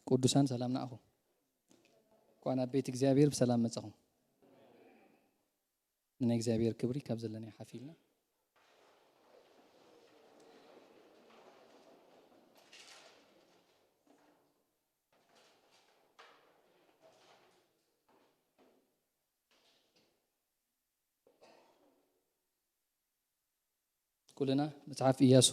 ቅዱሳን ሰላም ንዓኹም። እንኳን ኣብ ቤት እግዚኣብሔር ብሰላም መጻኹም። ንናይ እግዚኣብሔር ክብሪ ካብ ዘለናዮ ሓፍ ኢልና ኩልና መጽሓፍ ኢያሱ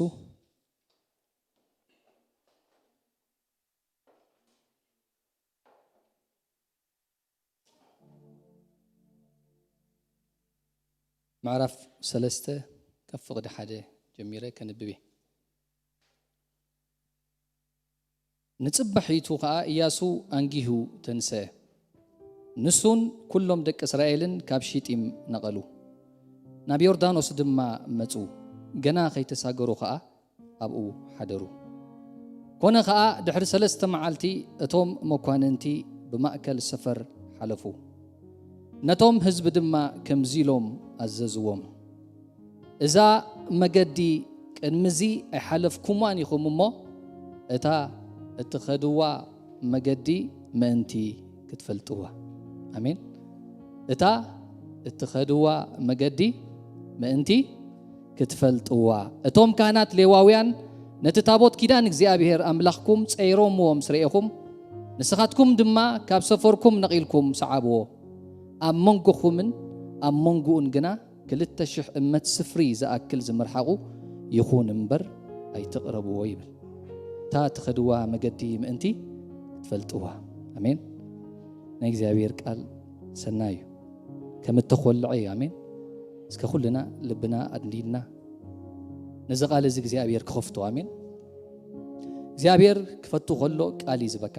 ምዕራፍ ሰለስተ ካብ ፍቕዲ ሓደ ጀሚረ ከንብብ እየ። ንጽባሒቱ ኸኣ ኢያሱ ኣንጊሁ ተንስአ። ንሱን ኩሎም ደቂ እስራኤልን ካብ ሺጢም ነቐሉ፣ ናብ ዮርዳኖስ ድማ መጹ። ገና ከይተሳገሩ ኸኣ ኣብኡ ሓደሩ። ኮነ ኸኣ ድሕሪ ሰለስተ መዓልቲ እቶም መኳንንቲ ብማእከል ሰፈር ሓለፉ። ነቶም ህዝቢ ድማ ከምዚ ኢሎም ኣዘዝዎም፣ እዛ መገዲ ቅድሚዚ ኣይሓለፍኩማን ኢኹም እሞ፣ እታ እትኸድዋ መገዲ ምእንቲ ክትፈልጥዋ። ኣሜን። እታ እትኸድዋ መገዲ ምእንቲ ክትፈልጥዋ። እቶም ካህናት ሌዋውያን ነቲ ታቦት ኪዳን እግዚኣብሔር ኣምላኽኩም ጸይሮምዎ ምስ ረኤኹም፣ ንስኻትኩም ድማ ካብ ሰፈርኩም ነቒልኩም ሰዓብዎ። ኣብ መንጎኹምን ኣብ መንጎኡን ግና ክልተ ሽሕ እመት ስፍሪ ዝኣክል ዝምርሓቑ ይኹን እምበር ኣይትቕረብዎ ይብል። እታ ትኸድዋ መገዲ ምእንቲ ክትፈልጥዋ። ኣሜን። ናይ እግዚኣብሔር ቃል ሰናይ እዩ። ከም እተኾልዐ እዩ። ኣሜን። እስከ ኩልና ልብና ኣድኒድና ነዚ ቃል እዚ እግዚኣብሔር ክኸፍቶ። ኣሜን። እግዚኣብሔር ክፈቱ ከሎ ቃል እዩ ዝበካ።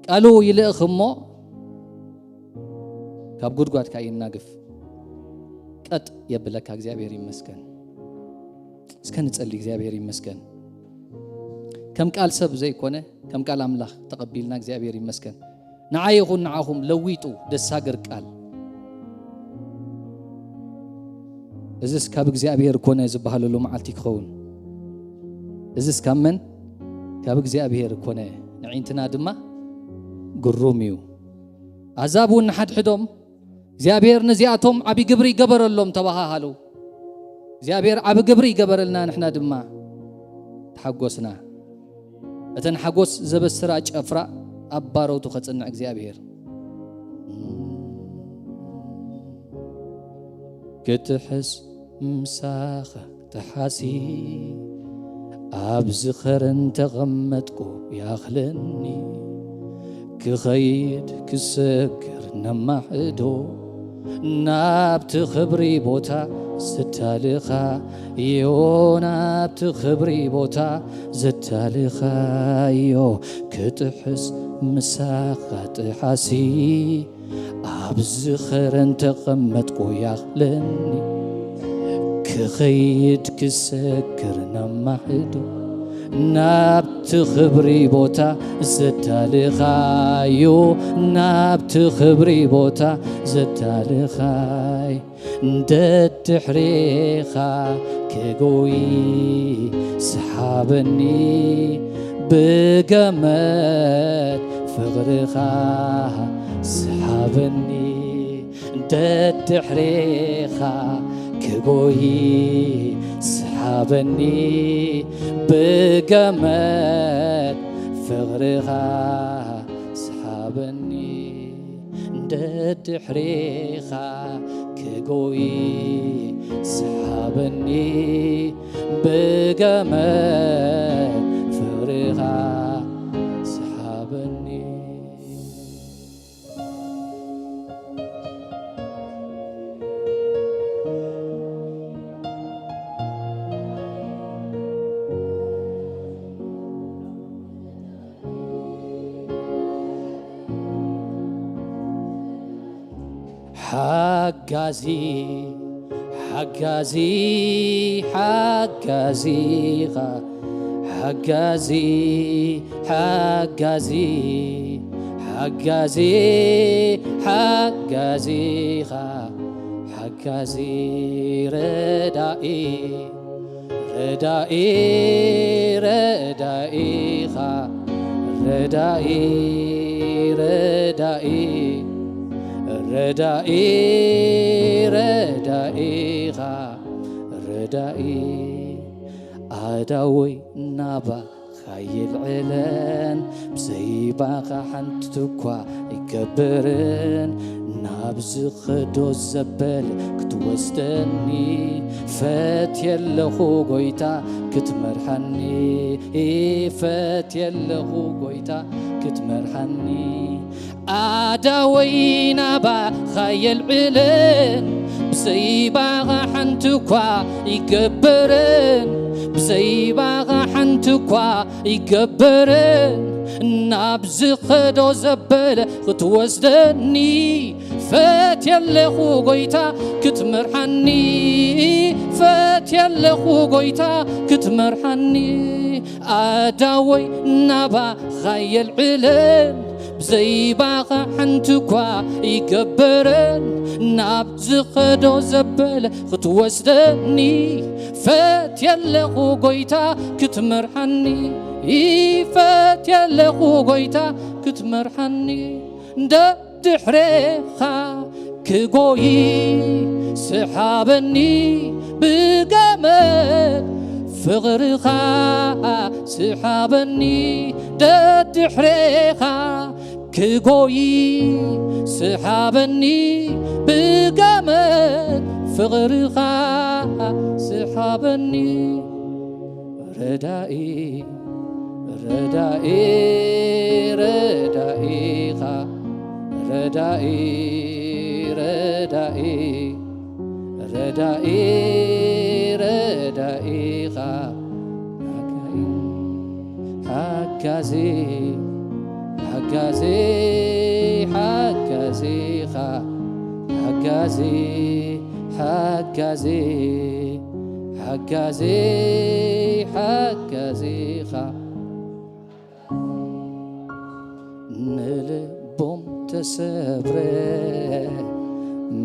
ቃሉ ይልእኽ እሞ ካብ ጉድጓድካ ይናግፍ። ቀጥ የብለካ። እግዚኣብሔር ይመስገን። እስከ ንጸሊ። እግዚኣብሔር ይመስገን። ከም ቃል ሰብ ዘይኮነ ከም ቃል ኣምላኽ ተቐቢልና እግዚኣብሔር ይመስገን። ንዓይ ይኹን ንዓኹም ለዊጡ ደሳግር ቃል። እዝስ ካብ እግዚኣብሔር ኮነ ዝበሃለሉ መዓልቲ ክኸውን። እዝስ ካብ መን? ካብ እግዚኣብሔር ኮነ። ንዒንትና ድማ ግሩም እዩ። ኣሕዛብ እውን ንሓድሕዶም እግዚኣብሔር ነዚኣቶም ዓቢ ግብሪ ይገበረሎም ተባሃሃሉ። እግዚኣብሔር ዓቢ ግብሪ ይገበረልና፣ ንሕና ድማ ተሓጎስና። እተን ሓጎስ ዘበስራ ጨፍራ ኣብ ባሮቱ ከጽንዕ እግዚኣብሔር። ክትሕስ ምሳኻ ተሓሲ ኣብዚ ኸረን ተቐመጥኩ ያኽለኒ። ክኸይድ ክሰግር ነማሕዶ ናብቲ ኽብሪ ቦታ ዘዳልኻዮ፣ ናብቲ ኽብሪ ቦታ ዘዳልኻዮ። ክጥሕስ ምሳኻ ጥሓሲ ኣብዚ ኸረን ተቐመጥኩ ያኽለኒ። ክኸይድ ክሰግር ነማሕዶ ናብቲ ኽብሪ ቦታ ዘዳልኻዮ፣ ናብቲ ኽብሪ ቦታ ዘዳልኻዮ። ደድሕሬኻ ክጎይ ሰሓበኒ፣ ብገመድ ፍቕርኻ ሰሓበኒ። ደድሕሬኻ ክጎይ ሰሓበኒ፣ ብገመድ ፍቕርኻ ሰሓበኒ። ደድሕሬኻ ክጎይ ሰሓበኒ፣ ብገመድ ፍቕርኻ ሰሓበኒ። ሓጋዚ፣ ሓጋዚ፣ ሓጋዚኻ፣ ሓጋዚ፣ ሓጋዚ፣ ሓጋዚ፣ ሓጋዚኻ፣ ሓጋዚ፣ ረዳኢ፣ ረዳኢ፣ ረዳኢኻ፣ ረዳኢ ረዳኢ ረዳኢ ረዳኢኻ ረዳኢ ኣዳወይ ናባኻ የልዕለን ብዘይባኻ ሓንቲ እኳ ይገብርን ናብ ዝኸዶ ዘበለ ክትወስደኒ ፈትየ ኣለኹ ጎይታ ክትመርሓኒ ፈትየ ኣለኹ ጎይታ ክትመርሓኒ ኣዳወይ ናባኻ የልዕልን ብዘይባኻ ሓንቲ እኳ ይገብርን ብዘይባኻ ሓንቲ እኳ ይገብርን ናብ ዝኸዶ ዘበለ ክትወስደኒ ፈትየ ኣለኹ ጎይታ ክትመርሓኒ ፈትየ ኣለኹ ጎይታ ክትመርሓኒ ኣዳወይ ናባኻ የልዕልን ብዘይባኻ ሓንቲ እኳ ይገብርን ናብ ዝኸዶ ዘበለ ክትወስደኒ ፈትየ ኣለኹ ጎይታ ክትመርሓኒ ፈትየ ኣለኹ ጎይታ ክትመርሓኒ ደድሕሬኻ ክጎይ ስሓበኒ ብገመድ ፍቕርኻ ስሓበኒ ደድሕሬኻ ክጎይ ስሓበኒ ብገመድ ፍቕርኻ ስሓበኒ ረዳኢ ረዳኢ ረዳኢኻ ረዳኢ ረዳኢ ረዳኢ ረዳኢኻ ሓጋይ ሓጋዚ ሓጋዚ ሓጋዚኻ ሓጋዚ ሓጋዚ ሓጋዚ ሓጋዚኻ ንልቦም ተሰብረ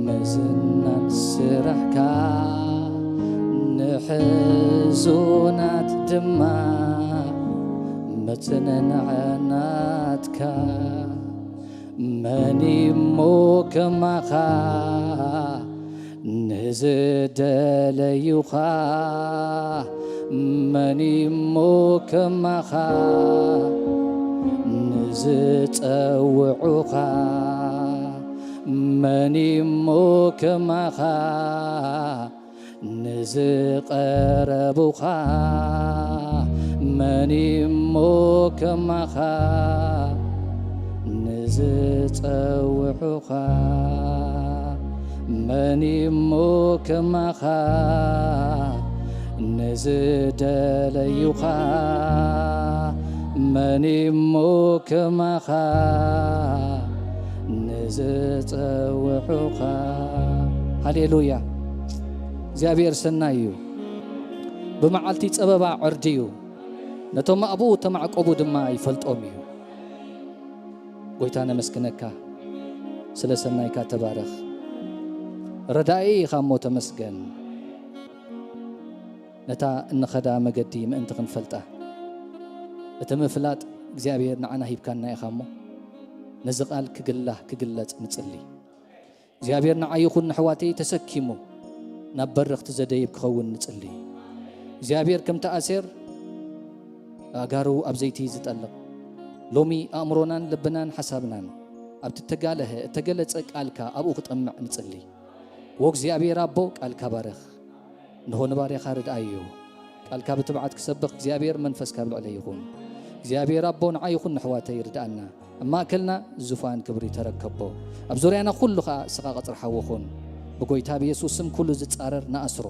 ምዝናን ስራሕካ ንሕዙናት ድማ ምጽንናዕ ናትካ መን እሞ ከማኻ ንዝደለዩኻ መን እሞ ከማኻ ንዝጸውዑኻ መን እሞ ከማኻ ንዝቐረቡኻ መን እሞ ከማኻ ንዝጸውዑኻ መን እሞ ከማኻ ንዝደለዩኻ መን እሞ ከማኻ ንዝጸውዑኻ ሃሌሉያ እግዚኣብሔር ሰናይ እዩ ብመዓልቲ ጸበባ ዕርዲ እዩ ነቶም ኣብኡ ተማዕቆቡ ድማ ይፈልጦም እዩ ጎይታ ነመስግነካ ስለ ሰናይካ ተባረኽ ረዳኢ ኢኻ እሞ ተመስገን ነታ እንኸዳ መገዲ ምእንቲ ክንፈልጣ እቲ ምፍላጥ እግዚኣብሔር ንዓና ሂብካና ኢኻ እሞ ነዚ ቃል ክግላህ ክግለጽ ንጽሊ እግዚኣብሔር ንዓይ ይኹን ንሕዋተይ ተሰኪሙ ናብ በረኽቲ ዘደይብ ክኸውን ንጽሊ እግዚኣብሔር ከምቲ ኣሴር ኣእጋሩ ኣብ ዘይቲ ዝጠልቕ ሎሚ ኣእምሮናን ልብናን ሓሳብናን ኣብቲ ተጋለሀ እተገለጸ ቃልካ ኣብኡ ክጠምዕ ንጽሊ ወእግዚኣብሔር ኣቦ ቃልካ ባርኽ እንሆ ንባርያኻ ርድኣዮ ቃልካ ብትብዓት ክሰብኽ እግዚኣብሔር መንፈስካ ኣብ ልዕለይ ይኹን እግዚኣብሔር ኣቦ ንዓይ ይኹን ንሕዋተይ ርድኣና ኣብ ማእከልና ዙፋን ክብሪ ተረከቦ ኣብ ዙርያና ኩሉ ኸዓ እስኻ ቐጽሪ ሓዊ ኹን ብጎይታ ብየሱስ ስም ኩሉ ዝጻረር ንኣስሮ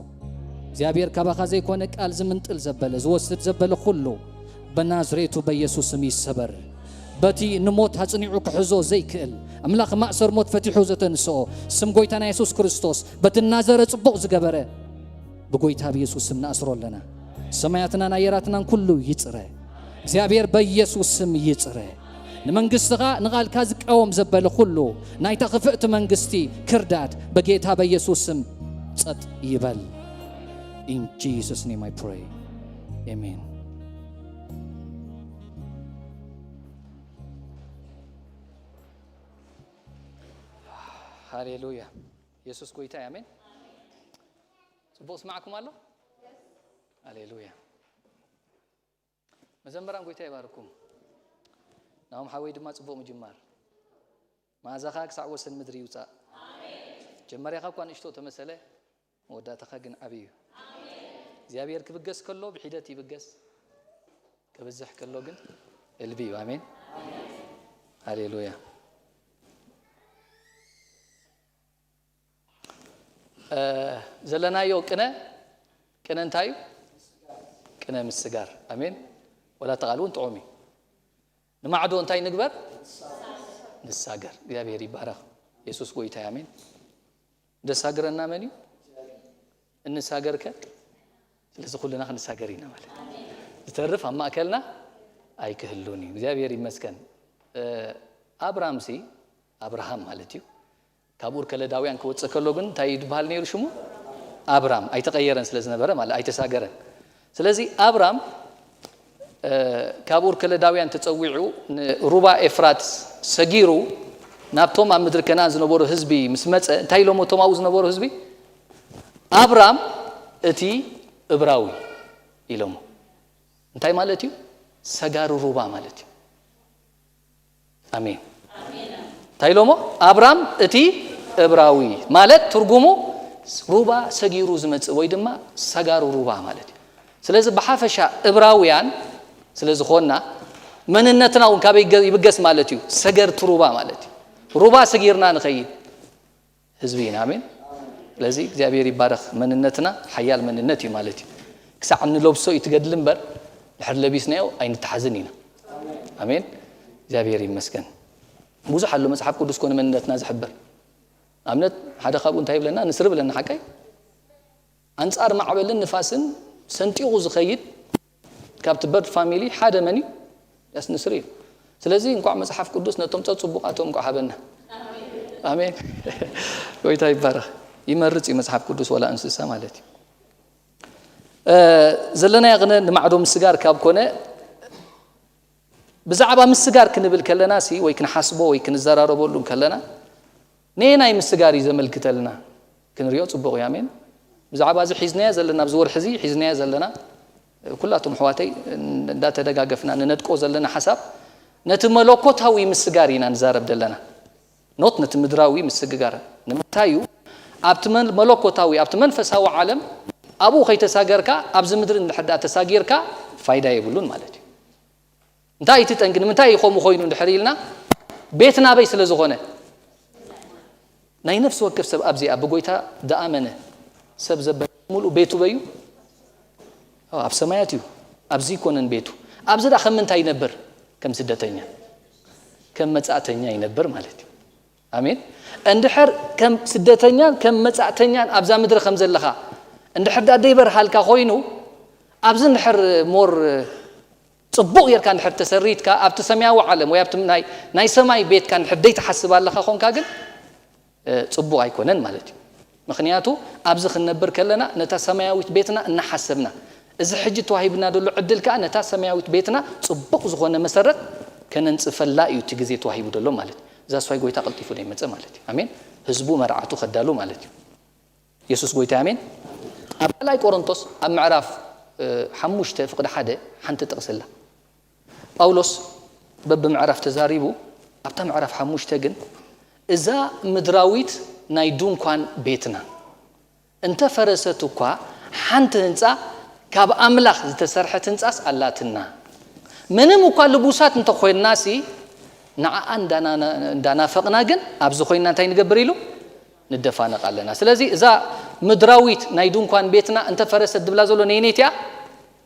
እግዚኣብሔር ካባኻ ዘይኮነ ቃል ዝምንጥል ዘበለ ዝወስድ ዘበለ ኩሉ በናዝሬቱ በየሱስ ስም ይሰበር በቲ ንሞት ኣጽኒዑ ክሕዞ ዘይክእል ኣምላኽ ማእሰር ሞት ፈቲሑ ዘተንስኦ ስም ጎይታና የሱስ ክርስቶስ በቲ ናዘረ ጽቡቕ ዝገበረ ብጎይታ ብየሱስ ስም ንኣስሮ ኣለና ሰማያትናን ኣየራትናን ኩሉ ይጽረ እግዚኣብሔር በየሱስ ስም ይጽረ ንመንግስትኻ ንቓልካ ዝቃወም ዘበለ ኩሉ ናይታ ክፍእቲ መንግስቲ ክርዳድ በጌታ በየሱስ ስም ጸጥ ይበል In Jesus name I pray Amen ሃሌሉያ። የሱስ ጎይታ እዩ። ኣሜን። ጽቡቕ ስማዕኩም ኣሎ። ሃሌሉያ። መዘምራን ጎይታ ይባርኩም። ናሆም ሓወይ ድማ ጽቡቕ ምጅማር። መኣዛኻ ክሳዕ ወሰን ምድሪ ይውጻእ። ጀመርያኻ እኳ ንእሽቶ ተመሰለ፣ መወዳእታኻ ግን ዓብዪ እዩ። እግዚኣብሔር ክብገስ ከሎ ብሒደት ይብገስ፣ ክብዝሕ ከሎ ግን እልቢ እዩ። ኣሜን። ሃሌሉያ። እ፣ ዘለናዮ ቅነ፣ ቅነ እንታይ እዩ? ቅነ ምስጋር። ኣሜን። ወላ ተቓል እውን ጥዑም እዩ። ንማዕዶ እንታይ ንግበር? ንሳገር። እግዚኣብሔር ይባረኽ። የሱስ ጎይታ እዩ። ኣሜን። ደሳግረና መን እዩ? እንሳገርከ? ስለዚ ኩልና ክንሳገር ኢና ማለት እዩ። ዝተርፍ ኣብ ማእከልና ኣይክህሉን እዩ። እግዚኣብሔር ይመስገን። እ፣ ኣብራምሲ፣ ኣብርሃም ማለት እዩ። ካብ ኡር ከለዳውያን ክወጽእ ከሎ ግን እንታይ ይድበሃል ነይሩ ሽሙ? ኣብራም። ኣይተቐየረን ስለ ዝነበረ ማለት ኣይተሳገረን። ስለዚ ኣብራም፣ እ፣ ካብ ኡር ከለዳውያን ተጸዊዑ ንሩባ ኤፍራትስ ሰጊሩ ናብቶም ኣብ ምድሪ ከነኣን ዝነበሩ ህዝቢ ምስ መጸ፣ እንታይ ኢሎሞ እቶም ኣብኡ ዝነበሩ ህዝቢ? ኣብራም እቲ እብራዊ ኢሎሞ። እንታይ ማለት እዩ? ሰጋሪ ሩባ ማለት እዩ። ኣሜን። እንታይ ኢሎሞ? ኣብራም እቲ እብራዊ ማለት ትርጉሙ ሩባ ሰጊሩ ዝመጽእ ወይ ድማ ሰጋሩ ሩባ ማለት እዩ። ስለዚ ብሓፈሻ እብራውያን ስለ ዝኾንና መንነትና እውን ካበይ ይገ-፣ ይብገስ ማለት እዩ? ሰገርቲ ሩባ ማለት እዩ። ሩባ ሰጊርና ንኸይድ ህዝቢ ኢና። ኣሜን። ስለዚ እግዚኣብሔር ይባረኽ። መንነትና ሓያል መንነት እዩ ማለት እዩ። ክሳዕ እንለብሶ እዩ ትገድል እምበር ድሕር ለቢስናዮ ኣይንተሓዝን ኢና። ኣሜን። እግዚኣብሔር ይመስገን። ብዙሕ ኣሎ መጽሓፍ ቅዱስ ኮነ መንነትና ዝሕብር። ኣብነት ሓደ ካብኡ እንታይ ይብለና? ንስሪ ብለና ሓቀይ ኣንጻር ማዕበልን ንፋስን ሰንጢቑ ዝኸይድ ካብቲ በርድ ፋሚሊ ሓደ መን እዩ? ያስ ንስሪ እዩ። ስለዚ እንኳዕ መጽሓፍ ቅዱስ ነቶም ጸጽቡቓቶም እንኳዕ ሃበና። ኣሜን። ጎይታ ይባረኽ። ይመርጽ እዩ መጽሓፍ ቅዱስ ወላ እንስሳ ማለት እዩ። እ፣ ዘለናዮ ቅነ ንማዕዶ ምስጋር ካብ ኮነ ብዛዕባ ምስጋር ክንብል ከለና ሲ ወይ ክንሓስቦ ወይ ክንዘራረበሉ ከለና ነየናይ ምስጋር እዩ ዘመልክተልና? ክንሪኦ ጽቡቕ እዩ። ኣሜን። ብዛዕባ እዚ ሒዝናዮ ዘለና፣ ኣብዚ ወርሒ እዚ ሒዝናዮ ዘለና፣ ኩላቶም ኣሕዋተይ እንዳተደጋገፍና ንነድቆ ዘለና ሓሳብ ነቲ መለኮታዊ ምስጋር ኢና ንዛረብ ዘለና። ኖት ነቲ ምድራዊ ምስግጋር። ንምንታይ እዩ? ኣብቲ መን-፣ መለኮታዊ፣ ኣብቲ መንፈሳዊ ዓለም ኣብኡ ከይተሳገርካ ኣብዚ ምድሪ እንድሕር ደኣ ተሳጊርካ ፋይዳ የብሉን ማለት እዩ። እንታይ እቲ ጠንቂ? ንምንታይ እዩ ከምኡ ኮይኑ እንድሕር ኢልና፣ ቤት ናበይ ስለ ዝኾነ? ናይ ነፍሲ ወከፍ ሰብ ኣብዚኣ ብጎይታ ደኣመነ ሰብ ዘበለ ሙሉእ ቤቱ በዩ ኣብ ሰማያት እዩ። ኣብዚ ይኮነን ቤቱ። ኣብዚ ደኣ ከም ምንታይ ይነብር? ከም ስደተኛ፣ ከም መጻእተኛ ይነብር ማለት እዩ። ኣሜን። እንድሕር ከም ስደተኛን ከም መጻእተኛን ኣብዛ ምድሪ ከም ዘለኻ እንድሕር ደኣ ደይበርሃልካ ኮይኑ፣ ኣብዚ እንድሕር ሞር ጽቡቕ ጌርካ እንድሕር ተሰሪትካ፣ ኣብቲ ሰማያዊ ዓለም ወይ ኣብቲ ናይ፣ ናይ ሰማይ ቤትካ እንድሕር ደይትሓስብ ኣለኻ ኾንካ ግን፣ እ፣ ጽቡቕ ኣይኮነን ማለት እዩ። ምኽንያቱ ኣብዚ ክንነብር ከለና ነታ ሰማያዊት ቤትና እናሓሰብና፣ እዚ ሕጂ ተዋሂብና ዘሎ ዕድል ከኣ ነታ ሰማያዊት ቤትና ጽቡቕ ዝኾነ መሰረት ከነንጽፈላ እዩ እቲ ግዜ ተዋሂቡ ዘሎ ማለት እዩ። እዛ ስዋይ ጎይታ ቀልጢፉ ደይመጸ ማለት እዩ። ኣሜን። ህዝቡ መርዓቱ ከዳሉ ማለት እዩ። የሱስ ጎይታ ኣሜን። ኣብ ካልኣይ ቆሮንቶስ ኣብ ምዕራፍ፣ እ፣ ሓሙሽተ ፍቕዲ ሓደ ሓንቲ ጥቕሲ ኣላ። ጳውሎስ በብምዕራፍ ተዛሪቡ ኣብታ ምዕራፍ ሓሙሽተ ግን እዛ ምድራዊት ናይ ድንኳን ቤትና እንተ ፈረሰት እኳ ሓንቲ ህንጻ ካብ ኣምላኽ ዝተሰርሐት ህንጻስ ኣላትና። ምንም እኳ ልቡሳት እንተኾይንና ሲ ንዓኣ እንዳና-፣ እንዳናፈቕና ግን ኣብዚ ኮይንና እንታይ ንገብር ኢሉ ንደፋነቕ ኣለና። ስለዚ እዛ ምድራዊት ናይ ድንኳን ቤትና እንተ ፈረሰት ድብላ ዘሎ ነየነይቲ እያ?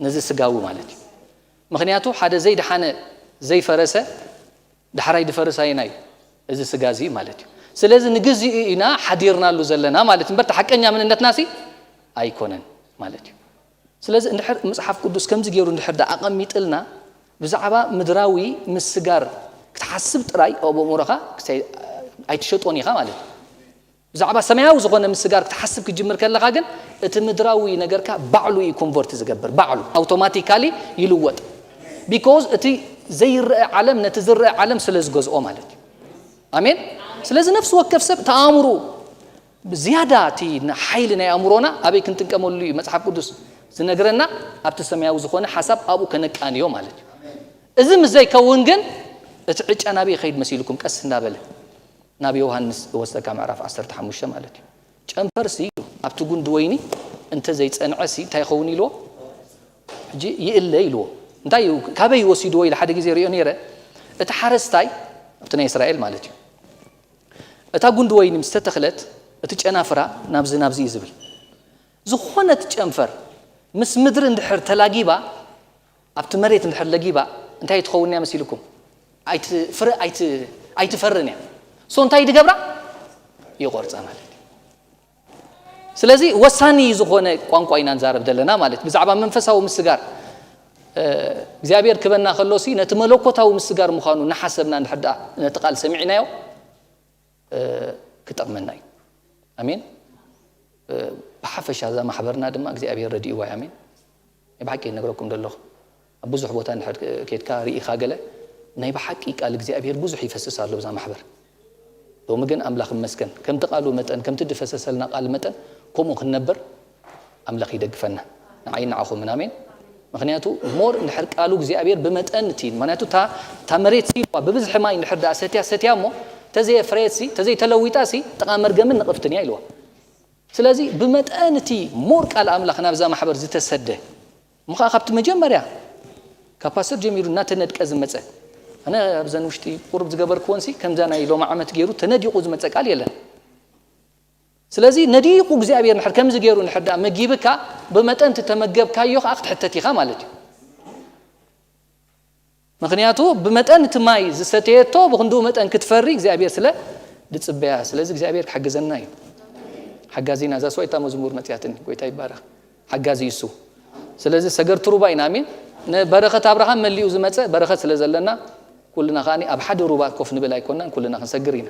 ነዚ ስጋዊ ማለት እዩ። ምኽንያቱ ሓደ ዘይደሓነ ዘይፈረሰ ዳሕራይ ድፈርስ ኣየናይ እዩ? እዚ ስጋ እዚ ማለት እዩ። ስለዚ ንግዚኡ ኢና ሓዲርናሉ ዘለና ማለት እዩ። እምበር እቲ ሓቀኛ መንነትና ሲ ኣይኮነን ማለት እዩ። ስለዚ እንድሕር መጽሓፍ ቅዱስ ከምዚ ገይሩ እንድሕር ደኣ ኣቐሚጥልና ብዛዕባ ምድራዊ ምስጋር ክትሓስብ ጥራይ ኣብ ኣእምሮኻ ክሳይ-፣ ኣይትሸጦን ኢኻ ማለት እዩ። ብዛዕባ ሰማያዊ ዝኾነ ምስጋር ክትሓስብ ክትጅምር ከለኻ ግን እቲ ምድራዊ ነገርካ ባዕሉ እዩ ኮንቨርት ዝገብር፣ ባዕሉ ኣውቶማቲካሊ ይልወጥ። ቢኮዝ እቲ ዘይረአ ዓለም ነቲ ዝረአ ዓለም ስለ ዝገዝኦ ማለት እዩ። ኣሜን። ስለዚ ነፍሲ ወከፍ ሰብ እቲ ኣእምሮ ዝያዳ እቲ ሓይሊ ናይ ኣእምሮና ኣበይ ክንጥቀመሉ እዩ መፅሓፍ ቅዱስ ዝነግረና? ኣብቲ ሰማያዊ ዝኾነ ሓሳብ ኣብኡ ከነቃንዮ ማለት እዩ። እዚ ምስ ዘይከውን ግን እቲ ዕጫ ናበይ ይኸይድ መሲልኩም? ቀስ እንዳበለ ናብ ዮሃንስ ዝወስደካ ምዕራፍ ዓሰርተ ሓሙሽተ ማለት እዩ። ጨንፈርሲ ኢሉ ኣብቲ ጉንዲ ወይኒ እንተ ዘይጸንዐሲ እንታይ ይኸውን ኢልዎ? ሕጂ ይእለ ኢልዎ። እንታይ እዩ? ካበይ ወሲድዎ ኢለ ሓደ ግዜ ሪኦ ነይረ። እቲ ሓረስታይ ኣብቲ ናይ እስራኤል ማለት እዩ። እታ ጉንዲ ወይኒ ምስ ተተኽለት እቲ ጨናፍራ ናብዚ ናብዚ እዩ ዝብል። ዝኾነት ጨንፈር ምስ ምድሪ እንድሕር ተላጊባ ኣብቲ መሬት እንድሕር ለጊባ እንታይ ትኸውን እያ መሲልኩም? ኣይትፍረ ኣይትፈርን እያ። ሶ እንታይ ድገብራ? ይቆርፃ ማለት እዩ። ስለዚ ወሳኒ ዝኾነ ቋንቋ ኢና ንዛረብ ዘለና ማለት ብዛዕባ መንፈሳዊ ምስጋር እግዚኣብሔር ክበና ከሎሲ ነቲ መለኮታዊ ምስጋር ምዃኑ እናሓሰብና እንድሕር ደኣ ነቲ ቃል ሰሚዕናዮ ክጠቕመና እዩ። ኣሜን። ብሓፈሻ እዛ ማሕበርና ድማ እግዚኣብሔር ረድእዋ እዩ። ኣሜን። ናይ ብሓቂ ነግረኩም ዘለኹ ኣብ ብዙሕ ቦታ እንድሕር ኬድካ ርኢኻ ገለ ናይ ብሓቂ ቃል እግዚኣብሔር ብዙሕ ይፈስስ ኣሎ ብዛ ማሕበር። ሎሚ ግን ኣምላኽ ይመስገን ከምቲ ቃሉ መጠን ከምቲ ድፈሰሰልና ቃል መጠን ከምኡ ክንነብር ኣምላኽ ይደግፈና። ንዓይ ንዓኹምን ኣሜን። ምክንያቱ ሞር እንድሕር ቃሉ እግዚኣብሔር ብመጠን እቲ ምክንያቱ እታ መሬት ሲ ብብዝሒ ማይ እንድሕር ደኣ ሰትያ ሰትያ እሞ ተዘየፍረየት ሲ ተዘይተለዊጣ ሲ ጥቓ መርገምን ንቕፍትን እያ ኢልዋ። ስለዚ ብመጠን እቲ ሞር ቃል ኣምላኽ ናብዛ ማሕበር ዝተሰደ ምኻ ካብቲ መጀመርያ ካብ ፓስተር ጀሚሩ እናተነድቀ ዝመፀ ኣነ ኣብዘን ውሽጢ ቁሩብ ዝገበርክዎን ሲ ከምዛ ናይ ሎም ዓመት ገይሩ ተነዲቑ ዝመፀ ቃል የለን። ስለዚ ነዲቑ እግዚኣብሔር ንሕር ከምዚ ገይሩ ንሕር ደኣ መጊብካ ብመጠን እቲ ተመገብካዮ ከዓ ክትሕተት ኢኻ ማለት እዩ። ምክንያቱ ብመጠን እቲ ማይ ዝሰተየቶ ብክንድኡ መጠን ክትፈሪ እግዚኣብሔር ስለ ድፅበያ። ስለዚ እግዚኣብሔር ክሕግዘና እዩ። ሓጋዚና እዛ ስዋይታ መዝሙር መፅያትኒ ጎይታ ይባረክ። ሓጋዚ እሱ። ስለዚ ሰገር ትሩባ ኢና ኣሜን። ንበረኸት ኣብርሃም መሊኡ ዝመፀ በረኸት ስለ ዘለና ኩልና ከዓ ኣብ ሓደ ሩባ ኮፍ ንብል ኣይኮናን ኩልና ክንሰግር ኢና።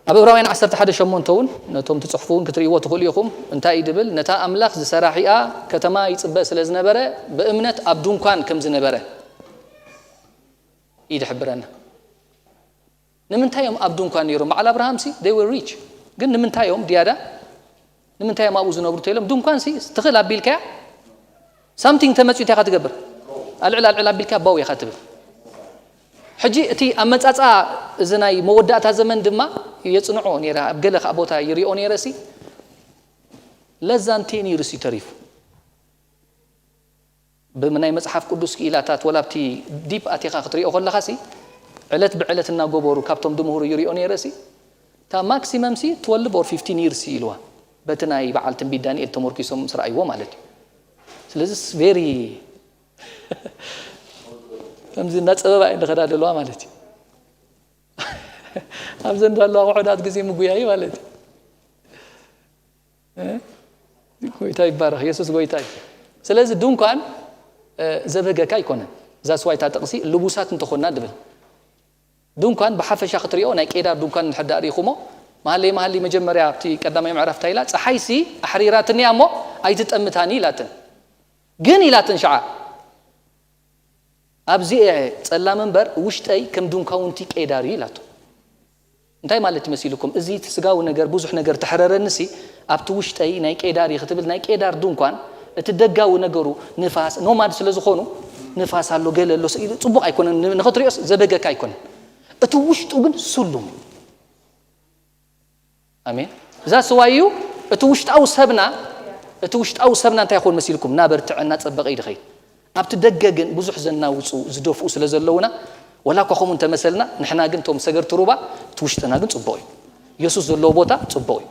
ኣብ ዕብራውያን ዓሰርተ ሓደ ሸሞንተ እውን ነቶም ትጽሕፉ እውን ክትርእይዎ ትኽእሉ ኢኹም። እንታይ እዩ ድብል? ነታ ኣምላኽ ዝሰራሒኣ ከተማ ይጽበ ስለ ዝነበረ ብእምነት ኣብ ድንኳን ከም ዝነበረ እዩ ድሕብረና። ንምንታይ እዮም ኣብ ድንኳን ነይሮም? በዓል ኣብርሃምሲ they were rich ግን ንምንታይ እዮም ድያዳ ንምንታይ እዮም ኣብኡ ዝነብሩ ተኢሎም ድንኳንሲ ትኽእል ኣቢልካያ ሳምቲንግ ተመፅዩ እንታይ ኢኻ ትገብር? ኣልዕል ኣልዕል ኣቢልካ ባው ኢኻ ትብል። ሕጂ እቲ ኣመፃፃ እዚ ናይ መወዳእታ ዘመን ድማ የፅንዖ ነይረ ኣብ ገለ ከዓ ቦታ ይሪኦ ነይረ ሲ ለዛን ቴን ይርስ እዩ ተሪፉ ብናይ መፅሓፍ ቅዱስ ክኢላታት ወላ ኣብቲ ዲፕ ኣቲኻ ክትሪኦ ከለኻ ሲ ዕለት ብዕለት እናገበሩ ካብቶም ድምሁሩ ይሪኦ ነይረ ሲ እታ ማክሲመም ሲ ትወልቭ ኦር ፊፍቲን ይርስ ኢልዋ በቲ ናይ በዓል ትንቢት ዳንኤል ተመርኪሶም ምስ ረኣይዎ ማለት እዩ። ስለዚ ቬሪ ከምዚ እናፀበባ እዩ ንኸዳ ደለዋ ማለት እዩ። ኣብዘን ዘለዋ ውሑዳት ግዜ ምጉያይ ማለት እዩ። ጎይታ ይባረኽ። የሱስ ጎይታ እዩ። ስለዚ ድንኳን ዘበገካ ኣይኮነን። እዛ ስዋይታ ጥቕሲ ልቡሳት እንተኾና ድብል ድንኳን ብሓፈሻ ክትሪኦ ናይ ቄዳር ድንኳን እንድሕር ዳኣ ርኢኹሞ መሃለይ መሃሊ መጀመርያ ኣብቲ ቀዳማይ ምዕራፍ እንታይ ኢላ ፀሓይሲ ኣሕሪራትኒ እያ እሞ ኣይትጠምታኒ ኢላትን ግን ኢላትን ሸዓ ኣብዚ እየ ጸላም እምበር ውሽጠይ ከም ድንኳውንቲ ቄዳር እዩ ኢላቶ። እንታይ ማለት ይመሲልኩም? እዚ እቲ ስጋዊ ነገር ብዙሕ ነገር ተሕረረንሲ ኣብቲ ውሽጠይ ናይ ቄዳር እዩ ክትብል ናይ ቄዳር ድንኳን እቲ ደጋዊ ነገሩ ንፋስ ኖማድ ስለ ዝኾኑ ንፋስ ኣሎ ገለ ኣሎ ጽቡቕ ኣይኮነን ንኽትሪኦስ ዘበገካ ኣይኮነን እቲ ውሽጡ ግን ስሉም እዩ። ኣሜን። እዛ ስዋ እዩ እቲ ውሽጣዊ ሰብና እቲ ውሽጣዊ ሰብና እንታይ ይኸውን መሲልኩም? እናበርትዐ እናጸበቐ እዩ ድኸይድ። ኣብቲ ደገ ግን ብዙሕ ዘናውፁ ዝደፍኡ ስለ ዘለውና ወላ እኳ ከምኡ እንተመሰልና ንሕና ግን ቶም ሰገርቲ ሩባ እቲ ውሽጥና ግን ጽቡቕ እዩ። የሱስ ዘለዎ ቦታ ጽቡቕ እዩ።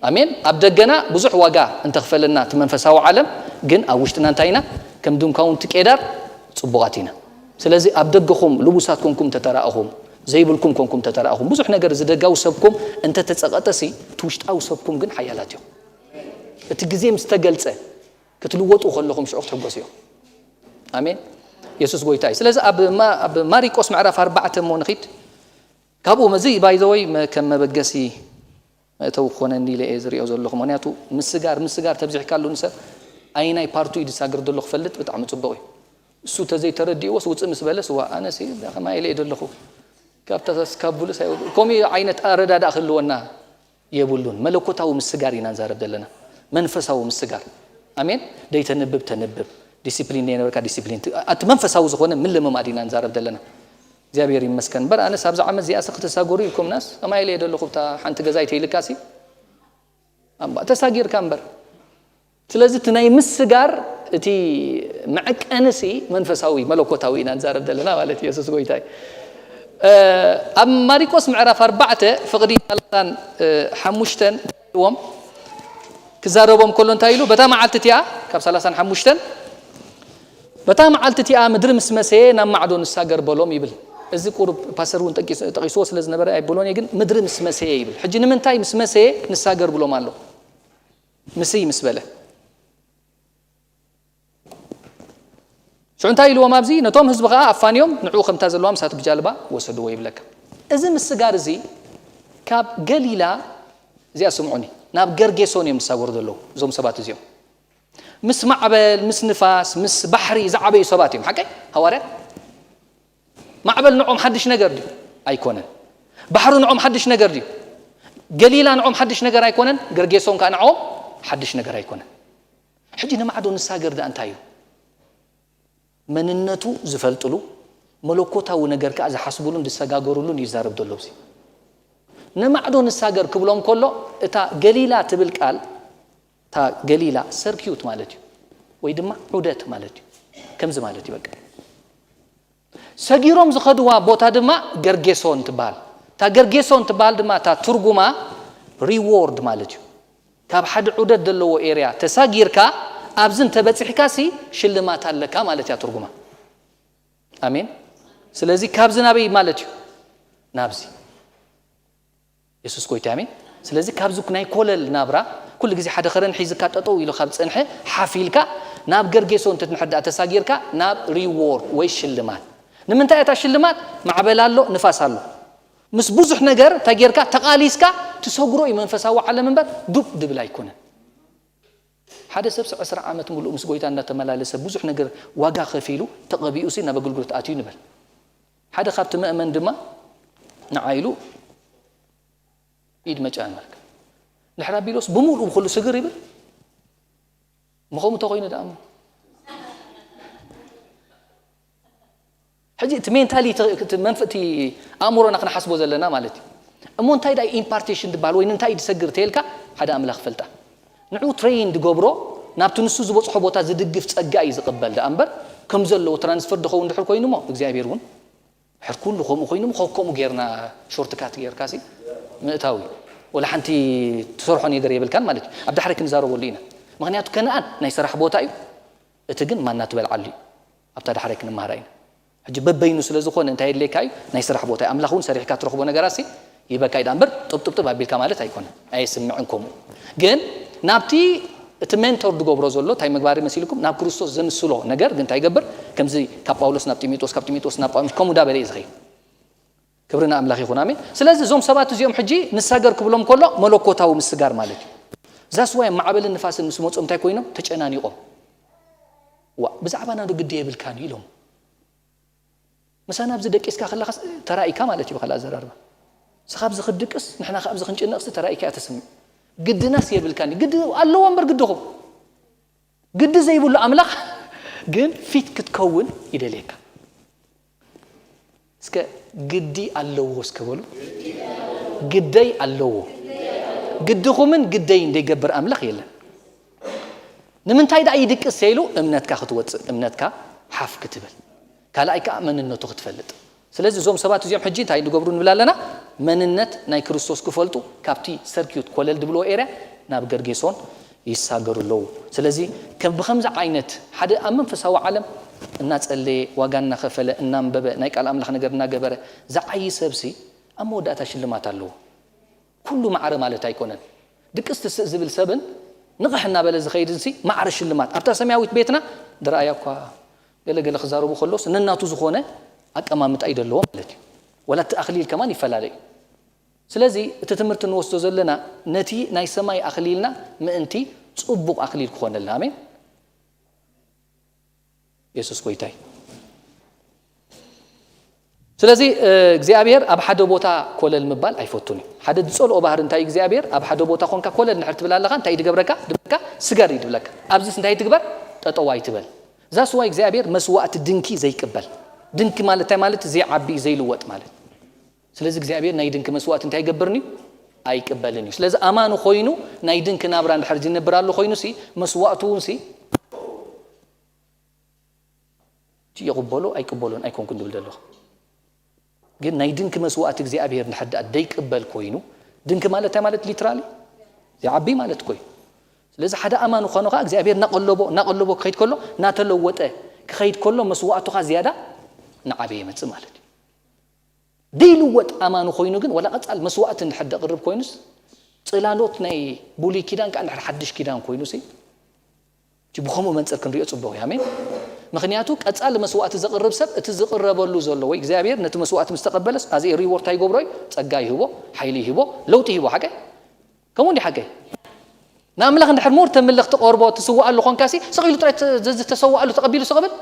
ኣሜን። ኣብ ደገና ብዙሕ ዋጋ እንተኽፈለና እቲ መንፈሳዊ ዓለም ግን ኣብ ውሽጥና እንታይ ኢና? ከም ድንኳውንቲ ቄዳር ጽቡቓት ኢና። ስለዚ ኣብ ደገኹም ልቡሳት ኮንኩም እንተተራእኹም ዘይብልኩም ኮንኩም ተተራእኹም ብዙሕ ነገር እዚ ደጋዊ ሰብኩም እንተተጸቐጠሲ እቲ ውሽጣዊ ሰብኩም ግን ሓያላት እዮም። እቲ ግዜ ምስ ተገልጸ ክትልወጡ ከለኹም ሽዑ ክትሕጎሱ እዮም። ኣሜን። የሱስ ጎይታ እዩ። ስለዚ ኣብ ማሪቆስ ምዕራፍ ኣርባዕተ እሞ ንኺድ ካብኡ መዚ ባይዘወይ ከም መበገሲ መእተዊ ክኾነኒ ኢለ እየ ዝሪኦ ዘለኹ። ምክንያቱ ምስጋር ምስጋር ተብዚሕካሉ ንሰብ ኣይናይ ፓርቱ እዩ ዝሳገር ዘሎ ክፈልጥ ብጣዕሚ ፅቡቕ እዩ። እሱ ተዘይተረዲእዎስ ውፅእ ምስ በለስ ዋ ኣነሲ ከማይ ኢለ እየ ዘለኹ። ካብታ ተስካቡልስ ኣይወ-፣ ከምኡ ዓይነት ኣረዳድኣ ክህልወና የብሉን። መለኮታዊ ምስጋር ኢና ንዛረብ ዘለና፣ መንፈሳዊ ምስጋር። ኣሜን። ደይተንብብ ተንብብ፣ ዲሲፕሊን ደይነበርካ ዲሲፕሊን ት-፣ ኣቲ መንፈሳዊ ዝኾነ ምልምማድ ኢና ንዛረብ ዘለና። እግዚኣብሔር ይመስገን። እምበር ኣነስ ኣብዛ ዓመት እዚኣስ ክትሳገሩ ኢልኩምናስ፣ ከማይ ኢለ ዘለኹ ብታ ሓንቲ ገዛ ኣይተይልካሲ፣ ኣምባ ተሳጊርካ እምበር። ስለዚ እቲ ናይ ምስጋር እቲ መዐቀንሲ መንፈሳዊ መለኮታዊ ኢና ንዛረብ ዘለና ማለት እዩ። የሱስ ጎይታ እዩ። እ፣ ኣብ ማሪቆስ ምዕራፍ ኣርባዕተ ፍቕዲ ሰላሳን ሓሙሽተን ዎም ክዛረቦም ከሎ እንታይ ኢሉ? በታ መዓልቲ እቲኣ ካብ ሰላሳን ሓሙሽተን፣ በታ መዓልቲ እቲኣ ምድሪ ምስ መሰየ ናብ ማዕዶ ንሳገር በሎም ይብል። እዚ ቁሩብ ፓስተር እውን ጠቂስ-፣ ጠቂስዎ ስለ ዝነበረ ኣይብሎን እየ፣ ግን ምድሪ ምስ መሰየ ይብል። ሕጂ ንምንታይ ምስ መሰየ ንሳገር ብሎም ኣሎ? ምስይ ምስ በለ። ሽዑ እንታይ ኢልዎም ኣብዚ? ነቶም ህዝቢ ኸዓ ኣፋንዮም ንዕኡ ከምታ ዘለዋ ምሳቱ ብጃልባ ወሰድዎ ይብለካ። እዚ ምስጋር እዚ ካብ ገሊላ፣ እዚኣ ስምዑኒ፣ ናብ ገርጌሶን እዮም ዝሳገሩ ዘለዉ እዞም ሰባት እዚኦም። ምስ ማዕበል፣ ምስ ንፋስ፣ ምስ ባሕሪ ዝዓበዩ ሰባት እዮም። ሓቀይ? ሃዋርያት? ማዕበል ንዖም ሓድሽ ነገር ድዩ? ኣይኮነን። ባሕሪ ንዖም ሓድሽ ነገር ድዩ? ገሊላ ንዖም ሓድሽ ነገር ኣይኮነን። ገርጌሶን ከዓ ንዖም ሓድሽ ነገር ኣይኮነን። ሕጂ ንማዕዶ ንሳገር ደኣ እንታይ እዩ? መንነቱ ዝፈልጥሉ፣ መለኮታዊ ነገር ከዓ ዝሓስቡሉን ዝሰጋገሩሉን ይዛረብ ዘሎ። እዚ ንማዕዶ ንሳገር ክብሎም ከሎ፣ እታ ገሊላ ትብል ቃል፣ እታ ገሊላ ሰርኪዩት ማለት እዩ፣ ወይ ድማ ዑደት ማለት እዩ። ከምዚ ማለት እዩ በቃ። ሰጊሮም ዝኸድዋ ቦታ ድማ ገርጌሶን ትበሃል። እታ ገርጌሶን ትበሃል ድማ እታ ትርጉማ ሪዎርድ ማለት እዩ። ካብ ሓደ ዑደት ዘለዎ ኤርያ ተሳጊርካ ኣብዚ እንተበፂሕካ ሲ ሽልማት ኣለካ ማለት እያ ትርጉማ። ኣሜን። ስለዚ ካብዚ ናበይ ማለት እዩ? ናብዚ። የሱስ ጎይታ፣ ኣሜን። ስለዚ ካብዚ ናይ ኮለል ናብራ፣ ኩሉ ግዜ ሓደ ኸረን ሒዝካ ጠጠው ኢሉ ካብ ጸንሐ፣ ሓፍ ኢልካ ናብ ገርጌሶ እንተድሕር ደኣ ተሳጊርካ፣ ናብ ሪዎርድ ወይ ሽልማት። ንምንታይ እታ ሽልማት? ማዕበል ኣሎ፣ ንፋስ ኣሎ። ምስ ብዙሕ ነገር እንታይ ጌርካ? ተቓሊስካ ትሰግሮ እዩ መንፈሳዊ ዓለም እምበር፣ ዱብ ድብል ኣይኮነን። ሓደ ሰብሲ ዕስራ ዓመት ሙሉእ ምስ ጎይታ እናተመላለሰ፣ ብዙሕ ነገር ዋጋ ከፊሉ፣ ተቐቢኡ ሲ ናብ ኣገልግሎት ኣትዩ ንበል። ሓደ ካብቲ መእመን ድማ ንዓ ኢሉ ኢድ መጫን መርካ። ድሕሪ ኣቢሎስ ብምሉኡ ብኹሉ ስግር ይብል። ምኸሙ ተኾይኑ ደኣ እሞ። ሕጂ እቲ ሜንታሊቲ፣ እቲ መንፍ-፣ እቲ ኣእምሮና ክንሓስቦ ዘለና ማለት እዩ። እሞ እንታይ ደኣ ኢምፓርቴሽን ዝበሃል ወይ እንታይ እዩ ዝሰግር ተልካ፣ ሓደ ኣምላኽ ፈልጣ። ንዑ ትሬይን ዝገብሮ፣ ናብቲ ንሱ ዝበጽሖ ቦታ ዝድግፍ ጸጋ እዩ ዝቕበል ደኣ እምበር፣ ከም ዘለዎ ትራንስፈር ዝኸውን ድሕር ኮይኑ እሞ፣ እግዚኣብሔር እውን ድሕር ኩሉ ከምኡ ኮይኑ እሞ፣ ከምኡ ጌርና ሾርትካት ጌርካ ሲ ምእታው እዩ። ወላ ሓንቲ ትሰርሖ ነገር የብልካን ማለት እዩ። ኣብ ዳሕሪ ክንዛረበሉ ኢና። ምኽንያቱ ከነኣን ናይ ስራሕ ቦታ እዩ። እቲ ግን ማና ትበልዓሉ እዩ። ኣብታ ዳሕራይ ክንመሃራ ኢና። ሕጂ በበይኑ ስለ ዝኾነ እንታይ የድልየካ እዩ? ናይ ስራሕ ቦታ እዩ። ኣምላኽ እውን ሰሪሕካ ትረኽቦ ነገራት ሲ ይበካ እዩ። እምበር ጥብጥብጥብ ኣቢልካ ማለት ኣይኮነን። ኣየስምዕን ከምኡ። ግን ናብቲ እቲ ሜንቶር ዝገብሮ ዘሎ እንታይ ምግባር መሲልኩም? ናብ ክርስቶስ ዘምስሎ ነገር ግን እንታይ ይገብር? ከምዚ ካብ ጳውሎስ ናብ ጢሞቴዎስ፣ ካብ ጢሞቴዎስ ናብ ጳውሎስ ከምኡ እንዳበለ እዩ ዝኸይድ። ክብሪ ንኣምላኽ ይኹን። ኣሜን። ስለዚ እዞም ሰባት እዚኦም ሕጂ ንሳገር ክብሎም ከሎ መለኮታዊ ምስጋር ማለት እዩ። ዛስ ዋይ ማዕበልን ንፋስን ምስ መጾም እንታይ ኮይኖም? ተጨናኒቖም። ዋ፣ ብዛዕባና ዶ ግዲ የብልካን እዩ ኢሎም። ምሳና ኣብዚ ደቂስካ ከለኻስ ተራኢካ ማለት እዩ ብኻልእ ኣዘራርባ። ንስኻ ኣብዚ ክትድቅስ፣ ንሕና ከኣ ኣብዚ ክንጭነቕሲ ተራኢካ እያ ተስምዕ። ግድናስ የብልካን እዩ። ግዲ ኣለዎ እምበር ግድኹም። ግዲ ዘይብሉ ኣምላኽ ግን ፊት ክትከውን ይደልየካ። እስከ ግዲ ኣለዎ እስከ በሉ። ግደይ ኣለዎ። ግድኹምን ግደይን ዘይገብር ኣምላኽ የለን። ንምንታይ ደኣ ይድቅስ ኢሉ እምነትካ ክትወጽእ፣ እምነትካ ሓፍ ክትብል፣ ካልኣይ ከኣ መንነቱ ክትፈልጥ። ስለዚ እዞም ሰባት እዚኦም ሕጂ እንታይ ንገብሩ ንብል ኣለና? መንነት ናይ ክርስቶስ ክፈልጡ ካብቲ ሰርኪዩት ኮለል ድብልዎ ኤርያ ናብ ገርጌሶን ይሳገሩ ኣለዉ። ስለዚ ከም ብኸምዚ ዓይነት ሓደ ኣብ መንፈሳዊ ዓለም እናጸለየ፣ ዋጋ እናኸፈለ፣ እናንበበ፣ ናይ ቃል ኣምላኽ ነገር እናገበረ ዝዓዪ ሰብሲ ኣብ መወዳእታ ሽልማት ኣለዎ። ኩሉ ማዕረ ማለት ኣይኮነን። ድቅስ ትስእ ዝብል ሰብን ንቕሕ እናበለ ዝኸይድንሲ ማዕረ ሽልማት ኣብታ ሰማያዊት ቤትና ድረኣያ እኳ ገለ ገለ ክዛረቡ ከሎስ ነናቱ ዝኾነ ኣቀማምጣ እዩ ዘለዎ ማለት እዩ። ወላ እቲ ኣኽሊል ከማን ይፈላለ እዩ። ስለዚ እቲ ትምህርቲ ንወስዶ ዘለና ነቲ ናይ ሰማይ ኣኽሊልና ምእንቲ ጽቡቕ ኣኽሊል ክኾነልና። ኣሜን። የሱስ ጎይታይ። ስለዚ እግዚኣብሔር ኣብ ሓደ ቦታ ኮለል ምባል ኣይፈቱን እዩ። ሓደ ዝፀልኦ ባህሪ እንታይ እዩ እግዚኣብሔር? ኣብ ሓደ ቦታ ኮንካ ኮለል ንድሕር ትብል ኣለኻ እንታይ ድገብረካ? ድብለካ ስገር እዩ ድብለካ። ኣብዚስ እንታይ ትግበር? ጠጠው ኣይትበል። እዛ ስዋይ እግዚኣብሔር መስዋእቲ ድንኪ ዘይቅበል። ድንኪ ማለት እንታይ ማለት? ዘይዓቢ ዘይልወጥ ማለት። ስለዚ እግዚኣብሔር ናይ ድንኪ መስዋእቲ እንታይ ይገብርን እዩ? ኣይቅበልን እዩ። ስለዚ ኣማኒ ኮይኑ ናይ ድንኪ ናብራ እንድሕር ዝነብር ኣሎ ኮይኑ ሲ መስዋእቱ እውን ሲ ይቕበሎ ኣይቅበሎን ኣይኮንኩን ድብል ዘለኹ። ግን ናይ ድንኪ መስዋእቲ እግዚኣብሔር ንሕዳእ ደይቅበል ኮይኑ ድንኪ ማለት እንታይ ማለት? ሊትራሊ ዘይዓቢ ማለት ኮይኑ። ስለዚ ሓደ ኣማኒ ኾኑ ከዓ እግዚኣብሔር እናቐለቦ እናቐለቦ ክኸይድ ከሎ እናተለወጠ ክኸይድ ከሎ መስዋእቱ ከዓ ዝያዳ እናዓበየ ይመፅእ ማለት እዩ። ደይልወጥ ኣማኒ ኮይኑ ግን ዋላ ቀፃል መስዋእቲ እንድሕር ደቕርብ ኮይኑስ ፅላሎት ናይ ብሉይ ኪዳን ከዓ እንድሕር ሓድሽ ኪዳን ኮይኑ ሲ እቲ ብኸምኡ መንፅር ክንሪኦ ፅቡቕ እዩ። ኣሜን። ምክንያቱ ቀፃሊ መስዋእቲ ዘቕርብ ሰብ እቲ ዝቕረበሉ ዘሎ ወይ እግዚኣብሔር ነቲ መስዋእቲ ምስ ተቐበለስ ኣዚ ሪዎርድ እንታይ ይገብሮ እዩ? ፀጋ ይህቦ፣ ሓይሊ ይህቦ፣ ለውጢ ይህቦ። ሓቀይ ከምኡ እንዲ ሓቀይ ንኣምላኽ እንድሕር ሞር ተምልኽ ትቐርቦ ትስዋኣሉ ኾንካሲ ስቒሉ ጥራይ ዝተሰዋኣሉ ተቐቢሉ ስቕብል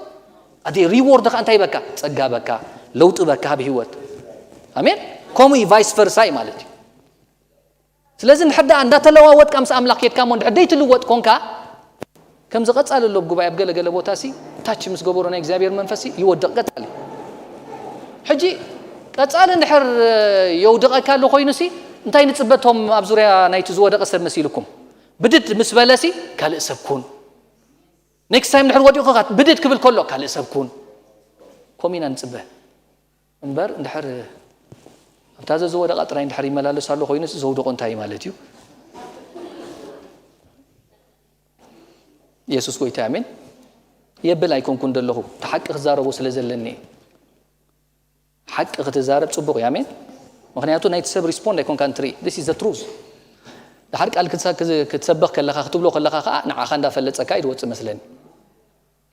ኣቲ ሪዎርድ ኸ እንታይ በካ? ፀጋ በካ፣ ለውጢ በካ ኣብ ህይወት። ኣሜን። ከምኡ እዩ ቫይስ ፈርሳ እዩ ማለት እዩ። ስለዚ እንድሕር ደኣ እንዳተለዋወጥካ ምስ ኣምላኽ ኬድካ እሞ እንድሕር ደይትልወጥ ኮንካ ከምዚ ቀጻሊ ኣሎ ጉባኤ ኣብ ገለ ገለ ቦታ ሲ ታች ምስ ገበሮ ናይ እግዚኣብሔር መንፈስ ይወድቕ ቀጻሊ። ሕጂ ቀጻሊ እንድሕር የውድቐካ ኣሎ ኮይኑ ሲ እንታይ ንጽበቶም ኣብ ዙርያ ናይቲ ዝወደቐ ሰብ መሲልኩም ብድድ ምስ በለ ሲ ካልእ ሰብ ኩን። ኔክስት ታይም እንድሕር ወዲቑ ብድድ ክብል ከሎ ካልእ ሰብ ኩን። ኮሚና ንጽበ። እምበር እንድሕር ኣብታ ዘዝወደቓ ጥራይ እንድሕር ይመላለስ ኣሎ ኮይኑስ ዘውደቖ እንታይ ማለት እዩ? የሱስ ጎይታ ኣሜን። የብል ኣይኮንኩን ዘለኹ፣ እቲ ሓቂ ክዛረቦ ስለ ዘለኒ እየ። ሓቂ ክትዛረብ ጽቡቕ እዩ። ኣሜን። ምኽንያቱ ናይቲ ሰብ ሪስፖንድ ኣይኮንካን ትርኢ። This is the truth። ድሓር ቃል ክትሰ- ክትሰበኽ ከለኻ ክትብሎ ከለኻ ከዓ ንዓኻ እንዳፈለጸካ እዩ ዝወጽእ መስለኒ።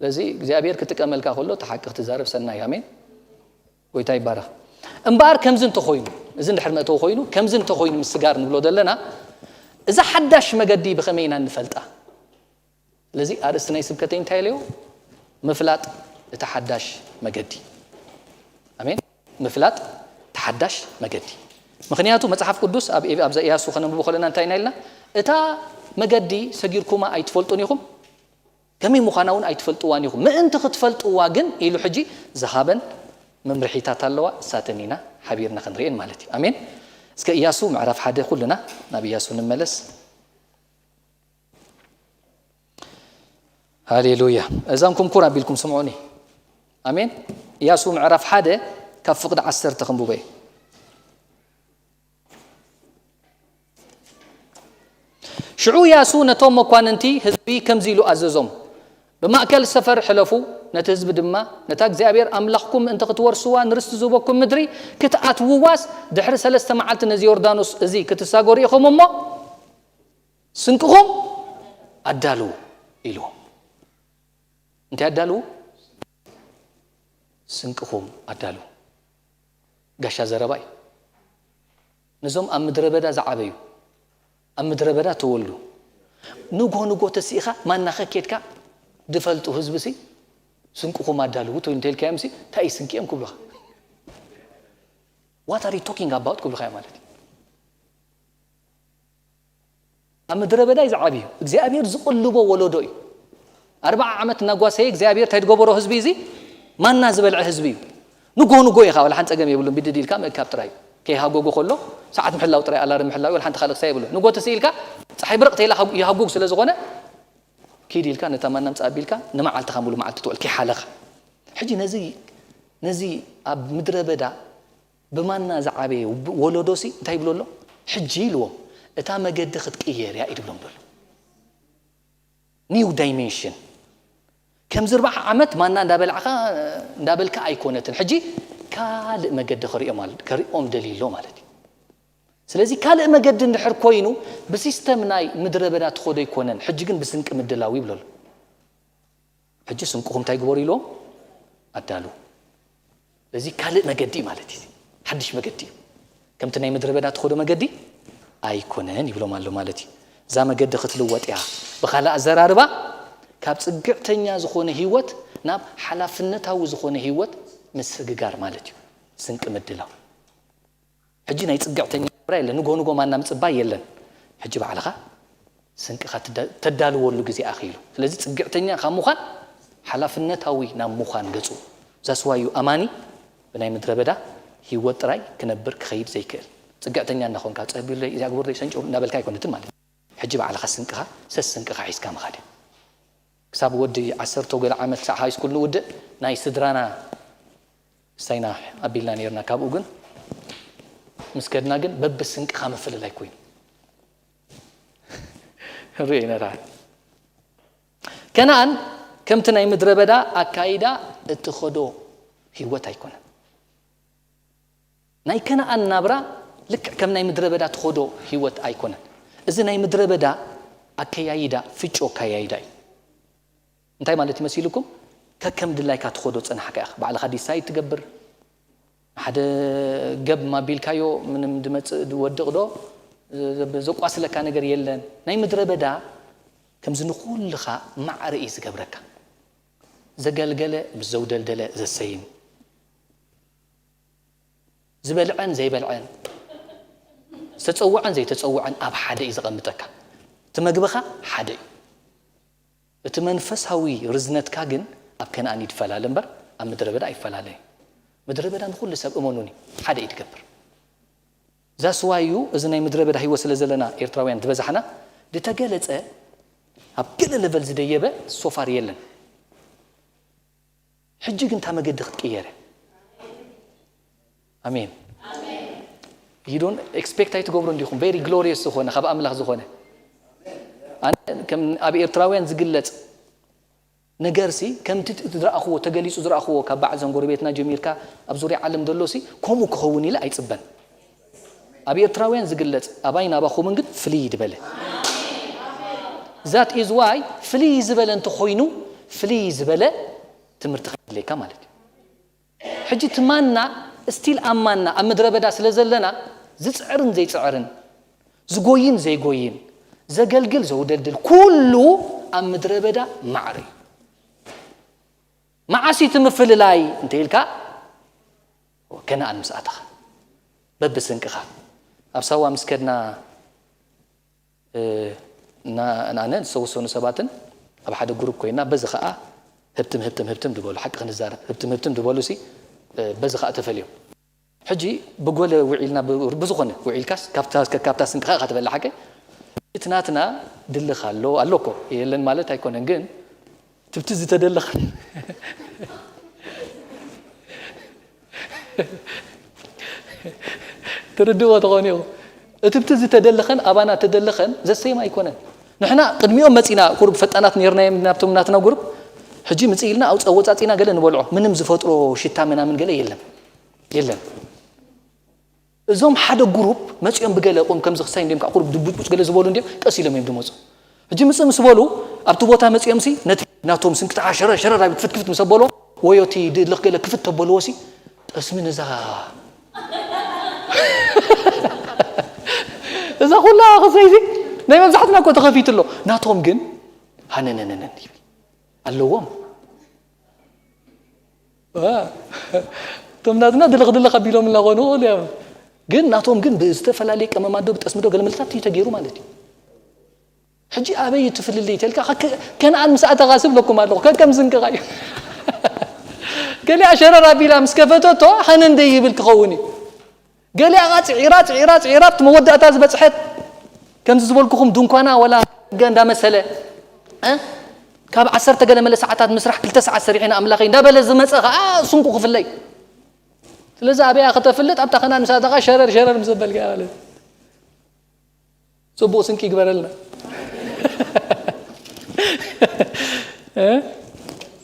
ስለዚ እግዚኣብሔር ክጥቀመልካ ከሎ እቲ ሓቂ ክትዛረብ ሰናይ። ኣሜን። ጎይታ ይባረኽ። እምበኣር ከምዚ እንተኾይኑ፣ እዚ እንድሕር መእተዊ ኮይኑ ከምዚ እንተኾይኑ ምስ ስጋር ንብሎ ዘለና እዛ ሓዳሽ መገዲ ብኸመይ ኢና እንፈልጣ? ስለዚ ኣርእስቲ ናይ ስብከተይ እንታይ ኢለዮ? ምፍላጥ እቲ ሓዳሽ መገዲ። ኣሜን። ምፍላጥ እቲ ሓዳሽ መገዲ። ምክንያቱ መጽሓፍ ቅዱስ ኣብ ኣብዛ ኢያሱ ከነንብቦ ከለና እንታይ ኢና ኢልና? እታ መገዲ ሰጊርኩማ ኣይትፈልጡን ኢኹም፣ ከመይ ምዃና እውን ኣይትፈልጥዋን ኢኹም፣ ምእንቲ ክትፈልጥዋ ግን ኢሉ ሕጂ ዝሃበን መምርሒታት ኣለዋ። እሳተን ኢና ሓቢርና ክንርእየን ማለት እዩ። ኣሜን። እስከ ኢያሱ ምዕራፍ ሓደ ኩልና ናብ ኢያሱ ንመለስ። ሃሌሉያ። እዛም ኩምኩር ኣቢልኩም ስምዑኒ። ኣሜን። ኢያሱ ምዕራፍ ሓደ ካብ ፍቕዲ ዓሰርተ ክንብቦ እየ። ሽዑ ያሱ ነቶም መኳንንቲ ህዝቢ ከምዚ ኢሉ ኣዘዞም፣ ብማእከል ሰፈር ሕለፉ፣ ነቲ ህዝቢ ድማ፣ ነታ እግዚኣብሔር ኣምላኽኩም ምእንቲ ክትወርስዋ ንርስቲ ዝህበኩም ምድሪ ክትኣትውዋስ፣ ድሕሪ ሰለስተ መዓልቲ ነዚ ዮርዳኖስ እዚ ክትሳገሩ ኢኹም እሞ፣ ስንቅኹም ኣዳልዉ ኢልዎም። እንታይ ኣዳልዉ? ስንቅኹም ኣዳልዉ። ጋሻ ዘረባ እዩ። ነዞም ኣብ ምድረ በዳ ዝዓበዩ፣ ኣብ ምድረ በዳ ተወልዱ፣ ንጎ ንጎ ተስኢኻ ማናኸ ኬድካ ድፈልጡ ህዝቢ ሲ ስንቅኹም ኣዳልዉ ተይሉ እንተልካዮም ሲ እንታይ እዩ ስንቂ እዮም ክብሉኻ። What are you talking about ክብሉኻ እዮም ማለት እዩ። ኣብ ምድረ በዳ እዩ ዝዓብዩ። እግዚኣብሔር ዝቕልቦ ወለዶ እዩ። ኣርብዓ ዓመት እናጓሰየ እግዚኣብሔር እንታይ ዝገበሮ ህዝቢ እዚ ማና ዝበልዐ ህዝቢ እዩ። ንጎ ንጎ ኢኻ፣ ወላ ሓንቲ ጸገም የብሉን። ብድድ ኢልካ ምእካብ ጥራይ እዩ። ከይሃጎጉ ከሎ ሰዓት ምሕላው ጥራይ፣ ኣላርም ምሕላው እዩ፣ ወላ ሓንቲ ካልእ ክሳብ የብሉን። ንጎ ተስኢልካ ፀሓይ ብርቕ ተይላ ይሃጉ ስለዝኾነ ኪድ ኢልካ ነታ ማና ምጻእ ኣቢልካ ንመዓልትኻ ሙሉ መዓልቲ ትውዕል ከይሓለኻ። ሕጂ ነዚ ነዚ ኣብ ምድረ በዳ ብማና ዝዓበየ ወለዶ ሲ እንታይ ይብሎ ኣሎ? ሕጂ ኢልዎም እታ መገዲ ክትቅየር እያ እዩ ድብሎም ዘሎ። ኒው ዳይሜንሽን። ከምዚ ኣርብዓ ዓመት ማና እንዳበላዕካ እንዳበልካ ኣይኮነትን። ሕጂ ካልእ መገዲ ከርእዮም ኣል- ከርእዮም ደልዩ ኣሎ ማለት እዩ። ስለዚ ካልእ መገዲ እንድሕር ኮይኑ ብሲስተም ናይ ምድረ በዳ ትኸዶ ኣይኮነን። ሕጂ ግን ብስንቂ ምድላው ይብሎ ኣሎ። ሕጂ ስንቅኹም እንታይ ግበሩ ኢልዎም ኣዳልዉ። እዚ ካልእ መገዲ እዩ ማለት እዩ። ሓድሽ መገዲ እዩ። ከምቲ ናይ ምድረ በዳ ትኸዶ መገዲ ኣይኮነን ይብሎም ኣሎ ማለት እዩ። እዛ መገዲ ክትልወጥ እያ። ብኻልእ ኣዘራርባ ካብ ጽግዕተኛ ዝኾነ ህይወት ናብ ሓላፍነታዊ ዝኾነ ህይወት ምስግጋር ማለት እዩ። ስንቂ ምድላው። ሕጂ ናይ ጽግዕተኛ ናብራ የለን፣ ንጎ ንጎ ማና ምጽባይ የለን። ሕጂ ባዕልኻ ስንቅኻ ትዳ-፣ ተዳልወሉ ግዜ ኣኺሉ። ስለዚ ጽግዕተኛ ካብ ምዃን ሓላፍነታዊ ናብ ምዃን ገጹ። ዛስዋዩ ኣማኒ ብናይ ምድረ በዳ ህይወት ጥራይ ክነብር ክኸይድ ዘይክእል። ጽግዕተኛ እናኾንካ፣ "ጸቢሉለይ፣ እዚኣ ግበሩለይ፣ ሰንጭው" እንዳበልካ ኣይኮነትን ማለት እዩ። ሕጂ ባዕልኻ ስንቅኻ፣ ሰስ ስንቅኻ ሒዝካ ምኻድ እዩ። ክሳብ ወዲ ዓሰርተ ገለ ዓመት፣ ክሳብ ሃይ ስኩል ንውድእ፣ ናይ ስድራና ሳይና ኣቢልና ነይርና። ካብኡ ግን ምስ ከድና ግን በብስንቅኻ ምፍልላይ ኮይኑ። ርእይ ነራ። ከነኣን ከምቲ ናይ ምድረ በዳ ኣካይዳ እትኸዶ ህይወት ኣይኮነን። ናይ ከነኣን ናብራ ልክዕ ከም ናይ ምድረ በዳ ትኸዶ ህይወት ኣይኮነን። እዚ ናይ ምድረ በዳ ኣከያይዳ፣ ፍጮ ኣከያይዳ እዩ። እንታይ ማለት ይመሲልኩም? ከከም ድላይካ ትኸዶ ጸናሕካ ኢኻ። ባዕልኻ ዲሳይድ ትገብር። ሓደ ገብ ማቢልካዮ ምንም ድመጽእ ድወድቕ ዶ ዘ-፣ ዘቋስለካ ነገር የለን። ናይ ምድረ በዳ ከምዚ ንኹልኻ ማዕረ እዩ ዝገብረካ። ዘገልገለ ምስ ዘውደልደለ ዘሰይም፣ ዝበልዐን ዘይበልዐን፣ ዝተጸውዐን ዘይተጸውዐን ኣብ ሓደ እዩ ዘቐምጠካ። እቲ መግብኻ ሓደ እዩ። እቲ መንፈሳዊ ርዝነትካ ግን ኣብ ከነኣን ይፈላለ እምበር ኣብ ምድረ በዳ ኣይፈላለን። ምድረ በዳ ንኹሉ ሰብ እመኑኒ ሓደ እዩ ትገብር። ዛስዋይ እዩ እዚ ናይ ምድረ በዳ ህይወት ስለ ዘለና ኤርትራውያን ዝበዛሕና፣ ዝተገለጸ ኣብ ገለ ለቨል ዝደየበ ሶፋር የለን። ሕጂ ግን እታ መገዲ ክትቅየር እያ። ኣሜን። You don't expect ኣይትገብሩ እንዲኹም very glorious ዝኾነ ካብ ኣምላኽ ዝኾነ ኣነ ከም ኣብ ኤርትራውያን ዝግለጽ ነገርሲ ከምቲ ዝረኣኽዎ ተገሊጹ ዝረኣኽዎ ካብ በዓል ዘን ጎረቤትና ጀሚርካ ኣብ ዙርያ ዓለም ዘሎሲ ከምኡ ክኸውን ኢለ ኣይጽበን። ኣብ ኤርትራውያን ዝግለጽ ኣባይ ናባኹምን ግን ፍልይ ዝበለ that is why ፍልይ ዝበለ እንተኾይኑ ፍልይ ዝበለ ትምህርቲ ከድልየካ ማለት እዩ። ሕጂ እቲ ማና ስቲል ኣብ ማና ኣብ ምድረ በዳ ስለ ዘለና ዝጽዕርን ዘይጽዕርን ዝጎይን ዘይጎይን ዘገልግል ዘውደልድል ኩሉ ኣብ ምድረ በዳ ማዕረ እዩ። መዓስ እዩ እቲ ምፍልላይ እንተ ኢልካ ከነኣን ምስ ኣተኻ በብስንቅኻ ኣብ ሳዋ ምስ ከድና እ፣ እና ኣነ ዝተወሰኑ ሰባትን ኣብ ሓደ ግሩፕ ኮይና በዚ ከዓ ህብትም ህብትም ህብትም ዝበሉ ሓቂ ክንዛረብ ህብትም ህብትም ዝበሉ ሲ እ፣ በዚ ከዓ ተፈልዮም ሕጂ ብጎለ ውዒልና ብ- ብዝኾነ ውዒልካስ ካብታ እስከ- ካብታ ስንቅኻ ኢኻ ትበልዕ ሓቂ እቲ ናትና ድልኽ ኣሎ ኣሎ እኮ የለን ማለት ኣይኮነን ግን ትብቲ ዝተደለኸን ትርድእዎ ተኾኑ ኢኹ እቲ ብቲ ዝተደለኸን ኣባና ተደለኸን ዘሰይም ኣይኮነን ንሕና ቅድሚኦም መፂና ቁሩብ ፈጣናት ነርና ናብቶም ናትና ጉሩብ ሕጂ ምፅእ ኢልና ኣውፃ ወፃፂና ገለ ንበልዖ ምንም ዝፈጥሮ ሽታ ምናምን ገለ የለን የለን እዞም ሓደ ጉሩፕ መፂኦም ብገለ ቆም ከምዚ ክሳይ እንዲም ከዓ ቁሩብ ድቡጭቡጭ ገለ ዝበሉ እንዲም ቀስ ኢሎም እዮም ዝመፁ ሕጂ ምፅእ ምስ በሉ ኣብቲ ቦታ መፂኦም ሲ ነቲ ናቶም ስንክትዓ ሸረር ሸረር ኣብ ክፍት ክፍት ምስ ኣበሎ ወዮ እቲ ድልኽ ገለ ክፍት ተበልዎ ሲ ጠስሚ ነዛ እዛ ኩላ ክሳይ ሲ ናይ መብዛሕትና እኮ ተኸፊቱ ኣሎ ናቶም ግን ሃነነነነን ይብል ኣለዎም እቶም ናትና ድልኽ ድልኽ ኣቢሎም እናኾኑ ግን ናቶም ግን ብዝተፈላለየ ቀመማት ዶ ብጠስሚ ዶ ገለ መልታት እዩ ተገይሩ ማለት እዩ ሕጂ ኣበይ እዩ ትፍልልይ ተልካ ከነኣን ምስ ኣተኻ ስብለኩም ኣለኹ ከከም ዝንቅቓ እዩ ገሊኣ ሸረር ኣቢላ ምስ ከፈተቶ ሃነንደይ ይብል ክኸውን እዩ ገሊኣ ኸዓ ጽዒራ ጽዒራ ጽዒራ ኣብቲ መወዳእታ ዝበጽሐት ከምዚ ዝበልኩኹም ድንኳና ወላ ገ እንዳመሰለ እ? ካብ ዓሰርተ ገለ መለ ሰዓታት ምስራሕ ክልተ ሰዓት ሰሪሐ ንኣምላኸይ እንዳበለ ዝመጸ ኸዓ ስንቁ ክፍለይ ስለዚ ኣበያ ከተፍልጥ ኣብታ ኸና ንሳተኻ ሸረር ሸረር ምስ በልካ ማለት ጽቡቕ ስንቂ ይግበረልና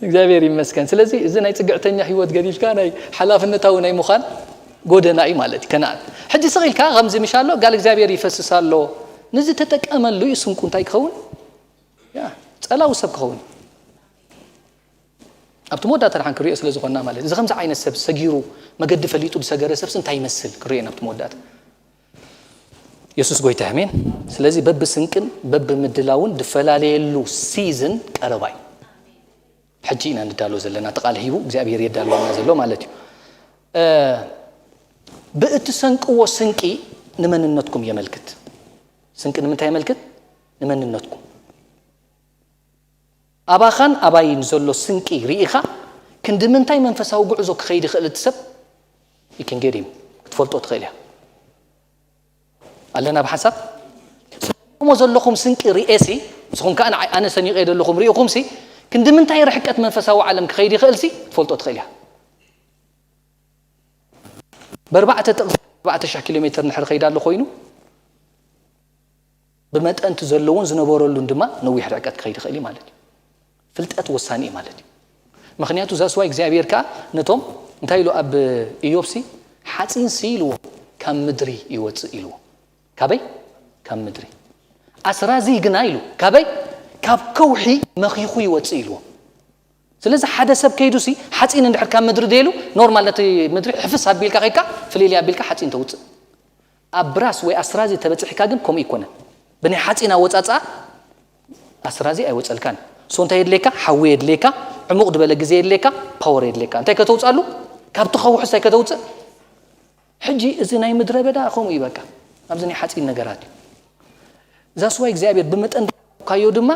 እግዚኣብሔር ይመስገን ስለዚ እዚ ናይ ጽግዕተኛ ህይወት ገዲፍካ ናይ ሓላፍነታዊ ናይ ምዃን ጎደና እዩ ማለት እዩ ከነኣን ሕጂ ስቕ ኢልካ ከምዚ ምሽ ኣሎ ጋል እግዚኣብሔር ይፈስስ ኣሎ ንዚ ተጠቀመሉ እዩ ስንቁ እንታይ ክኸውን ጸላዊ ሰብ ክኸውን ኣብቲ መወዳእታ ደሓን ክሪኦ ስለ ዝኾንና ማለት እዚ ከምዚ ዓይነት ሰብ ሰጊሩ መገዲ ፈሊጡ ዝሰገረ ሰብስ እንታይ ይመስል ክሪኦ ኢና ኣብቲ መወዳእታ የሱስ ጎይታ ኣሜን ስለዚ በብስንቅን በብምድላውን ድፈላለየሉ ሲዝን ቀረባ እዩ ሕጂ ኢና ንዳሎ ዘለና እቲ ቃል ሂቡ እግዚኣብሔር የዳልወና ዘሎ ማለት እዩ ብእትሰንቅዎ ስንቂ ንመንነትኩም የመልክት። ስንቂ ንምንታይ የመልክት? ንመንነትኩም። ኣባኻን ኣባይን ዘሎ ስንቂ ርኢኻ ክንዲ ምንታይ መንፈሳዊ ጉዕዞ ክኸይድ ይኽእል እቲ ሰብ? ይክንጌዲም ክትፈልጦ ትኽእል እያ። ኣለና ብሓሳብ እሞ ዘለኹም ስንቂ ርኤሲ ንስኹም ከኣ ንዓይ ኣነ ሰኒቐ ዘለኹም ርኢኹምሲ ክንዲ ምንታይ ርሕቀት መንፈሳዊ ዓለም ክኸይድ ይኽእልሲ ክትፈልጦ ትኽእል እያ። ብኣርባዕተ ጥቕሲ ኣርባዕተ ሽሕ ኪሎ ሜትር ንድሕር ኸይድ ኣሎ ኮይኑ ብመጠን እቲ ዘለዎን ዝነበረሉን ድማ ነዊሕ ርሕቀት ክኸይድ ይኽእል እዩ ማለት እዩ። ፍልጠት ወሳኒ እዩ ማለት እዩ። ምኽንያቱ ዛስዋይ እግዚኣብሔር ከዓ ነቶም እንታይ ኢሉ ኣብ ኢዮብሲ ሓፂንሲ ኢልዎ ካብ ምድሪ ይወፅእ ኢልዎ። ካበይ? ካብ ምድሪ። ኣስራዚ ግና ኢሉ ካበይ? ካብ ከውሒ መኺኹ ይወፅእ ኢልዎ። ስለዚ ሓደ ሰብ ከይዱሲ ሓፂን እንድሕር ካብ ምድሪ ደይሉ ኖርማል ነቲ ምድሪ ሕፍስ ኣቢልካ ከይድካ ፍልልይ ኣቢልካ ሓፂን ተውፅእ። ኣብ ብራስ ወይ ኣስራዚ ተበፂሕካ ግን ከምኡ ይኮነን። ብናይ ሓፂን ኣወፃፅኣ ኣስራዚ ኣይወፀልካን። ሶ እንታይ የድልየካ? ሓዊ የድልየካ። ዕሙቕ ዝበለ ግዜ የድልየካ። ፓወር የድልየካ። እንታይ ከተውፅኣሉ? ካብቲ ከውሒ እንታይ ከተውፅእ? ሕጂ እዚ ናይ ምድረ በዳ ከምኡ እዩ በቃ። ኣብዚ ናይ ሓፂን ነገራት እዩ። ዛስዋይ እግዚኣብሔር ብመጠን ካዮ ድማ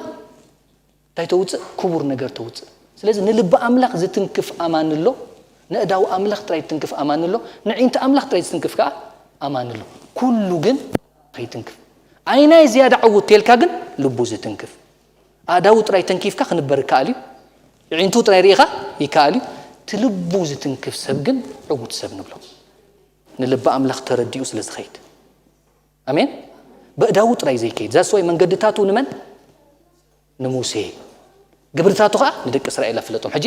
እንታይ ተውፅእ? ክቡር ነገር ተውፅእ። ስለዚ ንልቢ ኣምላኽ ዝትንክፍ ኣማን ኣሎ፣ ንእዳው ኣምላኽ ጥራይ ዝትንክፍ ኣማን ኣሎ፣ ንዒንቲ ኣምላኽ ጥራይ ዝትንክፍ ከዓ ኣማን ኣሎ። ኩሉ ግን ከይትንክፍ። ኣይናይ ዝያዳ ዕውት ተልካ ግን ልቡ ዝትንክፍ። ኣእዳው ጥራይ ተንኪፍካ ክንበር ይከኣል እዩ። ዒንቱ ጥራይ ርኢኻ ይከኣል እዩ። እቲ ልቡ ዝትንክፍ ሰብ ግን ዕውት ሰብ ንብሎ። ንልቢ ኣምላኽ ተረዲኡ ስለ ዝኸይድ። ኣሜን። በእዳው ጥራይ ዘይከይድ ዛስዋይ መንገድታቱ ንመን? ንሙሴ። ግብርታቱ ከዓ ንደቂ እስራኤል ኣፍለጦም። ሕጂ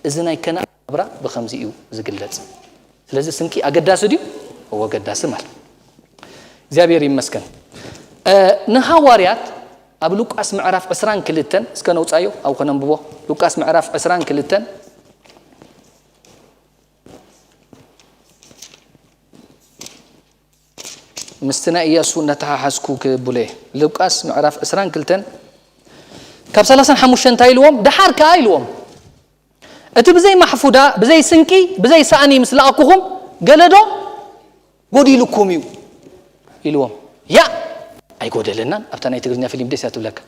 እዚ ናይ ከነኣን ናብራ ብኸምዚ እዩ ዝግለጽ። ስለዚ ስንቂ ኣገዳሲ ድዩ? እዎ ኣገዳሲ ማለት። እግዚኣብሔር ይመስገን። ንሃዋርያት ኣብ ሉቃስ ምዕራፍ ዕስራን ክልተን እስከ ነውፃዮ። ኣብ ከነንብቦ። ሉቃስ ምዕራፍ ዕስራን ክልተን ምስቲ ናይ ኢያሱ እናተሓሓዝኩ ክብሎ እየ። ሉቃስ ምዕራፍ ዕስራን ክልተን ካብ ሰላሳን ሓሙሽተን እንታይ ኢልዎም? ደሓር ከኣ ኢልዎም፣ እቲ ብዘይ ማሕፉዳ፣ ብዘይ ስንቂ፣ ብዘይ ሳእኒ ምስ ለኣኩኹም ገለዶ ጎዲሉኩም እዩ ኢልዎም። ያ ኣይጎደለናን። ኣብታ ናይ ትግርኛ ፊልም ደስ እያ ትብለካ።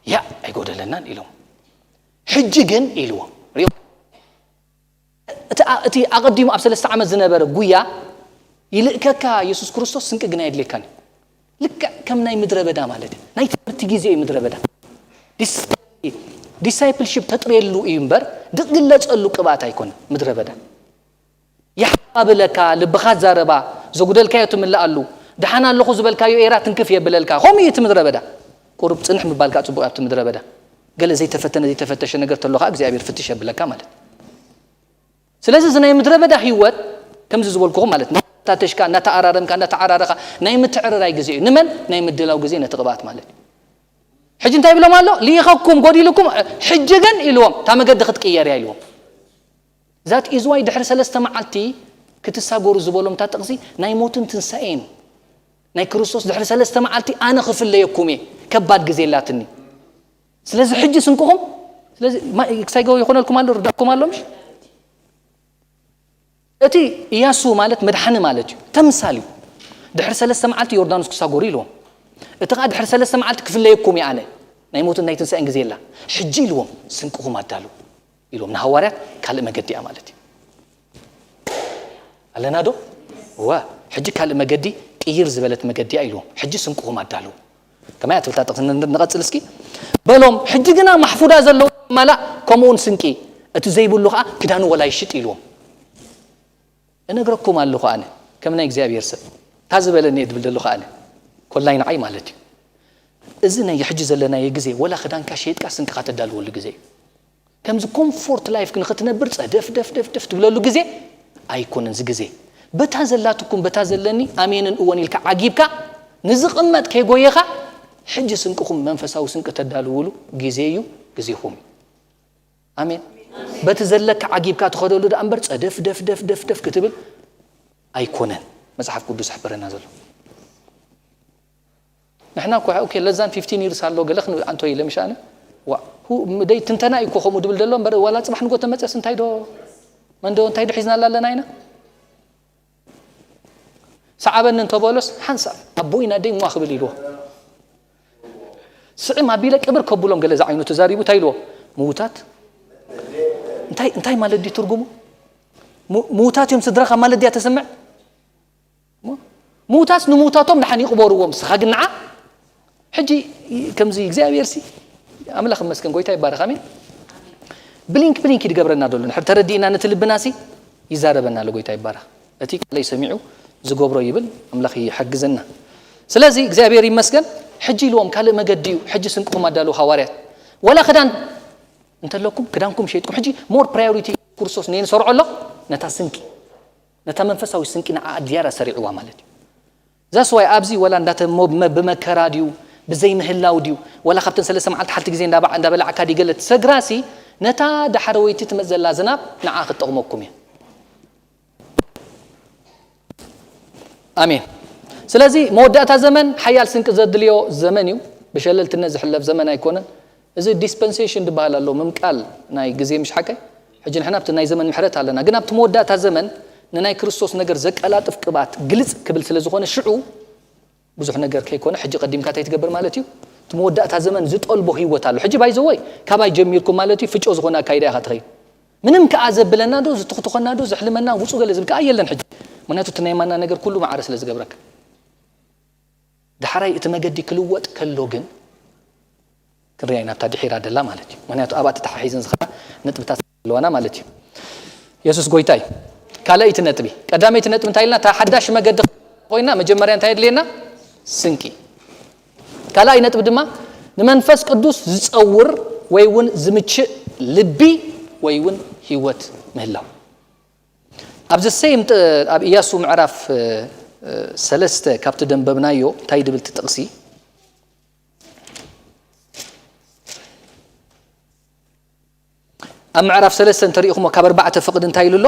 ያ ኣይጎደለናን ኢሎም። ሕጂ ግን ኢልዎም። ሪኦ እቲ ኣቐዲሙ ኣብ ሰለስተ ዓመት ዝነበረ ጉያ ይልእከካ የሱስ ክርስቶስ ስንቂ ግና የድልየካን እዩ። ልክዕ ከም ናይ ምድረ በዳ ማለት እዩ። ናይ ትምህርቲ ግዜ እዩ ምድረ በዳ። ዲሳይፕልሽፕ ተጥርየሉ እዩ እምበር ድግለፀሉ ቅብኣት ኣይኮነ ምድረ በዳ። ይሓባብለካ፣ ልብኻ ዛረባ፣ ዘጉደልካዮ ትምልኣሉ፣ ደሓን ኣለኹ ዝበልካዮ ኤራ ትንክፍ የብለልካ። ከምኡ እዩ እቲ ምድረ በዳ። ቁሩብ ፅንሕ ምባልካ ፅቡቅ ኣብቲ ምድረ በዳ። ገለ ዘይተፈተነ ዘይተፈተሸ ነገር ተሎ ከዓ እግዚኣብሔር ፍትሽ የብለካ ማለት። ስለዚ እዚ ናይ ምድረ በዳ ህይወት ከምዚ ዝበልኩኹም ማለት እናተፈታተሽካ እናተኣራረምካ እናተዓራረኻ ናይ ምትዕርራይ ግዜ እዩ። ንመን ናይ ምድላው ግዜ ነቲ ቅብኣት ማለት እዩ። ሕጂ እንታይ ይብሎም ኣሎ? ልኢኸኩም ጎዲልኩም፣ ሕጂ ግን ኢልዎም እታ መገዲ ክትቅየር እያ ኢልዎም። ዛት ኢዝዋይ ድሕሪ ሰለስተ መዓልቲ ክትሳገሩ ዝበሎም እታ ጥቕሲ ናይ ሞትን ትንሳኤን ናይ ክርስቶስ ድሕሪ ሰለስተ መዓልቲ ኣነ ክፍለየኩም እየ። ከባድ ግዜ ኣላትኒ። ስለዚ ሕጂ ስንቅኹም ስለዚ ክሳይ ገው ይኾነልኩም ኣሎ ርዳኩም ኣሎ ምሽ? እቲ ኢያሱ ማለት መድሓኒ ማለት እዩ። ተምሳል እዩ። ድሕሪ ሰለስተ መዓልቲ ዮርዳኖስ ክሳጎሩ ኢልዎም። እቲ ኸዓ ድሕሪ ሰለስተ መዓልቲ ክፍለየኩም እየ ኣነ። ናይ ሞትን ናይ ትንሳኤን ግዜ የላ። ሕጂ ኢልዎም ስንቅኹም ኣዳሉ ኢልዎም ንሃዋርያት ካልእ መገዲ እያ ማለት እዩ። ኣለና ዶ? እወ፣ ሕጂ ካልእ መገዲ ቅይር ዝበለት መገዲ እያ ኢልዎም። ሕጂ ስንቅኹም ኣዳሉ። ከመይ እያ ትብል እታ ጥቕሲ? ን-፣ ንቐጽል እስኪ። በሎም፣ ሕጂ ግና ማሕፉዳ ዘለዎ ማላእ ከምኡውን ስንቂ፣ እቲ ዘይብሉ ኸዓ ክዳኑ ወላ ይሽጥ ኢልዎም። እነግረኩም ኣለኹ ኣነ፣ ከም ናይ እግዚኣብሔር ሰብ፣ እታ ዝበለኒ እየ ድብል ዘለኹ ኣነ። ኮላይ ንዓይ ማለት እዩ። እዚ ናይ ሕጂ ዘለናዮ ግዜ፣ ወላ ክዳንካ ሸይጥካ ስንቅኻ ተዳልወሉ ግዜ እዩ። ከምዚ ኮምፎርት ላይፍ ንኽትነብር ጸደፍ ደፍ ደፍ ደፍ ትብለሉ ግዜ ኣይኮነን እዚ ግዜ። በታ ዘላትኩም፣ በታ ዘለኒ ኣሜንን እወን ኢልካ ዓጊብካ ንዝቕመጥ ከይጎየኻ፣ ሕጂ ስንቅኹም መንፈሳዊ ስንቂ ተዳልውሉ ግዜ እዩ፣ ግዜኹም እዩ። ኣሜን። በቲ ዘለካ ዓጊብካ ትኸደሉ ደኣ እምበር ጸደፍ ደፍ ደፍ ደፍ ደፍ ክትብል ኣይኮነን መጽሓፍ ቅዱስ ዝሕብረና ዘሎ። ንሕና እኮ ኦኬ ለዛን ፊፍቲን ይርስ ኣሎ ገለ ክንብል ኣንቶ ኢለ ምሽ ኣነ ዋ ሁ ምደይ ትንተና እዩ እኮ ከምኡ ድብል ዘሎ እምበር ዋላ ጽባሕ ንጎ ተመጸስ እንታይ ዶ መን ዶ እንታይ ዶ ሒዝናላ ኣለና ኢና። ሰዓበኒ እንተበሎስ ሓንሳብ ኣቦይን ኣደይን ዋ ክብል ኢልዎ። ስዕም ኣቢለ ቅብር ከብሎም ገለ ዝዓይኑ ተዛሪቡ እንታይ ኢልዎ? ምዉታት እንታይ እንታይ ማለት ድዩ ትርጉሙ? ሙ- ምዉታት እዮም ስድራኻ ማለት ድያ ተሰምዕ? ሞ- ምዉታትስ ንምዉታቶም ደሓን ይቕበርዎም፣ ንስኻ ግን ንዓ ሕጂ ከምዚ እግዚኣብሔር ሲ ኣምላኽ ይመስገን፣ ጎይታ ይባረኽ፣ ኣሜን። ብሊንክ ብሊንክ ይድገብረና ደሎ ንሕር ተረዲእና ነቲ ልብና ሲ ይዛረበና ኣሎ፣ ጎይታ ይባረኽ። እቲ ቃለይ ሰሚዑ ዝገብሮ ይብል ኣምላኽ ይሓግዘና። ስለዚ እግዚኣብሔር ይመስገን። ሕጂ ኢልዎም ካልእ መገዲ እዩ። ሕጂ ስንቅኹም ኣዳለዉ ሃዋርያት። ወላ ክዳን እንተለኩም ክዳንኩም ሸይጥኩም ሕጂ ሞር ፕራዮሪቲ ክርስቶስ ነየንሰርዖ ኣሎ ነታ ስንቂ፣ ነታ መንፈሳዊ ስንቂ ንዓ ዝያዳ ሰሪዕዋ ማለት እዩ። ዛስ ዋይ ኣብዚ ወላ እንዳተ ብመከራ ድዩ ብዘይምህላው ድዩ ወላ ካብተን ሰለስተ መዓልቲ ሓልቲ ግዜ እንዳበዓ እንዳበላዕካ ድዩ ገለ ትሰግራሲ፣ ነታ ዳሕረወይቲ ትመጽእ ዘላ ዝናብ ንዓ ክትጠቕመኩም እያ። ኣሜን። ስለዚ መወዳእታ ዘመን ሓያል ስንቂ ዘድልዮ ዘመን እዩ። ብሸለልትነት ዝሕለፍ ዘመን ኣይኮነን። እዚ ዲስፐንሴሽን ዝበሃል ኣሎ፣ ምምቃል ናይ ግዜ፣ ምሽ ሓቀይ? ሕጂ ንሕና ኣብቲ ናይ ዘመን ምሕረት ኣለና፣ ግን ኣብቲ መወዳእታ ዘመን ንናይ ክርስቶስ ነገር ዘቀላጥፍ ቅብኣት ግልጽ ክብል ስለ ዝኾነ ሽዑ ብዙሕ ነገር ከይኮነ ሕጂ ቀዲምካ እንታይ ትገብር ማለት እዩ? እቲ መወዳእታ ዘመን ዝጠልቦ ህይወት ኣሎ። ሕጂ ባይዘወይ ካባይ ጀሚርኩም ማለት እዩ ፍጮ ዝኾነ ኣካይዳ ኢኻ ትኸይድ። ምንም ከኣ ዘብለና ዶ ዝትኽትኾና ዶ ዘሕልመና ውጹ ገለ ዝብል ከኣ የለን ሕጂ። ምክንያቱ እቲ ናይ ማና ነገር ኩሉ ማዕረ ስለ ዝገብረካ። ዳሕራይ እቲ መገዲ ክልወጥ ከሎ ግን ክንሪኣ ኢና ኣብታ ድሒራ ደላ ማለት እዩ። ምክንያቱ ኣብኣ ተተሓሒዘን ዝኸዳ ነጥብታት ኣለዋና ማለት እዩ። የሱስ ጎይታ እዩ። ካልኣይቲ ነጥቢ፣ ቀዳመይቲ ነጥቢ እንታይ ኢልና? እታ ሓዳሽ መገዲ ኮይና መጀመርያ እንታይ የድልየና? ስንቂ። ካልኣይ ነጥቢ ድማ ንመንፈስ ቅዱስ ዝጸውር ወይ እውን ዝምችእ ልቢ ወይ እውን ህይወት ምህላው። ኣብዚ ሴም ኣብ ኢያሱ ምዕራፍ ሰለስተ ካብቲ ደንበብናዮ እንታይ ድብል እቲ ጥቕሲ? ኣብ ምዕራፍ ሰለስተ እንተሪኢኹሞ ካብ ኣርባዕተ ፍቕዲ እንታይ ኢሉ ኣሎ?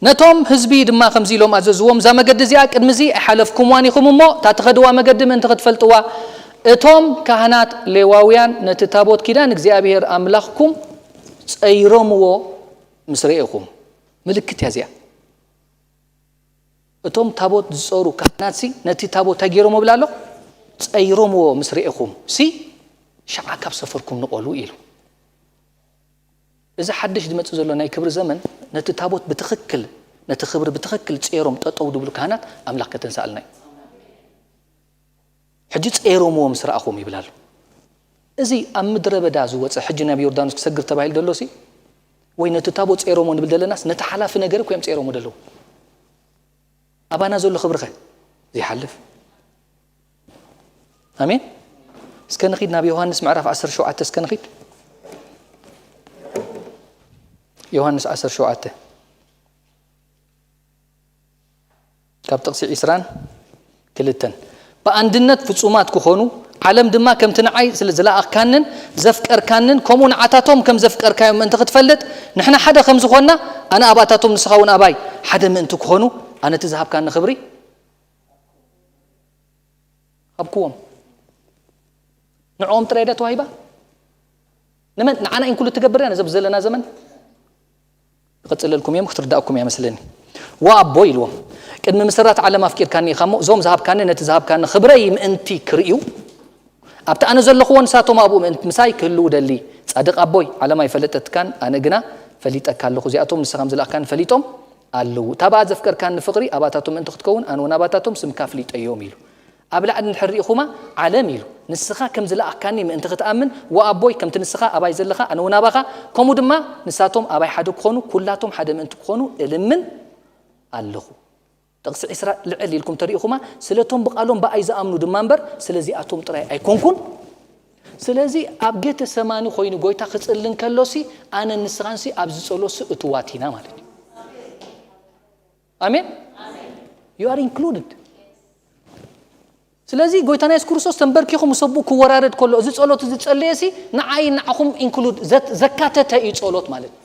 ነቶም ህዝቢ ድማ ከምዚ ኢሎም ኣዘዝዎም፣ እዛ መገዲ እዚኣ ቅድሚ እዚ ኣይሓለፍኩምዋን ኢኹም እሞ፣ እታ ትኸድዋ መገዲ ምእንቲ ክትፈልጥዋ፣ እቶም ካህናት ሌዋውያን ነቲ ታቦት ኪዳን እግዚኣብሔር ኣምላኽኩም ጸይሮምዎ ምስ ርኤኹም። ምልክት እያ እዚኣ። እቶም ታቦት ዝጸሩ ካህናትሲ ነቲ ታቦት እንታይ ገይሮም ይብል ኣሎ? ጸይሮምዎ ምስ ርኤኹም ሲ ሽዓ ካብ ሰፈርኩም ንቐሉ ኢሉ። እዚ ሓድሽ ዝመጽእ ዘሎ ናይ ክብሪ ዘመን ነቲ ታቦት ብትኽክል፣ ነቲ ክብሪ ብትኽክል ጸይሮም ጠጠው ድብሉ ካህናት ኣምላኽ ከተንሳእልና እዩ። ሕጂ ጸይሮምዎ ምስ ረኣኹም ይብል ኣሎ። እዚ ኣብ ምድረ በዳ ዝወጸ ሕጂ ናብ ዮርዳኖስ ክሰግር ተባሂሉ ደሎሲ ወይ ነቲ ታቦት ጸይሮምዎ ንብል ደለናስ ነቲ ሓላፊ ነገር እኮ እዮም ጸይሮምዎ ደለዉ። ኣባና ዘሎ ክብሪ ከ ዘይሓልፍ? ኣሜን። እስከ ንኺድ ናብ ዮሃንስ ምዕራፍ ዓሰርተ ሸውዓተ እስከ ንኺድ። ዮሃንስ ዓሰርተ ሸውዓተ ካብ ጥቕሲ ዒስራን ክልተን፣ ብኣንድነት ፍጹማት ክኾኑ፣ ዓለም ድማ ከምቲ ንዓይ ስለ ዝለኣኽካንን ዘፍቀርካንን፣ ከምኡ ንዓታቶም ከም ዘፍቀርካዮም ምእንቲ ክትፈልጥ፣ ንሕና ሓደ ከም ዝኾንና፣ ኣነ ኣባታቶም ንስኻ እውን ኣባይ ሓደ ምእንቲ ክኾኑ፣ ኣነ እቲ ዝሃብካኒ ክብሪ ሃብክዎም። ንዕኦም ጥራይ ድያ ተዋሂባ? ንመን? ንዓና ኢንክሉድ ትገብር እያ ነዚ ኣብዚ ዘለና ዘመን? ክቕጽለልኩም እዮም፣ ክትርዳእኩም እያ መስለኒ። ወኣቦ ኢልዎም፣ ቅድሚ ምሰራት ዓለም ኣፍቂርካኒ ኢኻ እሞ፣ እዞም ዝሃብካኒ፣ ነቲ ዝሃብካኒ ክብረይ ምእንቲ ክርእዩ፣ ኣብቲ ኣነ ዘለኽዎ ንሳቶም ኣብኡ ምእንቲ ምሳይ ክህልዉ ደሊ። ጻድቕ ኣቦይ፣ ዓለም ኣይፈለጠትካን፣ ኣነ ግና ፈሊጠካ ኣለኹ። እዚኣቶም ንስኻ ከም ዝለኣኽካኒ ፈሊጦም ኣለዉ። እታ ብኣ ዘፍቀርካኒ ፍቕሪ ኣባታቶም ምእንቲ ክትከውን፣ ኣነ እውን ኣባታቶም ስምካ ኣፍሊጠዮም ኢሉ። ኣብ ላዕሊ እንድሕር ርኢኹማ፣ ዓለም ኢሉ፣ ንስኻ ከም ዝለኣኽካኒ ምእንቲ ክትኣምን፣ ወኣቦይ፣ ከምቲ ንስኻ ኣባይ ዘለኻ፣ ኣነ እውን ኣባኻ፣ ከምኡ ድማ ንሳቶም ኣባይ ሓደ ክኾኑ፣ ኩላቶም ሓደ ምእንቲ ክኾኑ እልምን ኣለኹ። ጥቕሲ ዒስራ ልዕል ኢልኩም ተሪኢኹማ፣ ስለቶም ብቓሎም ብኣይ ዝኣምኑ ድማ እምበር፣ ስለዚኣቶም ጥራይ ኣይኮንኩን። ስለዚ ኣብ ጌተሰማኒ ኮይኑ ጎይታ ክጽሊ እንከሎሲ፣ ኣነ ንስኻንሲ ኣብዚ ጸሎትሲ እቱዋት ኢና ማለት እዩ። ኣሜን። You are included። ስለዚ ጎይታና የሱስ ክርስቶስ ተንበርኪኹ ምስ ኣቦኡ ክወራረድ ከሎ፣ እዚ ጸሎት እዚ ጸለየሲ ንዓይ ንዓኹም ኢንክሉድ ዘካተተ እዩ ጸሎት ማለት እዩ።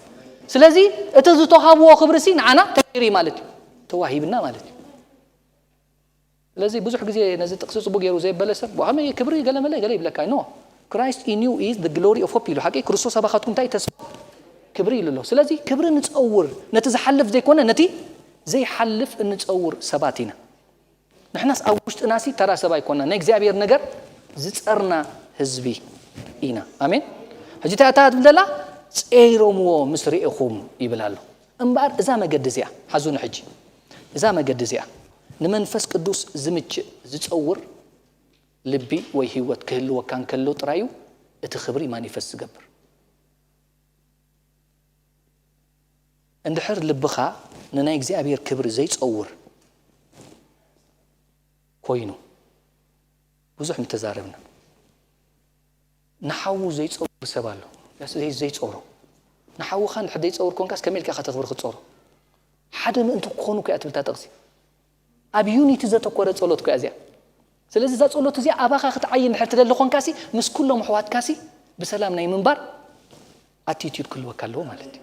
ስለዚ እቲ ዝተዋህብዎ ክብሪሲ ንዓና ተገይሩ እዩ ማለት እዩ፣ ተዋሂብና ማለት እዩ። ስለዚ ብዙሕ ግዜ ነዚ ጥቕሲ ጽቡቅ ገይሩ ዘየበለ ሰብ፣ "ዋሃመ ክብሪ ገለ መለ ገለ" ይብለካ። No, Christ in you is the glory of hope ኢሉ። ሓቂ ክርስቶስ ኣባኻትኩም እንታይ ተስፋ? ክብሪ ኢሉ ኣሎ። ስለዚ ክብሪ ንጸውር፣ ነቲ ዝሓልፍ ዘይኮነ ነቲ ዘይሓልፍ እንጸውር ሰባት ኢና። ንሕናስ ኣብ ውሽጥናሲ ተራ ሰብ ኣይኮና፣ ናይ እግዚኣብሔር ነገር ዝጸርና ህዝቢ ኢና። ኣሜን። ሕጂ እንታይ እታ ትብል ዘላ? "ጸይሮምዎ ምስ ርኤኹም" ይብል ኣሎ። እምበኣር እዛ መገዲ እዚኣ ሓዙኒ። ሕጂ እዛ መገዲ እዚኣ ንመንፈስ ቅዱስ ዝምችእ ዝጸውር ልቢ ወይ ህይወት ክህልወካ እንከሎ ጥራይ እዩ እቲ ክብሪ ማኒፈስት ዝገብር። እንድሕር ልብኻ ንናይ እግዚኣብሔር ክብሪ ዘይጸውር ኮይኑ፣ ብዙሕ ምተዛረብና። ንሓዉ ዘይጸውር ሰብ ኣሎ። ያስ-፣ ዘይ-፣ ዘይጸውሮ። ንሓውኻ እንድሕር ዘይጸውር ኮንካስ ከመይ ኢልካ ኢኻ ተኽብሪ ክትጸውሮ? ሓደ ምእንቲ ክኾኑ እኮ እያ ትብል እታ ጥቕሲ። ኣብ ዩኒቲ ዘተኮረ ጸሎት እኮ እያ እዚኣ። ስለዚ እዛ ጸሎት እዚኣ ኣባኻ ክትዓዪ እንድሕር ትደሊ ኮንካሲ፣ ምስ ኩሎም ኣሕዋትካሲ ብሰላም ናይ ምንባር ኣቲቲዩድ ክህልወካ ኣለዎ ማለት እዩ።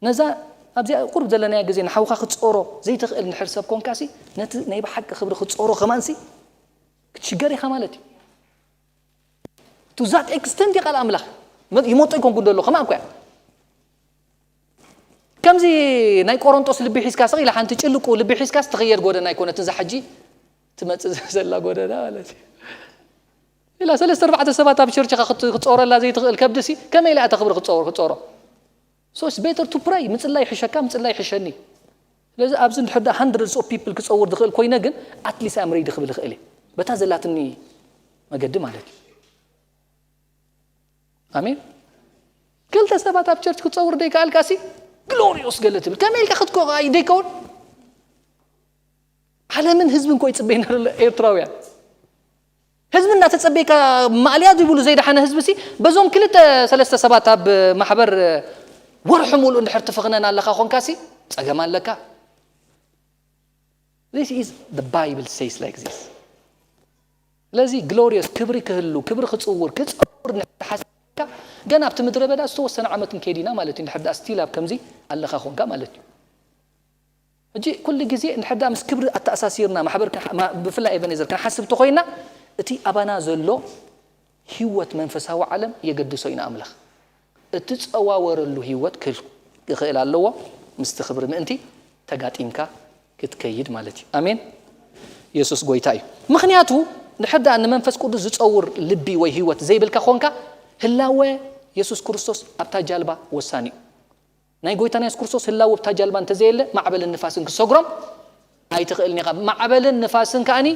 ነዛ ኣብዚኣ ቁሩብ ዘለናያ ግዜ ንሓውካ ክትጾሮ ዘይትኽእል እንድሕር ሰብ ኮንካሲ፣ ነቲ ናይ ብሓቂ ክብሪ ክትጾሮ ከማንሲ ክትሽገር ኢኻ ማለት እዩ። To that extent እዩ ቃል ኣምላኽ። መ-፣ ይመጦ ኣይኮንኩን ዘሎ፣ ከማን እኮ እያ። ከምዚ ናይ ቆሮንጦስ ልቢ ሒዝካ ስቕ ኢላ ሓንቲ ጭልቁ ልቢ ሒዝካስ ትኽየድ ጎደና ኣይኮነትን፣ እዛ ሕጂ ትመጽእ ዘላ ጎደና ማለት እዩ። ኢላ ሰለስተ ኣርባዕተ ሰባት ኣብ ቸርችኻ ክት-፣ ክትጾረላ ዘይትኽእል ከብድሲ ከመይ ኢላ እያ ተኽብሪ ክትጾር-፣ ክትጾሮ? So it's better to pray። ምጽላይ ይሕሸካ፣ ምጽላይ ይሕሸኒ። ስለዚ ኣብዚ እንድሕር ደኣ hundreds of people ክጸውር ዝኽእል ኮይነ ግን at least I'm ready ክብል ይኽእል እየ። በታ ዘላትኒ መገዲ ማለት እዩ። ኣሜን። ክልተ ሰባት ኣብ ቸርች ክጸውር ደይከኣልካሲ ግሎሪዮስ ገለ ትብል። ከመይ ኢልካ ክትኮ-፣ ደይከውን? ዓለምን ህዝብን እኮ ይጽበየና ዘሎ ኤርትራውያን። ህዝቢ እናተጸበየካ ማእልያ ዘይብሉ ዘይደሓነ ህዝቢ ሲ በዞም ክልተ ሰለስተ ሰባት ኣብ ማሕበር ወርሒ ሙሉእ እንድሕር ትፍኽነን ኣለኻ ኾንካሲ ጸገም ኣለካ። This is the Bible says like this። ስለዚ ግሎሪየስ ክብሪ ክህሉ፣ ክብሪ ክጽውር፣ ክጸውር እንድሕር ሓሲብካ ገና ኣብቲ ምድረ በዳ ዝተወሰነ ዓመት ክንከይድ ኢና ማለት እዩ። እንድሕር ደኣ ስቲል ኣብ ከምዚ ኣለኻ ኾንካ ማለት እዩ። ሕጂ ኩሉ ግዜ እንድሕር ደኣ ምስ ክብሪ ኣተኣሳሲርና ማሕበር ክንሓ-፣ ማ-፣ ብፍላይ ኤቨኔዘር ክንሓስብ ተኾይና እቲ ኣባና ዘሎ ህይወት መንፈሳዊ ዓለም የገድሶ ኢና ኣምላኽ። እትጸዋወረሉ ህይወት ክህል-፣ ክኽእል ኣለዎ። ምስቲ ክብሪ ምእንቲ ተጋጢምካ ክትከይድ ማለት እዩ። ኣሜን። የሱስ ጎይታ እዩ። ምኽንያቱ እንድሕር ደኣ ንመንፈስ ቅዱስ ዝጸውር ልቢ ወይ ህይወት ዘይብልካ ኾንካ ህላወ የሱስ ክርስቶስ ኣብታ ጃልባ ወሳኒ እዩ። ናይ ጎይታና የሱስ ክርስቶስ ህላወ ኣብታ ጃልባ እንተዘየለ ማዕበልን ንፋስን ክሰግሮም ኣይትኽእልን ኢኻ። ማዕበልን ንፋስን ከኣኒ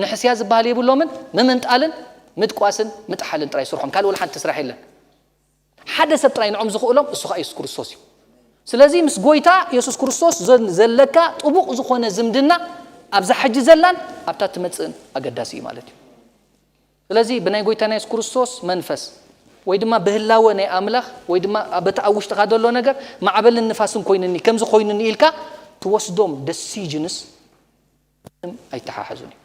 ንሕስያ ዝበሃል የብሎምን። ምምንጣልን ምድቋስን ምጥሓልን ጥራይ ስርሖም። ካልእ ወላ ሓንቲ ስራሕ የለን። ሓደ ሰብ ጥራይ ንዖም ዝኽእሎም እሱ ኸኣ የሱስ ክርስቶስ እዩ። ስለዚ ምስ ጎይታ የሱስ ክርስቶስ ዘ-፣ ዘለካ ጥቡቕ ዝኾነ ዝምድና ኣብዛ ሕጂ ዘላን ኣብታ ትመጽእን ኣገዳሲ እዩ ማለት እዩ። ስለዚ ብናይ ጎይታና የሱስ ክርስቶስ መንፈስ ወይ ድማ ብህላወ ናይ ኣምላኽ ወይ ድማ በቲ ኣብ ውሽጥኻ ዘሎ ነገር ማዕበልን ንፋስን ኮይንኒ፣ ከምዚ ኮይንኒ ኢልካ ትወስዶም ደሲጅንስ ኣይተሓሓዙን እዩ።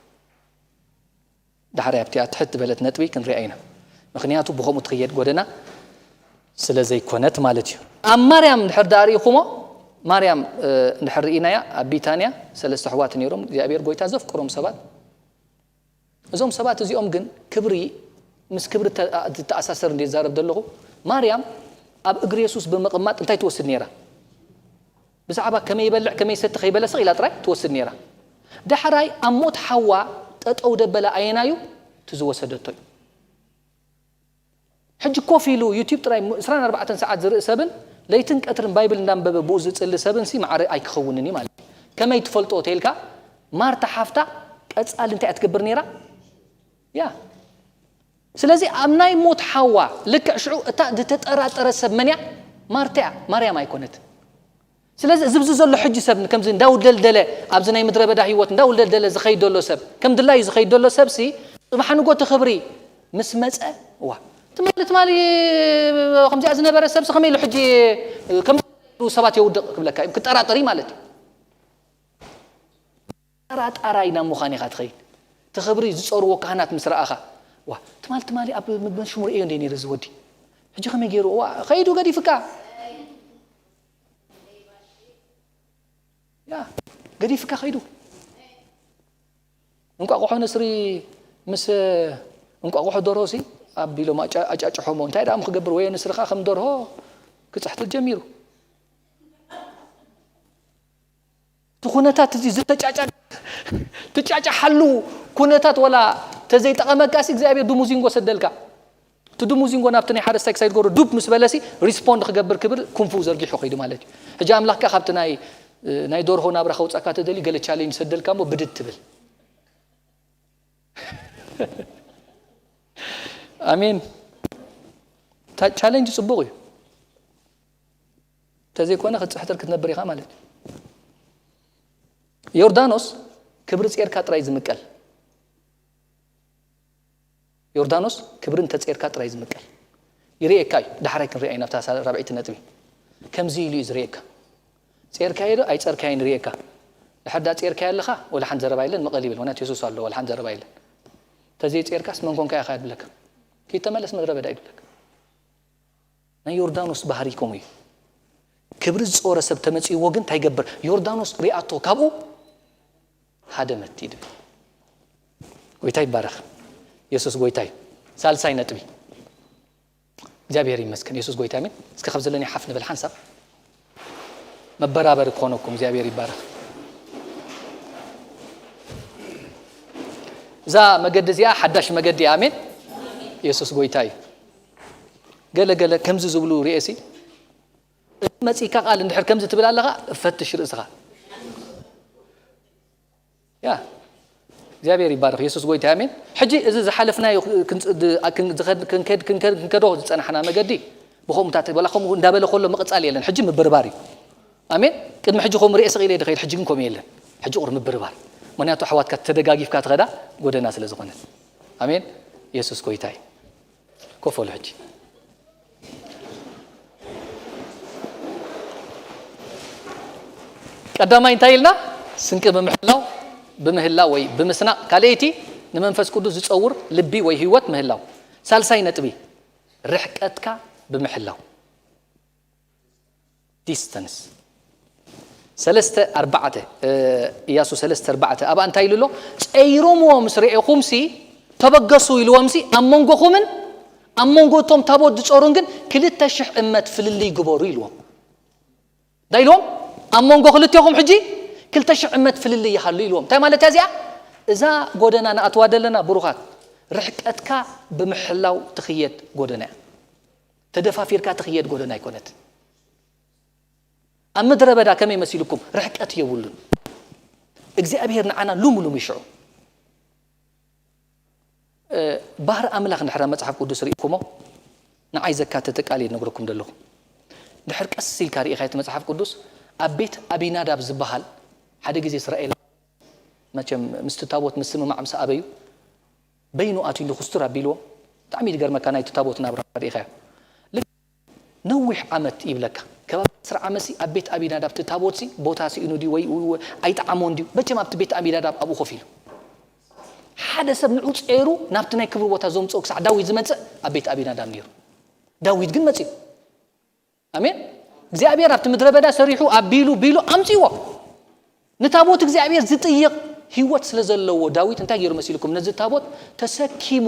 ዳሕራይ ኣብቲኣ ትሕት ዝበለት ነጥቢ ክንሪኣ ኢና። ምኽንያቱ ብኸምኡ ትኽየድ ጎደና ስለ ዘይኮነት ማለት እዩ። ኣብ ማርያም እንድሕር ደኣ ርኢኹሞ፣ ማርያም፣ እ፣ እንድሕር ርኢናያ፣ ኣብ ቢታንያ ሰለስተ ኣሕዋት ነይሮም፣ እግዚኣብሔር ጎይታ ዘፍቅሮም ሰባት። እዞም ሰባት እዚኦም ግን ክብሪ ምስ ክብሪ ተ-፣ ዝተኣሳሰር እንደ ዝዛረብ ዘለኹ፣ ማርያም ኣብ እግሪ የሱስ ብምቕማጥ እንታይ ትወስድ ነይራ? ብዛዕባ ከመይ ይበልዕ፣ ከመይ ይሰቲ ከይበለ ስቕ ኢላ ጥራይ ትወስድ ነይራ። ዳሕራይ ኣብ ሞት ሓዋ ጠጠው ደበለ ኣየናዩ? እቲ ዝወሰደቶ እዩ። ሕጂ ኮፍ ኢሉ ዩቲዩብ ጥራይ ዕስራን ኣርባዕተን ሰዓት ዝርኢ ሰብን ለይትን ቀትርን ባይብል እንዳንበበ ብኡ ዝጽሊ ሰብን ሲ ማዕረ ኣይክኸውንን እዩ ማለት እዩ። ከመይ ትፈልጦ ተይልካ፣ ማርታ ሓፍታ ቀጻሊ እንታይ እያ ትገብር ነይራ? ያ። ስለዚ ኣብ ናይ ሞት ሓዋ ልክዕ ሽዑ እታ ዝተጠራጠረ ሰብ መን እያ? ማርታ እያ፣ ማርያም ኣይኮነትን። ስለዚ እዚ ኣብዚ ዘሎ ሕጂ ሰብ ከምዚ እንዳውደልደለ ኣብዚ ናይ ምድረ በዳ ህይወት እንዳውደልደለ ዝኸይድ ዘሎ ሰብ፣ ከም ድላዩ ዝኸይድ ዘሎ ሰብ ሲ ጽባሕ ንጎ እቲ ክብሪ ምስ መጸ፣ ዋ፣ ትማሊ፣ ትማሊ ከምዚኣ ዝነበረ ሰብ ሲ ከመይ ኢሉ ሕጂ ከም ሰባት የውድቕ ክብለካ እዩ፣ ክጠራጠር እዩ ማለት እዩ። ጠራጣራይ ናብ ምዃን ኢኻ ትኸይድ። እቲ ክብሪ ዝጸርዎ ካህናት ምስ ረኣኻ፣ ዋ፣ ትማሊ፣ ትማሊ ኣብ መዝሙር እየ እንደ ነይረ እዚ ወዲ። ሕጂ ከመይ ገይሩ? ዋ፣ ኸይዱ ገዲፍካ። ያ፣ ገዲፍካ ኸይዱ። እንቋቑሖ ንስሪ ምስ እንቋቑሖ ደርሆ ሲ ኣቢሎም ኣጫ-፣ ኣጫጭሖሞ። እንታይ ደኣ ክገብር? ወየ ንስሪ ኸኣ ከም ደርሆ ክፅሕትር ጀሚሩ። እቲ ኩነታት እዚ ዝተጫጫ ትጫጫሓሉ ኩነታት ወላ ተዘይጠቐመካሲ እግዚኣብሔር ድሙዚንጎ ሰደልካ። እቲ ድሙዚንጎ ናብቲ ናይ ሓረስታይ ክሳይ ትገብሮ ዱብ ምስ በለሲ ሪስፖንድ ክገብር ክብል ኩንፉ ዘርጊሑ ከይዱ ማለት እዩ። ሕጂ ኣምላኽ ከኣ ካብቲ ናይ ናይ ደርሆ ናብራ ከውጻካ ተደልዩ ገለ ቻሌንጅ ሰደልካ እሞ ብድድ ትብል። ኣሜን። ቻሌንጅ ጽቡቕ እዩ። ተዘይኮነ ክትጽሕትር ክትነብር ኢኻ ማለት እዩ። ዮርዳኖስ ክብሪ ጼርካ ጥራይ ዝምቀል። ዮርዳኖስ ክብሪ እንተጼርካ ጥራይ ዝምቀል። ይርእየካ እዩ። ዳሕራይ ክንሪኣ ኢና ኣብታ ራብዐይቲ ነጥቢ። ከምዚ ኢሉ እዩ ዝርእየካ። ጼርካዮ ዶ ኣይጸርካዮን ይርእየካ። ድሕር ዳ ጼርካዮ ኣለኻ፣ ወላ ሓንቲ ዘረባ የለን፣ መቐል ይብል። ምኽንያቱ የሱስ ኣሎ፣ ወላ ሓንቲ ዘረባ የለን። ተዘይጼርካስ መን ኮንካ ኢኻ ይብለካ። ከይተመለስ ምድረ በዳ ይብለካ። ናይ ዮርዳኖስ ባህሪ ከምኡ እዩ። ክብሪ ዝጾረ ሰብ ተመጺእዎ ግን እንታይ ይገብር? ዮርዳኖስ ሪኣቶ ካብኡ ሃደመት ይድብል። ጎይታ ይባረኽ። የሱስ ጎይታ እዩ። ሳልሳይ ነጥቢ። እግዚኣብሔር ይመስገን። የሱስ ጎይታ ኣሜን። እስከ ካብ ዘለኒ ሓፍ ንብል ሓንሳብ። መበራበሪ ክኾነኩም እግዚኣብሔር ይባረኽ። እዛ መገዲ እዚኣ ሓዳሽ መገዲ እያ። ኣሜን። የሱስ ጎይታ እዩ። ገለ ገለ ከምዚ ዝብሉ ርእሲ መጺእካ ቃል እንድሕር ከምዚ ትብል ኣለኻ፣ ፈትሽ ርእስኻ። ያ እግዚኣብሔር ይባረኽ። የሱስ ጎይታ ኣሜን። ሕጂ እዚ ዝሓለፍናዮ ክንጽ- ድ- ክን- ዝኸድ- ክንከድ ክንከድ ክንከዶ ዝጸናሕና መገዲ ብኸምኡታት ወላ ከምኡ እንዳበለ ከሎ ምቕጻል የለን። ሕጂ ምብርባር እዩ። ኣሜን። ቅድሚ ሕጂ ከምኡ ርእየ ስቕ ኢለ ድኸይድ፣ ሕጂ ግን ከምኡ የለን። ሕጂ ቁር ምብርባር። ምኽንያቱ ኣሕዋትካ ተደጋጊፍካ ትኸዳ ጎደና ስለ ዝኾነት። ኣሜን። የሱስ ጎይታ እዩ። ኮፍ በሉ ሕጂ። ቀዳማይ እንታይ ኢልና? ስንቂ ብምሕላው፣ ብምህላው ወይ ብምስናቕ። ካልኣይቲ ንመንፈስ ቅዱስ ዝጸውር ልቢ ወይ ህይወት ምህላው። ሳልሳይ ነጥቢ ርሕቀትካ ብምሕላው። ዲስተንስ ሰለስተ ኣርባዕተ እያሱ ሰለስተ ኣርባዕተ ኣብኣ እንታይ ኢሉ ኣሎ? ጸይሮምዎ ምስ ርኤኹምሲ ተበገሱ ኢልዎምሲ ኣብ መንጎኹምን ኣብ መንጎ እቶም ታቦት ዝጾሩን ግን ክልተ ሽሕ እመት ፍልልይ ግበሩ ኢልዎም። እንታይ ኢልዎም? ኣብ መንጎ ክልቴኹም ሕጂ ክልተ ሽሕ እመት ፍልልይ ይሃሉ ኢልዎም። እንታይ ማለት እያ እዚኣ? እዛ ጎደና ንኣትዋ ዘለና ብሩኻት ርሕቀትካ ብምሕላው ትኽየድ ጎደና እያ። ተደፋፊርካ ትኽየድ ጎደና ኣይኮነትን። ኣብ ምድረ በዳ ከመይ መሲልኩም ርሕቀት የብሉን። እግዚኣብሔር ንዓና ሉሙ ሉሙ ይሽዑ። ባህር ኣምላኽ እንድሕር ኣብ መጽሓፍ ቅዱስ ርኢኩሞ ንዓይ ዘካተተ ቃል እየ ዝነግረኩም ዘለኹ። ድሕር ቀስ ኢልካ ርኢኻ እቲ መጽሓፍ ቅዱስ ኣብ ቤት ኣቢናዳብ ዝበሃል ሓደ ግዜ እስራኤል መቸም ምስቲ ታቦት ምስምማዕ ምስ ኣበዩ በይኑ ኣትዩ ኩስትር ኣቢልዎ። ብጣዕሚ ዝገርመካ ናይቲ ታቦት ናብራ ርኢኻዮ። ነዊሕ ዓመት ይብለካ። ከባቢ ዕስራ ዓመትሲ ኣብ ቤት ኣቢናዳብ እቲ ታቦትሲ ቦታ ስኢኑ ድዩ ወይ ኣይጠዓሞን ድዩ? መቸም ኣብቲ ቤት ኣቢናዳብ ኣብኡ ኮፍ ኢሉ ሓደ ሰብ ንዑ ጸይሩ ናብቲ ናይ ክብሪ ቦታ ዘምጽኦ ክሳዕ ዳዊት ዝመጽእ ኣብ ቤት ኣቢናዳብ ነይሩ። ዳዊት ግን መጽኡ። ኣሜን። እግዚኣብሔር ኣብቲ ምድረ በዳ ሰሪሑ ኣቢሉ ቢሉ ኣምጽዎ። ንታቦት እግዚኣብሔር ዝጥይቕ ህይወት ስለ ዘለዎ ዳዊት እንታይ ገይሩ መሲልኩም? ነዚ ታቦት ተሰኪሙ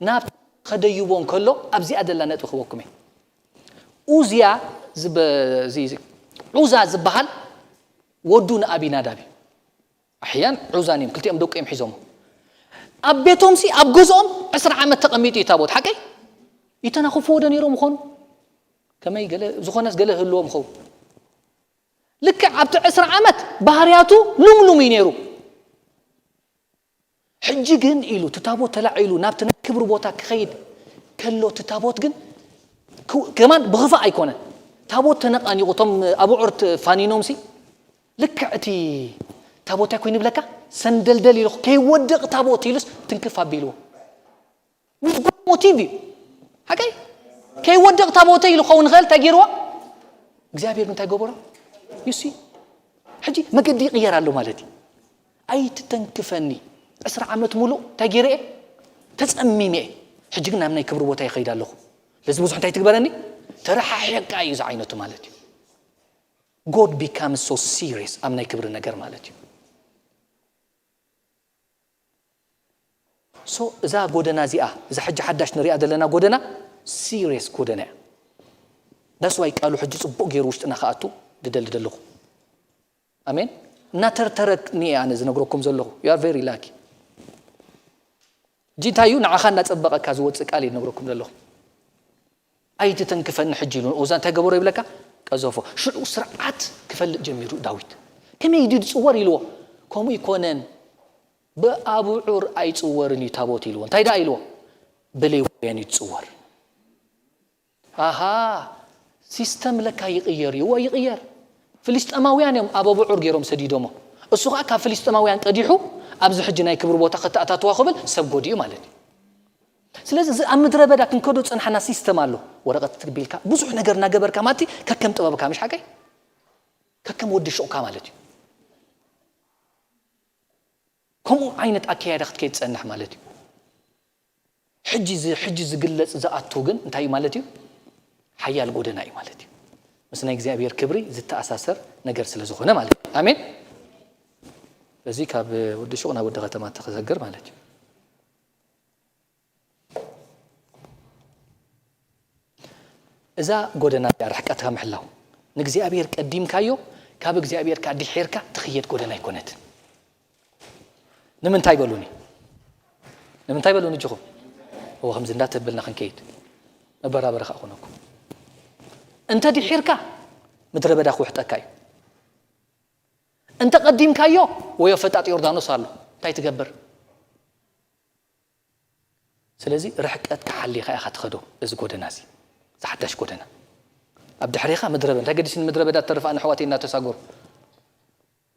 ናብ ከደይቦ እንከሎ ኣብዚኣ ዘላ ነጥቢ ክበኩም እየ። ኡዝያ ዝብ- እዚ- እዚ- ዑዛ ዝበሃል ወዱ ንኣቢናዳብ እዩ። ኣሕያን ዑዛን እዮም ክልቲኦም ደቁ እዮም ሒዞሞ። ኣብ ቤቶምሲ ኣብ ገዝኦም ዕስራ ዓመት ተቐሚጡ እዩ ታቦት ሓቀይ ይተናኽፍዎ ዶ ነይሮም ይኾኑ? ከመይ ገለ ዝኾነስ ገለ ህልዎም ይኸውን። ልክዕ ኣብቲ ዕስራ ዓመት ባህርያቱ ሉምሉም እዩ ነይሩ። ሕጂ ግን ኢሉ እቲ ታቦት ተላዒሉ ናብቲ ናይ ክብሪ ቦታ ክኸይድ ከሎ እቲ ታቦት ግን ክው- ከማን ብኽፋእ ኣይኮነን። ታቦት ተነቃኒቑ እቶም ኣብዑር ፋኒኖምሲ ልክዕ እቲ ታቦት እንታይ ኮይኑ ይብለካ ሰንደልደል ኢሉ ከይወድቕ ታቦት ኢሉስ ትንክፍ ኣቢልዎ። ሞቲቭ እዩ ሓቀይ ከይወድቕ ታቦተ ኢሉ ክኸውን ይኽእል እንታይ ገይርዎ እግዚኣብሔር እንታይ ገበሮ? ዩሲ ሕጂ መገዲ ይቕየር ኣሎ ማለት እዩ። ኣይትተንክፈኒ። ዕስራ ዓመት ሙሉእ እንታይ ገይረ እየ? ተጸሚመ እየ። ሕጂ ግን ናብ ናይ ክብሪ ቦታ ይኸይድ ኣለኹ። ለዚ ብዙሕ እንታይ ትግበረኒ? ተረሓሒቕካ እዩ እዚ ዓይነቱ ማለት እዩ። God becomes so serious ኣብ ናይ ክብሪ ነገር ማለት እዩ። So እዛ ጎደና እዚኣ እዛ ሕጂ ሓዳሽ ንሪኣ ዘለና ጎደና ሲሪየስ ጎደና እያ። That's why ቃሉ ሕጂ ጽቡቕ ገይሩ ውሽጥና ክኣቱ ድደሊ ደለኹ። ኣሜን። እናተርተረኒ እየ ኣነ ዝነግረኩም ዘለኹ። You are very lucky። ሕጂ እንታይ እዩ ንዓኻ እናጸበቐካ ዝወጽእ ቃል እዩ ዝነግረኩም ዘለኹ። ኣይትተንክፈኒ ሕጂ ኢሉ። እዛ እንታይ ገበሮ ይብለካ? ቀዘፎ። ሽዑ ስርዓት ክፈልጥ ጀሚሩ ዳዊት። ከመይ ድዩ ዝጽወር ኢልዎ? ከምኡ ይኮነን። ብኣቡዑር ኣይጽወርን እዩ ታቦት ኢልዎ። እንታይ ደኣ ኢልዎ? ብሌዋውያን እዩ ዝጽወር። ኣሃ፣ ሲስተም ለካ ይቕየር እዩ። እወ ይቕየር። ፍልስጠማውያን እዮም ኣብ ኣቡዑር ገይሮም ሰዲዶሞ። እሱ ኸዓ ካብ ፍልስጠማውያን ቀዲሑ ኣብዚ ሕጂ ናይ ክብሪ ቦታ ከተኣታትዋ ክብል ሰብ ጎዲኡ ማለት እዩ። ስለዚ እዚ ኣብ ምድረ በዳ ክንከዶ ዝጸንሓና ሲስተም ኣሎ። ወረቐት ትቢልካ ብዙሕ ነገር እናገበርካ ማለት ከከም ጥበብካ፣ ምሽ ሓቀይ? ከከም ወዲ ሹቕካ ማለት እዩ። ከምኡ ዓይነት ኣከያይዳ ክትከይድ ትጸንሕ ማለት እዩ። ሕጂ ዝ-፣ ሕጂ ዝግለጽ ዝኣቱ ግን እንታይ እዩ ማለት እዩ? ሓያል ጎደና እዩ ማለት እዩ። ምስ ናይ እግዚኣብሔር ክብሪ ዝተኣሳሰር ነገር ስለ ዝኾነ ማለት እዩ። ኣሜን። በዚ ካብ ወዲ ሹቕ ናብ ወዲ ከተማ ተኸሰግር ማለት እዩ። እዛ ጎደና እዚኣ ርሕቀትካ ምሕላው፣ ንእግዚኣብሔር ቀዲምካዮ፣ ካብ እግዚኣብሔር ካ ድሒርካ ትኽየድ ጎደና ኣይኮነትን። ንምንታይ በሉኒ? ንምንታይ በሉኒ እጅኹም? እዎ፣ ከምዚ እንዳተብልና ክንከይድ መበራበሪ ከኣ ኮነኩም። እንተ ድሒርካ ምድረ በዳ ክውሕጠካ እዩ። እንተ ቀዲምካዮ ወዮ ፈጣጥ ዮርዳኖስ ኣሎ። እንታይ ትገብር? ስለዚ ርሕቀትካ ሓሊኻ ኢኻ ትኸዶ። እዚ ጎደና እዚ፣ እዚ ሓዳሽ ጎደና። ኣብ ድሕሬኻ ምድረ በዳ፣ እንታይ ገዲስኒ ምድረ በዳ ተርፋ ንኣሕዋተይ እናተሳገሩ።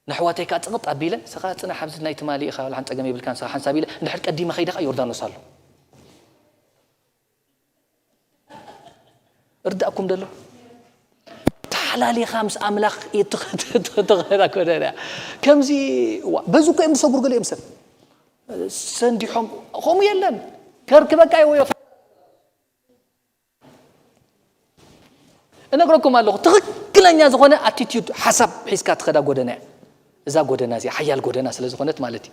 ንኣሕዋተይ ከኣ ጽቕጥ ኣቢለ፣ "ንስኻ ጽናሕ ኣብዚ ናይ ትማሊ ኢኻ፣ ዋላ ሓንቲ ጸገም የብልካን፣ ንስኻ ሓንሳብ" ኢለ፣ እንድሕር ቀዲመ ከይደ ከኣ ዮርዳኖስ ኣሎ። እርዳእኩም ደሎ? ተሓላሊኻ ምስ ኣምላኽ እትኸ-፣ እትኸ-፣ እትኸዳ ጎደና። ከምዚ፣ ዋ፣ በዚ እኮ እዮም ዝሰግሩ ገሊኦም ሰብ። ሰንዲሖም፣ ከምኡ የለን። ከርክበካ እዩ ወዮ። እነግረኩም ኣለኹ፣ ትኽክለኛ ዝኾነ ኣቲቲዩድ፣ ሓሳብ ሒዝካ ትኸዳ ጎደና እያ። እዛ ጎደና እዚኣ ሓያል ጎደና ስለ ዝኾነት ማለት እዩ።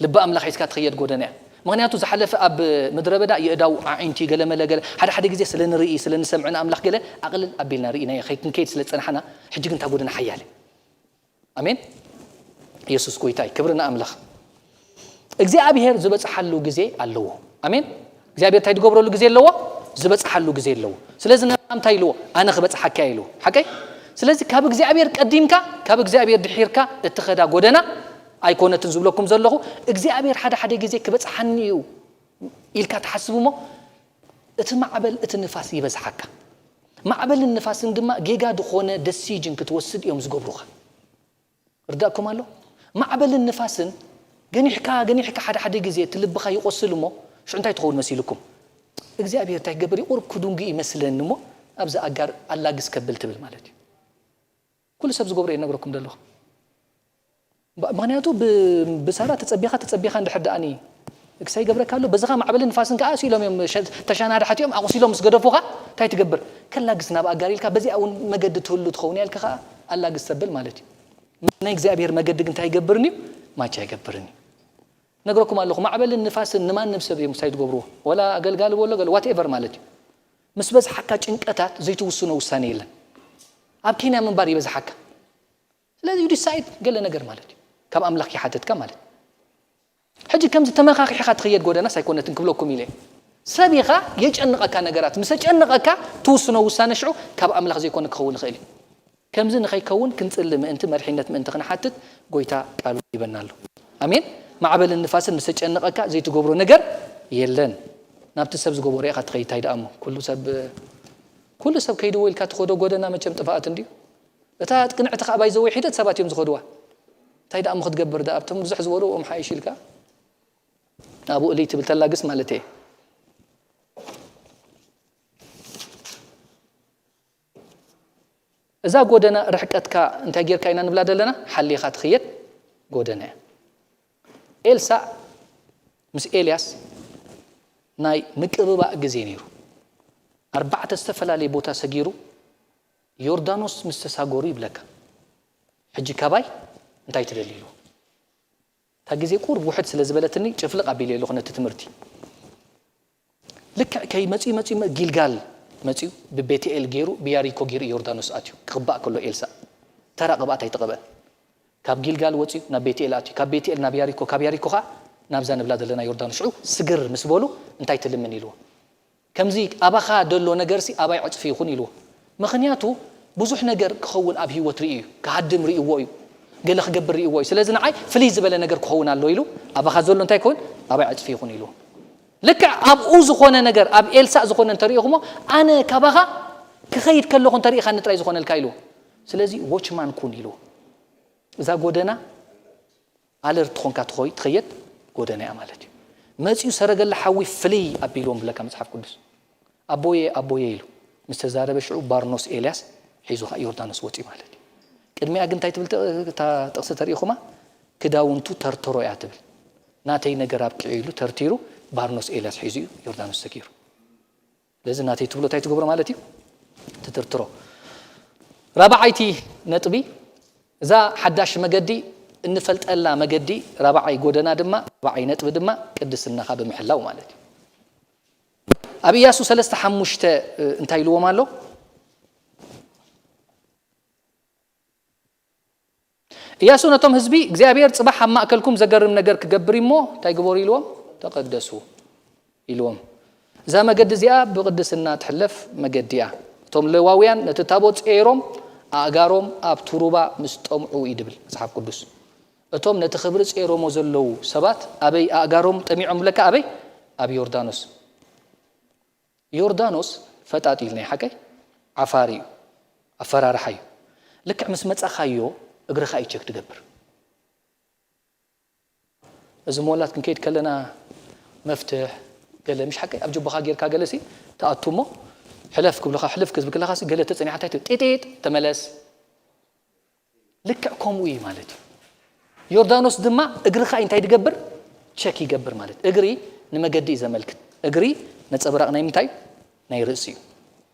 ልቢ ኣምላኽ ሒዝካ ትኸየድ ጎደና እያ። ምኽንያቱ ዝሓለፈ ኣብ ምድረ በዳ የእዳው ኣዒንቲ ገለ መለ ገለ፣ ሓደ ሓደ ግዜ ስለ ንርኢ፣ ስለ ንሰምዕ ንኣምላኽ ገለ ኣቕልል ኣቢልና ርኢናዮ፣ ከይ-፣ ክንከይድ ስለ ዝጸናሕና፣ ሕጂ ግን እታ ጎደና ሓያል እያ። ኣሜን። የሱስ ጎይታ እዩ። ክብሪ ንኣምላኽ። እግዚኣብሔር ዝበጽሓሉ ግዜ ኣለዎ። ኣሜን። እግዚኣብሔር እንታይ ዝገብረሉ ግዜ ኣለዎ? ዝበጽሓሉ ግዜ ኣለዎ። ስለዚ ንኣብርሃም እንታይ ኢልዎ? "ኣነ ክበጽሓካ እየ" ኢልዎ። ሓቀይ? ስለዚ ካብ እግዚኣብሔር ቀዲምካ፣ ካብ እግዚኣብሔር ድሒርካ እትኸዳ ጎደና ኣይኮነትን ዝብለኩም ዘለኹ። እግዚኣብሔር ሓደ ሓደ ግዜ ክበጽሓኒ እዩ ኢልካ ትሓስብ እሞ፣ እቲ ማዕበል፣ እቲ ንፋስ ይበዝሓካ። ማዕበልን ንፋስን ድማ ጌጋ ዝኾነ ደሲጅን ክትወስድ እዮም ዝገብሩኻ። ርዳእኩም ኣሎ? ማዕበልን ንፋስን ገኒሕካ፣ ገኒሕካ ሓደ ሓደ ግዜ እቲ ልብኻ ይቆስል እሞ፣ ሽዑ እንታይ ትኸውን መሲልኩም? እግዚኣብሔር እንታይ ክገብር እዩ? ቁሩብ ክዱንጊ ይመስለኒ እሞ፣ ኣብዚ ኣጋር ኣላግስ ከብል ትብል ማለት እዩ። ኩሉ ሰብ ዝገብሮ እየ እነግረኩም ዘለኹ። ብ-፣ ምኽንያቱ ብ-፣ ብሳራ ተጸቢኻ፣ ተጸቢኻ እንድሕር ደኣኒ ክሳይ ይገብረካ ኣሎ። በዚ ኸኣ ማዕበልን ንፋስን ከኣ ሲሎም እዮም፣ ሸ-፣ ተሻናዳሕቲ እዮም፣ ኣቑሲሎም ምስ ገደፉኻ እንታይ ትገብር? ከላግስ ናብ ኣጋር ኢልካ፣ በዚኣ እውን መገዲ ትህሉ ትኸውን እያ ኢልካ ኸኣ ኣላግስ ተብል ማለት እዩ። ናይ እግዚኣብሔር መገዲ ግን እንታይ ይገብርኒ እዩ? ማቻ ይገብርኒ። ነግረኩም ኣለኹ፣ ማዕበልን ንፋስን ንማንም ሰብ እዮም ክሳይ ትገብርዎ። ወላ ኣገልጋሊ በሎ ገለ፣ ዋትኤቨር ማለት እዩ። ምስ በዝሓካ ጭንቀታት ዘይትውስኖ ውሳኔ የለን። ኣብ ኬንያ ምንባር ይበዝሓካ። ስለዚ you decide ገለ ነገር ማለት እዩ። ካብ ኣምላኽ ይሓተትካ ማለት እዩ። ሕጂ ከምዚ ተመኻኺሕኻ ትኸየድ ጎደናስ ኣይኮነትን ክብለኩም ኢለ። ሰብ ኢኻ፣ የጨንቐካ ነገራት። ምስ ኣጨንቐካ ትውስኖ ውሳነ ሽዑ ካብ ኣምላኽ ዘይኮነ ክኸውን ይኽእል እዩ። ከምዚ ንኸይከውን ክንጽሊ ምእንቲ፣ መድሒነት ምእንቲ ክንሓትት ጎይታ ቃሉ ይበና ኣሎ። ኣሜን። ማዕበልን ንፋስን ምስ ኣጨንቐካ ዘይትገብሮ ነገር የለን። ናብቲ ሰብ ዝገበሮ ኢኻ ትኸይድ፣ እንታይ ደኣ እሞ። ኩሉ ሰብ፣ ኩሉ ሰብ ከይድዎ ኢልካ ትኸዶ ጎደና መቸም ጥፍኣት እንድዩ። እታ ቅንዕቲ ከኣ ባይዘወይ ሒደት ሰባት እዮም ዝኸድዋ። እንታይ ደኣ እሞ ክትገብር ደኣ፣ ኣብቶም ብዙሕ ዝበሉ እኦም ሓይሽ ኢልካ ኣብኡ እልይ ትብል ተላግስ ማለት እየ። እዛ ጎደና ርሕቀትካ እንታይ ጌርካ ኢና ንብላ ዘለና? ሓሊኻ ትኽየድ ጎደና እያ። ኤልሳዕ ምስ ኤልያስ ናይ ምቅብባእ ግዜ ነይሩ። ኣርባዕተ ዝተፈላለየ ቦታ ሰጊሩ ዮርዳኖስ ምስ ተሳገሩ ይብለካ። ሕጂ ካባይ እንታይ ትደሊ ኢልዎ። እታ ግዜ ቁሩብ ውሕድ ስለ ዝበለትኒ ጭፍልቕ ኣቢለ ኣለኹ ነቲ ትምህርቲ። ልክዕ ከይመጽኡ መጽኡ ጊልጋል መጺኡ ብቤትኤል ገይሩ ብያሪኮ ገይሩ ዮርዳኖስ ኣትዩ። ክቕባእ ከሎ ኤልሳእ ተራ ቅብኣት ኣይተቐበአን። ካብ ጊልጋል ወጺኡ ናብ ቤትኤል ኣትዩ፣ ካብ ቤትኤል ናብ ያሪኮ፣ ካብ ያሪኮ ኸዓ ናብዛ ንብላ ዘለና ዮርዳኖስ። ሽዑ ስግር ምስ በሉ እንታይ ትልምን ኢልዎ። ከምዚ ኣባኻ ደሎ ነገርሲ ኣባይ ዕጽፊ ይኹን ኢልዎ። ምኽንያቱ ብዙሕ ነገር ክኸውን ኣብ ህይወት ርእዩ እዩ። ክሃድም ርእይዎ እዩ። ገለ ክገብር ርእይዎ እዩ። ስለዚ ንዓይ ፍልይ ዝበለ ነገር ክኸውን ኣሎ ኢሉ ኣባኻ ዘሎ እንታይ ይኸውን? ኣባይ ዕጽፊ ይኹን ኢልዎ። ልክዕ ኣብኡ ዝኾነ ነገር፣ ኣብ ኤልሳእ ዝኾነ እንተርእኹሞ፣ ኣነ ካባኻ ክኸይድ ከለኹ እንተርኢኻኒ ጥራይ ዝኾነልካ ኢልዎ። ስለዚ ዎችማን ኩን ኢልዎ። እዛ ጎደና ኣለርት ኾንካ ትኾይ-፣ ትኸየድ ጎደና እያ ማለት እዩ። መጺኡ ሰረገላ ሓዊ ፍልይ ኣቢልዎም ብለካ መጽሓፍ ቅዱስ። ኣቦየ፣ ኣቦየ ኢሉ ምስ ተዛረበ ሽዑ ባርኖስ ኤልያስ ሒዙ ኸኣ ዮርዳኖስ ወጺኡ ማለት እዩ። ቅድሚኣ ግን እንታይ ትብል ጥ-፣ እታ ጥቕሲ ተሪእኹማ? ክዳውንቱ ተርተሮ እያ ትብል። ናተይ ነገር ኣብቂዑ ኢሉ ተርቲሩ ባርኖስ ኤልያስ ሒዙ እዩ ዮርዳኖስ ሰጊሩ። ስለዚ ናተይ ትብሎ እንታይ ትገብሮ ማለት እዩ? ትትርትሮ። ራብዓይቲ ነጥቢ፣ እዛ ሓዳሽ መገዲ እንፈልጠላ መገዲ፣ ራብዓይ ጎደና ድማ፣ ራብዓይ ነጥቢ ድማ ቅድስናኻ ብምሕላው ማለት እዩ። ኣብ ኢያሱ ሰለስተ ሓሙሽተ እንታይ ኢልዎም ኣሎ? ኢያሱ ነቶም ህዝቢ፣ እግዚኣብሔር ጽባሕ ኣብ ማእከልኩም ዘገርም ነገር ክገብር እዩ እሞ፣ እንታይ ግበሩ ኢልዎም? ተቐደሱ ኢልዎም። እዛ መገዲ እዚኣ ብቕድስና ትሕለፍ መገዲ እያ። እቶም ሌዋውያን ነቲ ታቦት ጸይሮም፣ ኣእጋሮም ኣብቲ ሩባ ምስ ጠምዑ እዩ ድብል መጽሓፍ ቅዱስ። እቶም ነቲ ክብሪ ጸይሮሞ ዘለዉ ሰባት ኣበይ ኣእጋሮም ጠሚዖም ብለካ? ኣበይ? ኣብ ዮርዳኖስ። ዮርዳኖስ ፈጣጥ እዩ፣ ናይ ሓቀይ ዓፋር እዩ፣ ኣፈራርሓ እዩ። ልክዕ ምስ መጻኻዮ እግርኻ እዩ ቸክ ትገብር። እዚ ሞላት ክንከይድ ከለና መፍትሕ ገለ፣ ምሽ ሓቀይ ኣብ ጅቦኻ ጌርካ ገለ ሲ ትኣቱ እሞ፣ ሕለፍ ክብልኻ፣ ሕልፍ ክዝብ ከለኻ ሲ ገለ ተጸኒሓ እንታይ ትብል? ጢጢጥ፣ ተመለስ። ልክዕ ከምኡ እዩ ማለት እዩ። ዮርዳኖስ ድማ እግርኻ እንታይ ዝገብር? ቸክ ይገብር ማለት። እግሪ ንመገዲ እዩ ዘመልክት። እግሪ ነጸብራቕ ናይ ምንታይ? ናይ ርእሲ እዩ።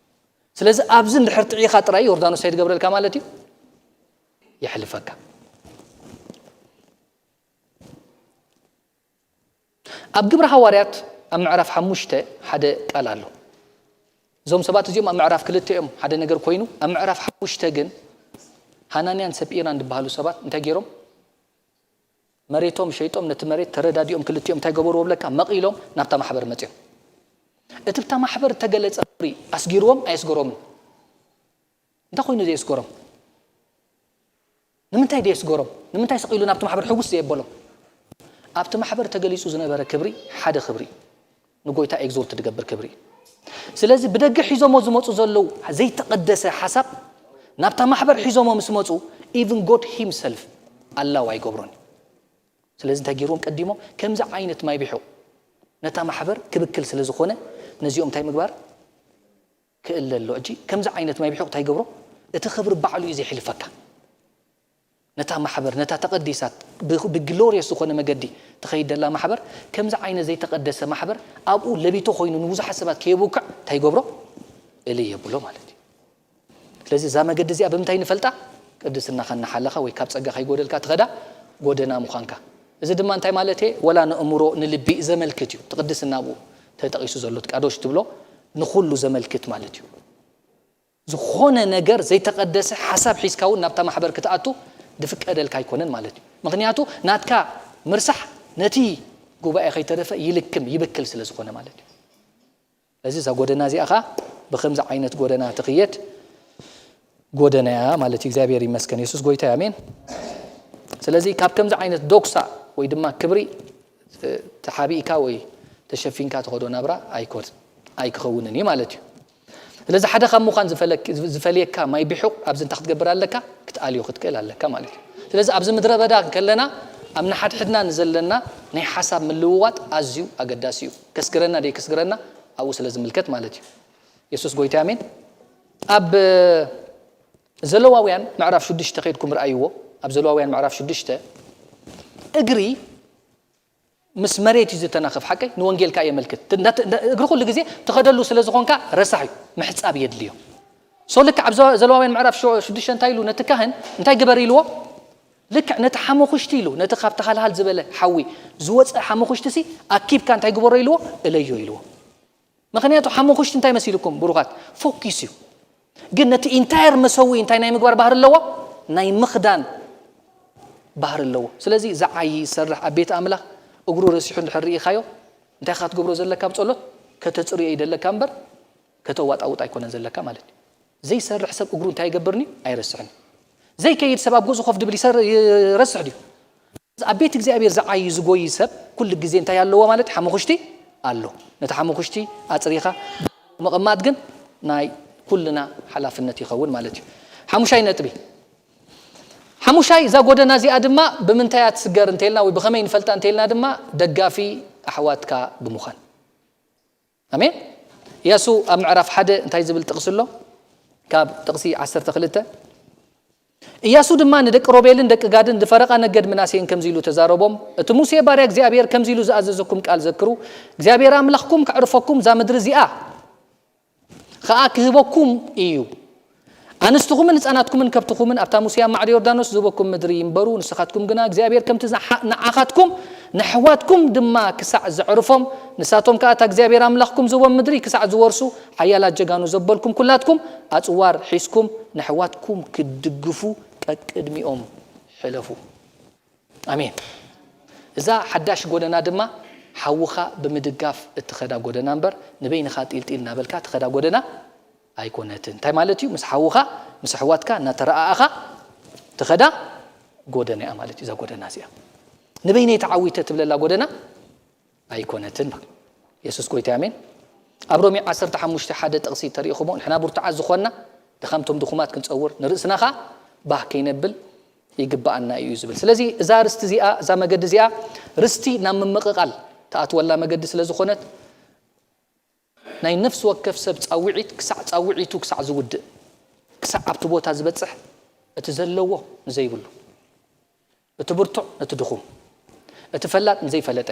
ስለዚ ኣብዚ እንድሕር ጥዒኻ ጥራይ ዮርዳኖስ እንታይ ትገብረልካ ማለት እዩ? የሕልፈካ። ኣብ ግብሪ ሃዋርያት ኣብ ምዕራፍ ሓሙሽተ ሓደ ቃል ኣሎ። እዞም ሰባት እዚኦም ኣብ ምዕራፍ ክልተ እዮም ሓደ ነገር ኮይኑ፣ ኣብ ምዕራፍ ሓሙሽተ ግን ሃናንያን ሰጲራን ዝበሃሉ ሰባት እንታይ ገይሮም? መሬቶም ሸይጦም ነቲ መሬት ተረዳዲኦም ክልቲኦም እንታይ ገበርዎ ብለካ? መቒሎም ናብታ ማሕበር መጺኦም። እቲ ብታ ማሕበር እተገለጸ ክብሪ ኣስጊርዎም ኣየስገሮምን? እንታይ ኮይኑ ዘየስገሮም? ንምንታይ ደየስገሮም? ንምንታይ ስቕ ኢሉ ናብቲ ማሕበር ሕውስ ዘየበሎም? ኣብቲ ማሕበር ተገሊጹ ዝነበረ ክብሪ ሓደ ክብሪ እዩ። ንጎይታ ኤግዞልት ዝገብር ክብሪ እዩ። ስለዚ ብደገ ሒዞሞ ዝመጹ ዘለዉ ዘይተቐደሰ ሓሳብ ናብታ ማሕበር ሒዞሞ ምስ መጹ፣ even God himself ኣላው ኣይገብሮን እዩ። ስለዚ እንታይ ገይርዎም ቀዲሞም? ከምዚ ዓይነት ማይ ቢሑ ነታ ማሕበር ክብክል ስለ ዝኾነ ነዚኦም እንታይ ምግባር ክእለ ኣሎ። ሕጂ ከምዚ ዓይነት ማይ ቢሑ እንታይ ይገብሮ? እቲ ክብሪ ባዕሉ እዩ ዘሕልፈካ። ነታ ማሕበር፣ ነታ ተቐዲሳት ብ-፣ ብግሎሪየስ ዝኾነ መገዲ ትኸይድ ደላ ማሕበር፣ ከምዚ ዓይነት ዘይተቐደሰ ማሕበር ኣብኡ ለቢቶ ኮይኑ ንብዙሓት ሰባት ከየብውክዕ እንታይ ይገብሮ? እልይ የብሎ ማለት እዩ። ስለዚ እዛ መገዲ እዚኣ ብምንታይ ንፈልጣ? ቅድስናኻ እናሓለኻ ወይ ካብ ጸጋ ከይጎደልካ ትኸዳ ጎደና ምዃንካ። እዚ ድማ እንታይ ማለት እየ? ወላ ንእምሮ፣ ንልቢ ዘመልክት እዩ። እቲ ቅድስና ኣብኡ ተጠቒሱ ዘሎ፣ እቲ ቃዶሽ ትብሎ ንኹሉ ዘመልክት ማለት እዩ። ዝኾነ ነገር ዘይተቐደሰ ሓሳብ ሒዝካ እውን ናብታ ማሕበር ክትኣቱ ዝፍቀደልካ ኣይኮነን ማለት እዩ። ምኽንያቱ ናትካ ምርሳሕ ነቲ ጉባኤ ከይተረፈ ይልክም፣ ይብክል ስለ ዝኾነ ማለት እዩ። ስለዚ እዛ ጎደና እዚኣ ኸኣ ብኸምዚ ዓይነት ጎደና ትኽየድ ጎደና እያ ማለት እዩ። እግዚኣብሔር ይመስገን። የሱስ ጎይታ እዩ። ኣሜን። ስለዚ ካብ ከምዚ ዓይነት ዶክሳ ወይ ድማ ክብሪ፣ እ፣ ተሓቢእካ ወይ ተሸፊንካ ትኸዶ ናብራ ኣይኮን-፣ ኣይክኸውንን እዩ ማለት እዩ። ስለዚ ሓደ ካብ ምዃን ዝፈለክ-፣ ዝፈልየካ ማይ ቢሑቕ ኣብዚ እንታይ ክትገብር ኣለካ? ክትኣልዮ ክትክእል ኣለካ ማለት እዩ። ስለዚ ኣብዚ ምድረ በዳ ከለና ኣብ ንሓድሕድና ንዘለና ናይ ሓሳብ ምልውዋጥ ኣዝዩ ኣገዳሲ እዩ። ከስግረና ደይከስግረና ኣብኡ ስለ ዝምልከት ማለት እዩ። የሱስ ጎይታ ኣሜን። ኣብ ዘለዋውያን ምዕራፍ ሽዱሽተ ከይድኩም ርኣይዎ። ኣብ ዘለዋውያን ምዕራፍ ሽዱሽተ እግሪ ምስ መሬት እዩ ዝተናኸፍ፣ ሓቀይ ንወንጌል ከኣ የመልክት። እንዳ-፣ እንዳ-፣ እግሪ ኩሉ ግዜ ትኸደሉ ስለ ዝኾንካ ረሳሕ እዩ፣ ምሕጻብ የድልዮ። ሶ ልክዕ ኣብ ዘ-፣ ዘለዋውያን ምዕራፍ ሸ-፣ ሽዱሽተ እንታይ ኢሉ ነቲ ካህን እንታይ ግበር ኢልዎ? ልክዕ ነቲ ሓመኹሽቲ ኢሉ፣ ነቲ ካብ ተሃልሃል ዝበለ ሓዊ ዝወጸ ሓመኹሽቲ ሲ ኣኪብካ እንታይ ግበሮ ኢልዎ? እለዮ ኢልዎ። ምኽንያቱ ሓሙኽሽቲ እንታይ መሲልኩም ብሩኻት? ፎኪስ እዩ። ግን ነቲ ኢንታየር መሰዊ እንታይ ናይ ምግባር ባህሪ ኣለዎ? ናይ ምኽዳን ባህሪ ኣለዎ። ስለዚ ዝዓይ ዝሰርሕ ኣብ ቤት ኣምላኽ እግሩ ረሲሑ እንድሕር ርኢኻዮ እንታይ ኢኻ ክትገብሮ ዘለካ? ኣብ ጸሎት ከተጽርዮ እዩ ዘለካ እምበር ከተዋጣውጥ ኣይኮነን ዘለካ ማለት እዩ። ዘይሰርሕ ሰብ እግሩ እንታይ ይገብርኒ? ኣይረስሕን። ዘይከይድ ሰብ ኣብ ገዝኡ ኮፍ ድብል ይሰር- ይረስሕ ድዩ? ኣብ ቤት እግዚኣብሔር ዝዓይ ዝጎይ ሰብ ኩሉ ግዜ እንታይ ኣለዎ ማለት ሓሙኽሽቲ ኣሎ። ነቲ ሓሙኽሽቲ ኣጽሪኻ ምቕማጥ ግን ናይ ኩልና ሓላፍነት ይኸውን ማለት እዩ። ሓሙሻይ ነጥቢ ሓሙሻይ እዛ ጎደና እዚኣ ድማ ብምንታይ እያ ትስገር እንተልና ወይ ብኸመይ ንፈልጣ እንተልና ድማ ደጋፊ ኣሕዋትካ ብምዃን። ኣሜን። ኢያሱ ኣብ ምዕራፍ ሓደ እንታይ ዝብል ጥቕሲ ኣሎ? ካብ ጥቕሲ ዓሰርተ ክልተ ኢያሱ ድማ ንደቂ ሮቤልን ደቂ ጋድን ንፈረቓ ነገድ ምናሴን ከምዚ ኢሉ ተዛረቦም፣ እቲ ሙሴ ባርያ እግዚኣብሔር ከምዚ ኢሉ ዝኣዘዘኩም ቃል ዘክሩ፣ እግዚኣብሔር ኣምላኽኩም ከዕርፈኩም እዛ ምድሪ እዚኣ ኸኣ ክህበኩም እዩ። ኣንስትኹምን ህፃናትኩምን ከብትኹምን ኣብታ ሙሴ ኣብ ማዕዶ ዮርዳኖስ ዝህበኩም ምድሪ ይንበሩ። ንስኻትኩም ግና እግዚኣብሔር ከምቲ ንዓኻትኩም ንኣሕዋትኩም ድማ ክሳዕ ዘዕርፎም ንሳቶም ከኣ እታ እግዚኣብሔር ኣምላኽኩም ዝህቦም ምድሪ ክሳዕ ዝወርሱ ሓያላት ጀጋኑ ዘበልኩም ኩላትኩም ኣፅዋር ሒዝኩም ንኣሕዋትኩም ክትድግፉ ቀቅድሚኦም ሕለፉ። ኣሜን። እዛ ሓዳሽ ጎደና ድማ ሓውኻ ብምድጋፍ እትኸዳ ጎደና እምበር ንበይንኻ ጢልጢል እናበልካ ትኸዳ ጎደና ኣይኮነትን። እንታይ ማለት እዩ? ምስ ሓውኻ ምስ ኣሕዋትካ እናተረኣኣኻ ትኸዳ ጎደና እያ ማለት እዩ። እዛ ጎደና እዚኣ ንበይነይ ተዓዊተ ትብለላ ጎደና ኣይኮነትን። የሱስ ጎይታ ኣሜን። ኣብ ሮሜ ዓሰርተ ሓሙሽተ ሓደ ጥቕሲ ተሪእኹሞ ንሕና ብርቱዓት ዝኾንና ድኻምቶም ድኹማት ክንጸውር ንርእስና ኸኣ ባህ ከይነብል ይግብኣና እዩ ዝብል። ስለዚ እዛ ርስቲ እዚኣ እዛ መገዲ እዚኣ ርስቲ ናብ ምምቕቓል ትኣትወላ መገዲ ስለ ዝኾነት ናይ ነፍሲ ወከፍ ሰብ ጻውዒት ክሳዕ ጻውዒቱ ክሳዕ ዝውድእ ክሳዕ ኣብቲ ቦታ ዝበጽሕ እቲ ዘለዎ ንዘይብሉ እቲ ብርቱዕ ነቲ ድኹም እቲ ፈላጥ ንዘይፈለጠ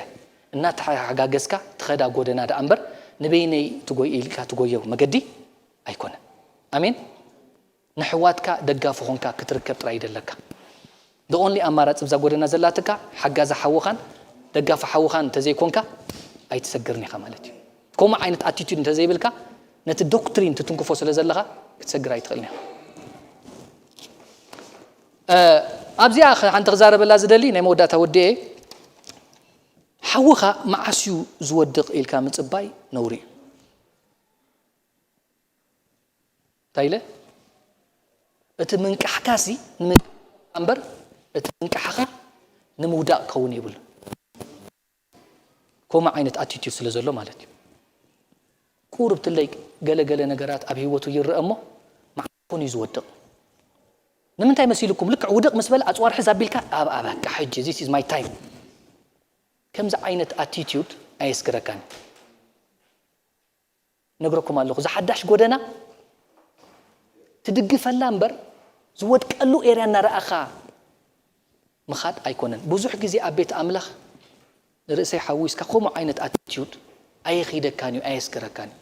እናተሓጋገዝካ ትኸዳ ጎደና ደኣ እምበር ንበይነይ ትጎይ ኢልካ ትጎዮ መገዲ ኣይኮነን። ኣሜን። ንሕዋትካ ደጋፊ ኾንካ ክትርከብ ጥራይ ይደለካ። The only ኣማራፂ ብዛ ጎደና ዘላትካ ሓጋዚ ሓውኻን ደጋፊ ሓውኻን እንተዘይኮንካ ኣይትሰግርን ኢኻ ማለት እዩ። ከምኡ ዓይነት ኣቲቱድ እንተዘይብልካ ነቲ ዶክትሪን ትትንክፎ ስለ ዘለኻ ክትሰግር ኣይትኽእልን ኢኻ። ኣብዚኣ ሓንቲ ክዛረበላ ዝደሊ ናይ መወዳእታ ወዲኤ ሓውኻ መዓስ እዩ ዝወድቕ ኢልካ ምፅባይ ነውሪ እዩ። እንታይ ኢለ እቲ ምንቃሕካሲ ንምንቃሕ እምበር እቲ ምንቃሕኻ ንምውዳቕ ክኸውን የብሉ። ከምኡ ዓይነት ኣቲቲዩድ ስለ ዘሎ ማለት እዩ። ቁርብ ትለይ ገለገለ ነገራት ኣብ ህይወቱ ይረአ እሞ መዓስ ኮን እዩ ዝወድቕ? ንምንታይ መሲልኩም ልክዕ ውድቕ ምስ በለ ኣፅዋር ሕዝ ኣቢልካ ኣብ ኣበቃ ሕጂ this is my time ከምዚ ዓይነት ኣቲቲዩድ ኣየስግረካን። ነግረኩም ኣለኹ እዛ ሓዳሽ ጎደና ትድግፈላ እምበር ዝወድቀሉ ኤርያ እናረኣኻ ምኻድ ኣይኮነን። ብዙሕ ግዜ ኣብ ቤት ኣምላኽ ንርእሰይ ሓዊስካ ከምኡ ዓይነት ኣቲቲዩድ ኣየኺደካን እዩ ኣየስግረካን እዩ።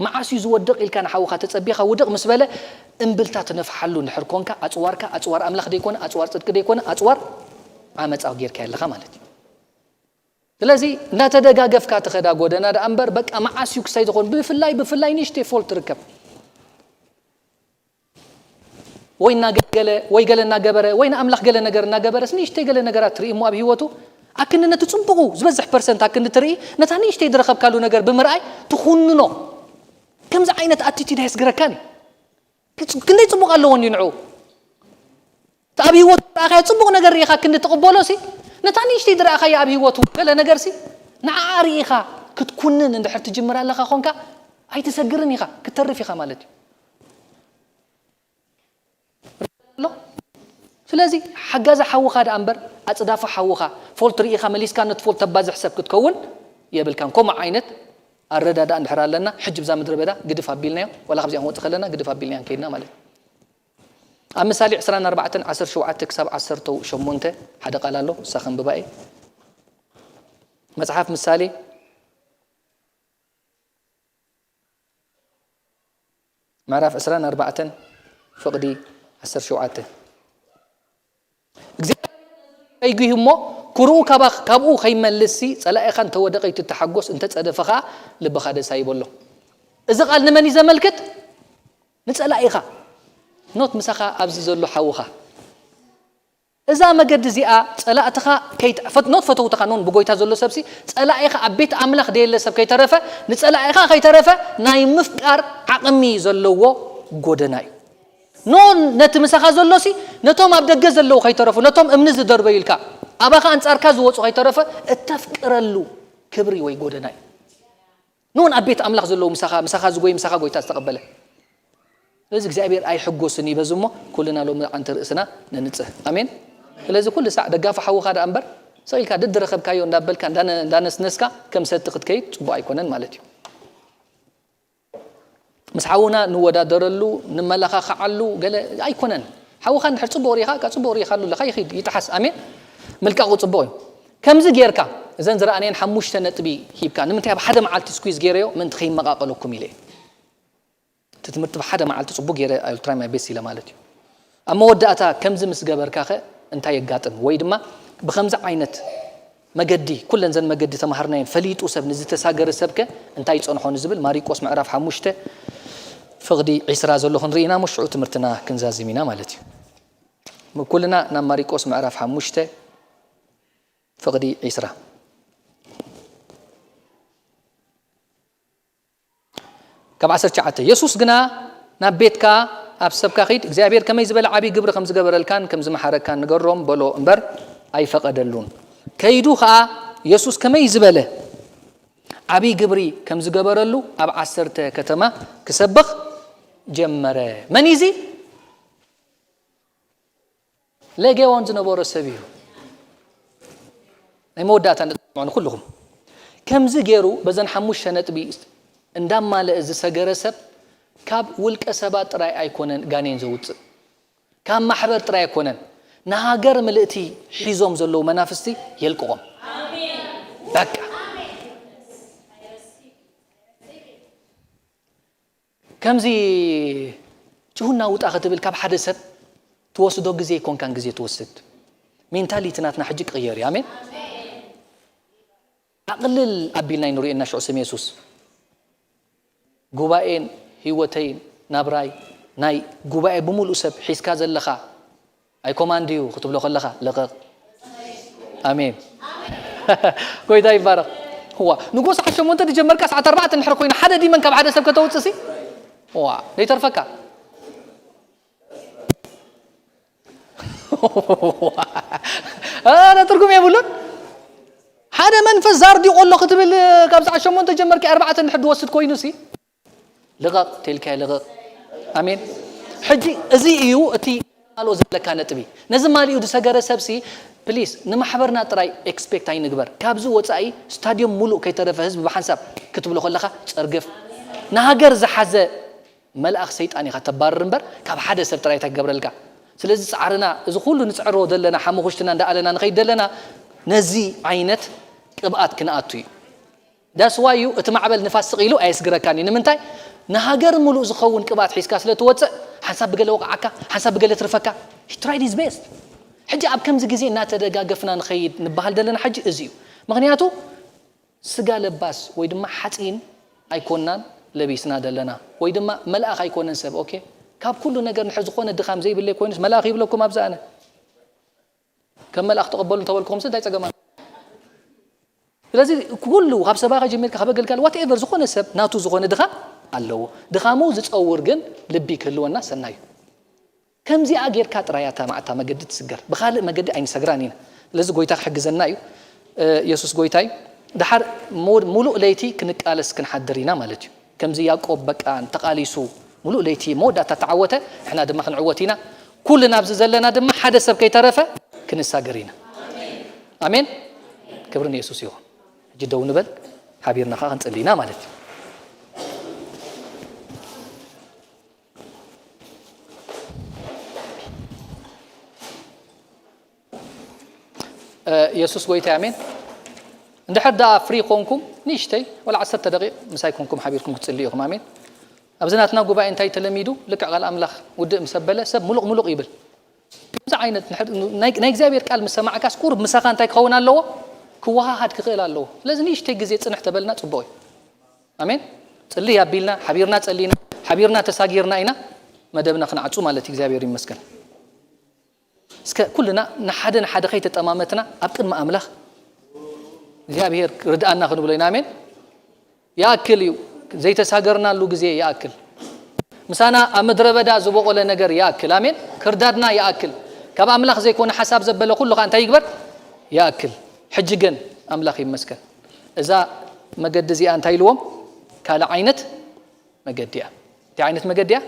መዓስ እዩ ዝወድቕ ኢልካ ንሓውኻ ተጸቢኻ ውድቕ ምስ በለ እምብልታ ትነፍሓሉ እንድሕር ኮንካ ኣጽዋርካ ኣጽዋር ኣምላኽ ደይኮነ ኣጽዋር ጽድቂ ደይኮነ ኣጽዋር ዓመጻ ጌርካ ኣለኻ ማለት እዩ። ስለዚ እናተደጋገፍካ ትኸዳ ጎደና ደኣ እምበር በቃ መዓስ እዩ ክሳይ ዝኾን ብፍላይ ብፍላይ ንእሽተይ ፎልት ትርከብ ወይ እናገለገለ ወይ ገለ እናገበረ ወይ ንኣምላኽ ገለ ነገር እናገበረስ ንእሽተይ ገለ ነገራት ትርኢ እሞ ኣብ ህይወቱ ኣክንዲ ነቲ ጽቡቑ ዝበዝሕ ፐርሰንት ኣክንዲ ትርኢ ነታ ንእሽተይ ዝረኸብካሉ ነገር ብምርኣይ ትኹንኖ። ከምዚ ዓይነት ኣቲቲድ ኣየስግረካን እዩ። ክንደይ ጽቡቕ ኣለዎ እንዲ ንዑ እቲ ኣብ ህይወቱ ረኣኻዮ ጽቡቕ ነገር ርኢኻ ክንዲ ትቕበሎ ሲ ነታ ንእሽተይ ዝረኣኻዮ ኣብ ህይወቱ ገለ ነገር ሲ ንዓኣ ርኢኻ ክትኩንን እንድሕር ትጅምር ኣለኻ ኾንካ ኣይትሰግርን ኢኻ ክትተርፍ ኢኻ ማለት እዩ። ኣሎ። ስለዚ ሓጋዚ ሓውኻ ደኣ እምበር ኣጽዳፊ ሓውኻ ፎልት ርኢኻ መሊስካ ነቲ ፎልት ተባዝሕ ሰብ ክትከውን የብልካን። ከምኡ ዓይነት ኣረዳድኣ እንድሕር ኣለና ሕጂ ብዛ ምድረ በዳ ግድፍ ኣቢልናዮ ዋላ ካብዚኣ ክንወጽእ ከለና ግድፍ ኣቢልናዮ ከይድና ማለት እዩ። ኣብ ምሳሌ ዕስራን ኣርባዕተን ዓሰርተ ሸውዓተ ክሳብ ዓሰርተ ሸሞንተ ሓደ ቃል ኣሎ እሳ ከንብባ እየ። መጽሓፍ ምሳሌ ምዕራፍ ዕስራን ኣርባዕተን ፍቕዲ ዓሰርተ ሸውዓተ እግዚኣብሔር ይጉህ እሞ ኩርኡ ካባኽ-፣ ካብኡ ከይመልስሲ፣ ጸላኢኻ እንተወደቐ ኣይትተሓጎስ፣ እንተጸደፈ ኸኣ ልብኻ ደስ ኣይበሎ። እዚ ቃል ንመን እዩ ዘመልክት? ንጸላኢኻ። ኖት ምሳኻ ኣብዚ ዘሎ ሓውኻ። እዛ መገዲ እዚኣ ጸላእትኻ ከይት-፣ ፈት-፣ ኖት ፈተውትኻ ኖን ብጎይታ ዘሎ ሰብሲ፣ ጸላኢኻ ኣብ ቤት ኣምላኽ ደየለ ሰብ ከይተረፈ፣ ንጸላኢኻ ከይተረፈ ናይ ምፍቃር ዓቕሚ ዘለዎ ጎደና እዩ። ኖን ነቲ ምሳኻ ዘሎሲ፣ ነቶም ኣብ ደገ ዘለዉ ከይተረፉ፣ ነቶም እምኒ ዝደርበዩልካ፣ ኣባኻ ኣንጻርካ ዝወጹ ከይተረፈ እተፍቅረሉ ክብሪ ወይ ጎደና እዩ። ኖን ኣብ ቤት ኣምላኽ ዘለዉ ምሳኻ፣ ምሳኻ ዝጎይ፣ ምሳኻ ጎይታ ዝተቐበለ። ስለዚ እግዚኣብሔር ኣይሕጎስን እዩ በዚ እሞ፣ ኩልና ሎሚ ዓንቲ ርእስና ነንጽህ። ኣሜን። ስለዚ ኩሉ ሳዕ ደጋፊ ሓውኻ ደኣ እምበር፣ ስቕ ኢልካ ደድረኸብካዮ እንዳበልካ፣ እንዳነ-፣ እንዳነስነስካ ከም ሰቲ ክትከይድ ጽቡቕ ኣይኮነን ማለት እዩ። ምስ ሓውና ንወዳደረሉ፣ ንመለኻኽዓሉ ገለ ኣይኮነን። ሓውኻ እንድሕር ጽቡቕ ርኢኻ፣ እካ ጽቡቕ ርኢኻሉ ኣለኻ፣ ይኺድ፣ ይጥሓስ። ኣሜን። ምልቃቑ ጽቡቕ እዩ። ከምዚ ጌርካ፣ እዘን ዝረኣነየን ሓሙሽተ ነጥቢ ሂብካ፣ ንምንታይ ኣብ ሓደ መዓልቲ ስኩዝ ጌረዮ? ምእንቲ ከይመቓቐለኩም ኢለ እየ። እቲ ትምህርቲ ብሓደ መዓልቲ ጽቡቕ ጌረ፣ I will try my best ኢለ ማለት እዩ። ኣብ መወዳእታ ከምዚ ምስ ገበርካኸ እንታይ የጋጥም? ወይ ድማ ብኸምዚ ዓይነት መገዲ፣ ኩለን ዘን መገዲ ተማሃርናየን፣ ፈሊጡ ሰብ፣ ንዝተሳገረ ሰብከ እንታይ ይጸንሖ ንዝብል ማሪቆስ ምዕራፍ ሓሙሽተ ፍቕዲ ዒስራ ዘሎ ክንርኢ ኢና፣ እሞ ሽዑ ትምህርትና ክንዛዝም ኢና ማለት እዩ። ኩልና ናብ ማሪቆስ ምዕራፍ ሓሙሽተ ፍቕዲ ዒስራ። ካብ ዓሰርተ ትሽዓተ፣ የሱስ ግና፣ ናብ ቤትካ፣ ኣብ ሰብካ ኺድ፣ እግዚኣብሔር ከመይ ዝበለ ዓብዪ ግብሪ ከም ዝገበረልካን ከም ዝመሓረካን ንገሮም፣ በሎ እምበር፣ ኣይፈቐደሉን። ከይዱ ኸኣ፣ የሱስ ከመይ ዝበለ ዓብዪ ግብሪ ከም ዝገበረሉ ኣብ ዓሰርተ ከተማ ክሰብኽ ጀመረ። መን እዩ እዚ? ሌጌዎን ዝነበሮ ሰብ እዩ። ናይ መወዳእታ ነጥቢ ስምዑኒ ኩልኹም። ከምዚ ገይሩ በዘን ሓሙሽተ ነጥቢ እንዳማለአ ዝሰገረ ሰብ ካብ ውልቀ ሰባት ጥራይ ኣይኮነን ጋኔን ዘውጽእ። ካብ ማሕበር ጥራይ ኣይኮነን። ንሃገር ምልእቲ ሒዞም ዘለዉ መናፍስቲ የልቅቖም። በቃ። ከምዚ ጭሁና ውጣ ክትብል ካብ ሓደ ሰብ ትወስዶ ግዜ ኣይኮንካን ግዜ ትወስድ። ሜንታሊቲ ናትና ሕጂ ክቕየር እዩ። ኣሜን። ኣቕልል ኣቢልና ኣይንርእየና ሽዑ ስም የሱስ። ጉባኤን ህይወተይን ናብራይ ናይ ጉባኤ ብምሉእ ሰብ ሒዝካ ዘለኻ ኣይ ኮማንድ እዩ ክትብሎ ከለኻ ልቐቕ። ኣሜን። ጎይታ ይባረኽ። እዋ፣ ንጎ ሰዓት ሸሞንተ ዝጀመርካ ሰዓት ኣርባዕተ እንድሕር ኮይኑ ሓደ ዲመን ካብ ሓደ ሰብ ከተውፅእ ሲ? እዋ፣ ዘይተርፈካ። ኣረ ትርጉም የብሉን። ሓደ መንፈስ ዛርዲቆ ኣሎ ክትብል ካብ ሰዓት ሸሞንተ ጀመርካ ኣርባዕተ እንድሕር ዝወስድ ኮይኑ ሲ? ልቐቕ ተልካዮ ልቐቕ። ኣሜን። ሕጂ እዚ እዩ እቲ ማልኦ ዘለካ ነጥቢ። ነዚ ማሊኡ ዝሰገረ ሰብሲ ፕሊስ ንማሕበርና ጥራይ ኤክስፔክት ኣይንግበር። ካብዚ ወጻኢ ስታድዮም ሙሉእ ከይተረፈ ህዝቢ ብሓንሳብ ክትብሎ ከለኻ ጸርግፍ። ንሃገር ዝሓዘ መልኣኽ ሰይጣን ኢኻ ተባርር እምበር ካብ ሓደ ሰብ ጥራይ ኣይተገብረልካ። ስለዚ ጻዕርና እዚ ኩሉ ንጽዕሮ ዘለና ሓሙኹሽትና እንዳኣለና ንኸይድ ዘለና ነዚ ዓይነት ቅብኣት ክንኣቱ እዩ። ዳስ ዋይ እዩ እቲ ማዕበል ንፋስ ስቕ ኢሉ ኣየስግረካን እዩ። ንምንታይ? ንሃገር ሙሉእ ዝኸውን ቅብኣት ሒዝካ ስለ ትወፅእ ሓንሳብ ብገለ ወቕዓካ፣ ሓንሳብ ብገለ ትርፈካ። He tried his best። ሕጂ ኣብ ከምዚ ግዜ እናተደጋገፍና ንኸይድ ንበሃል ዘለና ሕጂ እዚ እዩ። ምኽንያቱ ስጋ ለባስ ወይ ድማ ሓፂን ኣይኮናን ለቢስና ዘለና ወይ ድማ መልኣኽ ኣይኮነን ሰብ። ኦኬ፣ ካብ ኩሉ ነገር ንሕር ዝኾነ ድኻም ዘይብለይ ኮይኑስ መልኣኽ ይብለኩም ኣብዚ ኣነ ከም መልኣኽ ተቐበሉ እንተበልኩኹም እንታይ ጸገም ኣሎ? ስለዚ ኩሉ ካብ ሰባኻ ጀሚርካ ካብ ኣገልጋሊ ዋትኤቨር ዝኾነ ሰብ ናቱ ዝኾነ ድኻም ኣለዎ። ድኻሙ ዝጸውር ግን ልቢ ክህልወና ሰናዩ። ከምዚኣ ጌርካ ጥራይ እያ እታ መዓልታ መገዲ ትስገር። ብኻልእ መገዲ ኣይንሰግራን ኢና። ስለዚ ጎይታ ክሕግዘና እዩ። እ፣ የሱስ ጎይታ እዩ። ደሓር ሙ-፣ ሙሉእ ለይቲ ክንቃለስ ክንሓድር ኢና ማለት እዩ። ከምዚ ያዕቆብ በቃ ተቓሊሱ ሙሉእ ለይቲ መወዳእታ ተዓወተ፣ ንሕና ድማ ክንዕወት ኢና። ኩልና ኣብዚ ዘለና ድማ ሓደ ሰብ ከይተረፈ ክንሳገር ኢና። ኣሜን። ክብሪ ንየሱስ ይኹን። ሕጂ ደው ንበል፣ ሓቢርና ኸዓ ክንጽሊ ኢና ማለት እዩ። እ፣ የሱስ ጎይታ ኣሜን። እንድሕር ደኣ ፍሪ ኮንኩም ንእሽተይ ወላ ዓሰርተ ደቂቕ ምሳይ ኮንኩም ሓቢርኩም ክትጽልዩ ኢኹም። ኣሜን። ኣብዚ ናትና ጉባኤ እንታይ ተለሚዱ? ልክዕ ቃል ኣምላኽ ውድእ ምስ ኣበለ ሰብ ሙሉቕ ሙሉቕ ይብል። ከምዚ ዓይነት ናይ እግዚኣብሔር ቃል ምስ ሰማዕካስ ቁርብ ምሳኻ እንታይ ክኸውን ኣለዎ? ክወሃሃድ ክኽእል ኣለዎ። ስለዚ ንእሽተይ ግዜ ጽንሕ ተበልና ጽቡቕ እዩ። ኣሜን። ጽልይ ኣቢልና ሓቢርና ጸሊና ሓቢርና ተሳጊርና ኢና መደብና ክንዓጹ ማለት እግዚኣብሔር ይመስገን። እስከ ኩልና ንሓደ ንሓደ ከይተጠማመትና ኣብ ቅድሚ ኣምላኽ እግዚኣብሔር ርድኣና ክንብሎ ኢና። ኣሜን። ይኣክል እዩ ዘይተሳገርናሉ ግዜ ይኣክል። ምሳና ኣብ ምድረ በዳ ዝበቆለ ነገር ይኣክል። ኣሜን። ክርዳድና ይኣክል። ካብ ኣምላኽ ዘይኮነ ሓሳብ ዘበለ ኩሉ ከዓ እንታይ ይግበር? ይኣክል። ሕጂ ግን ኣምላኽ ይመስገን። እዛ መገዲ እዚኣ እንታይ ኢልዎም? ካልእ ዓይነት መገዲ እያ። እንታይ ዓይነት መገዲ እያ?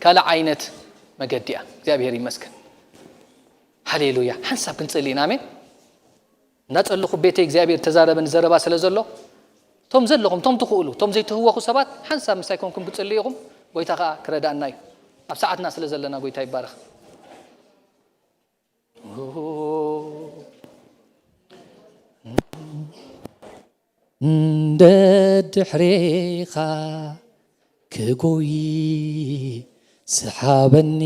ካልእ ዓይነት መገዲ እያ። እግዚኣብሔር ይመስገን። ሃሌሉያ። ሓንሳብ ክንጽሊ ኢና። ኣሜን። እንዳጸለኹ ቤተይ እግዚኣብሔር ተዛረበን ዘረባ ስለ ዘሎ ቶም ዘለኹም ቶም ትኽእሉ ቶም ዘይትህወኹ ሰባት ሓንሳብ ምሳይ ኮንኩም ክጽልዩ ኢኹም። ጎይታ ከዓ ክረዳእና እዩ። ኣብ ሰዓትና ስለ ዘለና ጎይታ ይባረኽ። እንደ ድሕሬኻ ክጎይ ስሓበኒ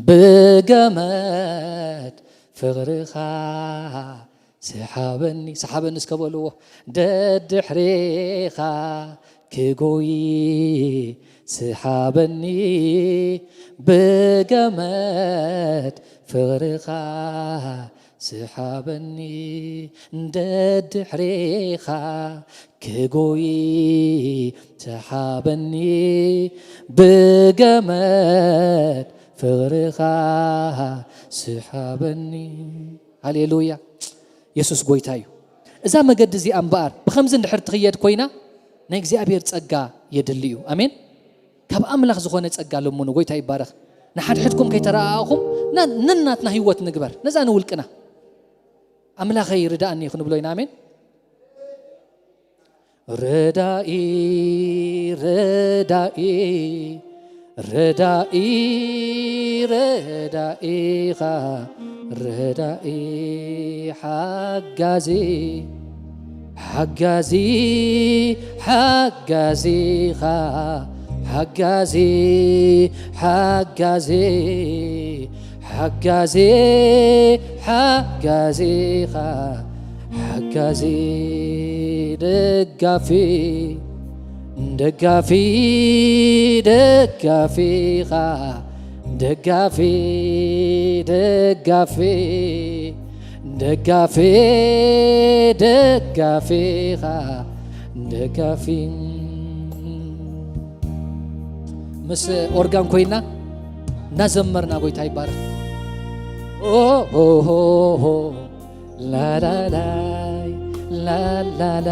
ብገመድ ፍቕርኻ ስሓበኒ ስሓበኒ እስከ በልዎ። ደድሕሬኻ ክጎይ ስሓበኒ ብገመድ ፍቕርኻ ስሓበኒ ደድሕሬኻ ክጎይ ስሓበኒ ብገመድ ፍቕርኻ ስሓበኒ። ሃሌሉያ። የሱስ ጎይታ እዩ። እዛ መገዲ እዚኣ እምበኣር ብኸምዚ እንድሕር ትኽየድ ኮይና ናይ እግዚኣብሔር ጸጋ የድሊ እዩ። ኣሜን። ካብ ኣምላኽ ዝኾነ ጸጋ ለምኑ። ጎይታ ይባረኽ። ንሓድሕድኩም ከይተረኣኣኹም ና- ነናትና ህይወት ንግበር። ነዛ ንውልቅና ኣምላኸይ ርዳእኒ ክንብሎ ኢና። ኣሜን። ርዳኢ ርዳኢ ርዳኢ ርዳኢኻ ርዳኢ ሓጋዚ ሓጋዚ ሓጋዚኻ ሓጋዚ ሓጋዚ ሓጋዚ ሓጋዚኻ ሓጋዚ ደጋፊ ደጋፊ ደጋፊኻ ደጋፊ ደጋፊ ደጋፊ ደጋፊኻ ደጋፊ ምስ ኦርጋን ኮይና እናዘመርና ጎይታ ይባረክ። ኦሆሆሆ ላላላይ ላላላ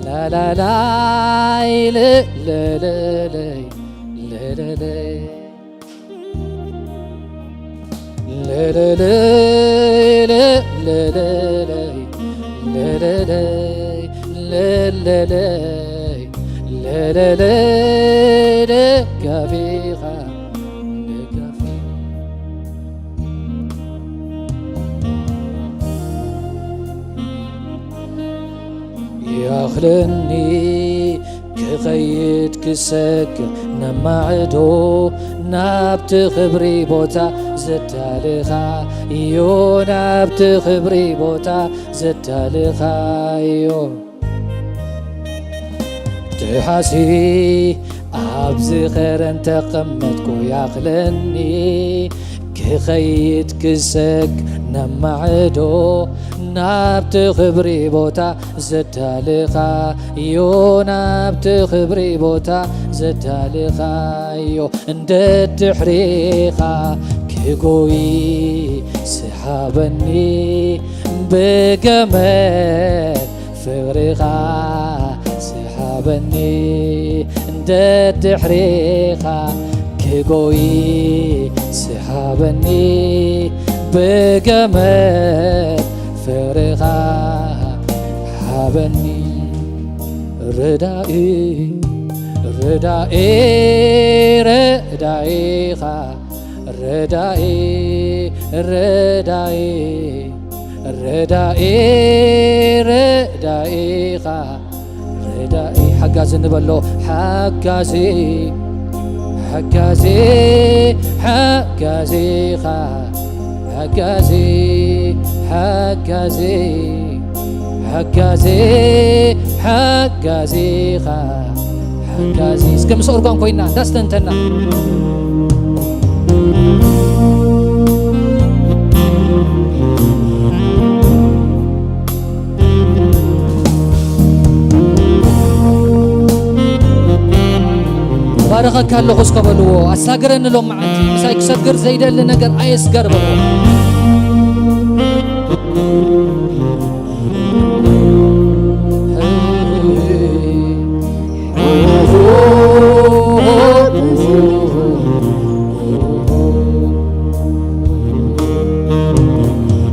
ላላላይ ለለለይ ለለለይ ለለለይ ለለለይ ለለለይ ለለለይ ለለለይ ደጋፊኻ ደጋፊ ያኽለኒ ክኸይድ ክሰግር ነማዕዶ ናብቲ ክብሪ ቦታ ዘዳልኻ እዮ ናብቲ ክብሪ ቦታ ዘዳልኻ እዮ ደሓሲ ኣብዚ ኸረን ተቐመጥኩ ያኽለኒ ክኸይድ ክሰግ ነማዕዶ ናብቲ ክብሪ ቦታ ዘዳልኻ እዮ ናብቲ ክብሪ ቦታ ዘዳልኻ እዮ እንደ ድሕሪኻ ክጎይ ስሓበኒ ብገመድ ፍቕርኻ ስሓበኒ እንደ ድሕሪኻ ክጎይ ስሓበኒ ብገመድ ፍቕርኻ ሓበኒ ርዳኢ ርዳኢ ርዳኢኻ ርዳኢ ርዳኢ ርዳኢ ርዳኢኻ ርዳኢ ሓጋዚ ንበሎ ሓጋዚ ሓጋዚ፣ ሓጋዚኻ፣ ሓጋዚ፣ ሓጋዚ፣ ሓጋዚ፣ ሓጋዚኻ፣ ሓጋዚ። እስከ ምስ ኦርጋን ኮይና እንዳስተንተና። ባረኸካ ኣለኹ እስከ በልዎ። ኣሳግረኒ ሎም መዓልቲ። ምሳይ ክሰግር ዘይደሊ ነገር ኣየስገር በልዎ።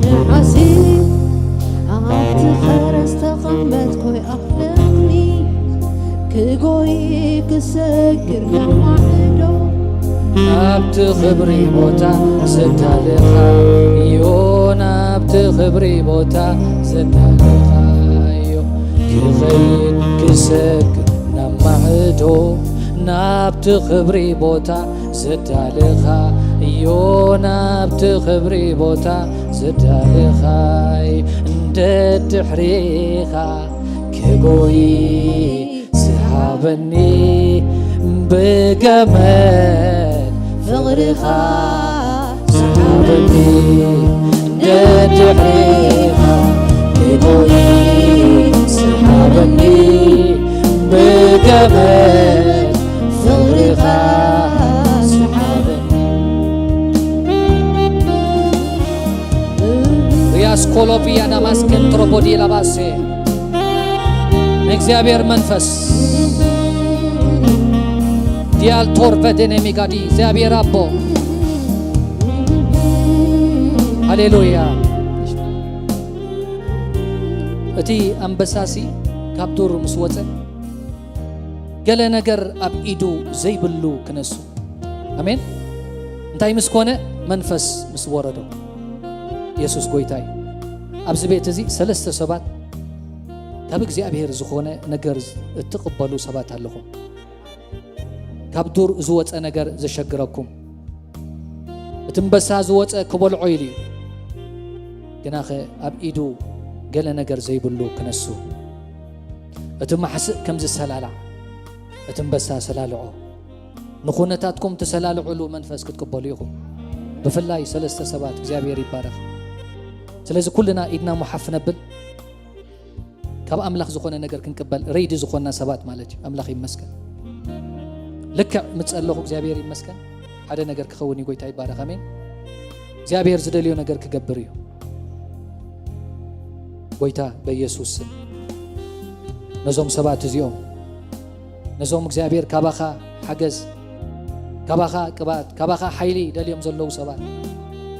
ንዓዚ ኣብቲ ፈረስ ተቐመጥኩ ኣለኒ፣ ክጎይ ክሰግር ናብ ማዕዶ። ናብቲ ክብሪ ቦታ ዘዳለኻዮ፣ ናብቲ ክብሪ ቦታ ዘዳለኻዮ፣ ክኸይድ ክሰግር ናብ ማዕዶ፣ ናብቲ ክብሪ ቦታ ዘዳለኻዮ፣ ናብቲ ክብሪ ቦታ ዘዳለኻይ፣ እንደ ድሕሪኻ ክጎይ ዝሃበኒ፣ ብገመድ ፍቕርኻ ዝሃበኒ፣ እንደ ድሕሪኻ ክጎይ ዝሃበኒ፣ ብገመድ ፍቕርኻ ዝሃበኒ። ሪያስ ኮሎቪያ ናማስከን ትሮቦዲ ላባሴ። ንእግዚኣብሔር መንፈስ። ዲያል ቶር ቨደኔ ሚጋዲ፣ እግዚኣብሔር ኣቦ። ሃሌሉያ። እቲ ኣንበሳሲ ካብ ዱር ምስ ወጸ፣ ገለ ነገር ኣብ ኢዱ ዘይብሉ ክነሱ። ኣሜን። እንታይ ምስ ኮነ? መንፈስ ምስ ወረዶ። የሱስ ጎይታ እዩ። ኣብዚ ቤት እዚ ሰለስተ ሰባት ካብ እግዚኣብሔር ዝኾነ ነገር እትቕበሉ ሰባት ኣለኹም። ካብ ዱር ዝወጸ ነገር ዘሸግረኩም። እቲ ኣንበሳ ዝወጸ ክበልዖ ኢሉ እዩ። ግናኸ ኣብ ኢዱ ገለ ነገር ዘይብሉ ክነሱ። እቲ ማሕስእ ከም ዝሰላላዕ እቲ ኣንበሳ ሰላልዖ። ንኹነታትኩም ትሰላልዑሉ መንፈስ ክትቅበሉ ኢኹም። ብፍላይ ሰለስተ ሰባት እግዚኣብሔር ይባረኽ። ስለዚ ኩልና ኢድና ሙሓፍ ነብል። ካብ ኣምላኽ ዝኾነ ነገር ክንቅበል ሬዲ ዝኾንና ሰባት ማለት እዩ። ኣምላኽ ይመስገን። ልክዕ ምጸለኹ እግዚኣብሔር ይመስገን። ሓደ ነገር ክኸውን እዩ። ጎይታ ይባረኽ። ኣሜን። እግዚኣብሔር ዝደልዮ ነገር ክገብር እዩ። ጎይታ በኢየሱስ ስም ነዞም ሰባት እዚኦም፣ ነዞም እግዚኣብሔር ካባኻ ሓገዝ፣ ካባኻ ቅብኣት፣ ካባኻ ሓይሊ ደልዮም ዘለዉ ሰባት፣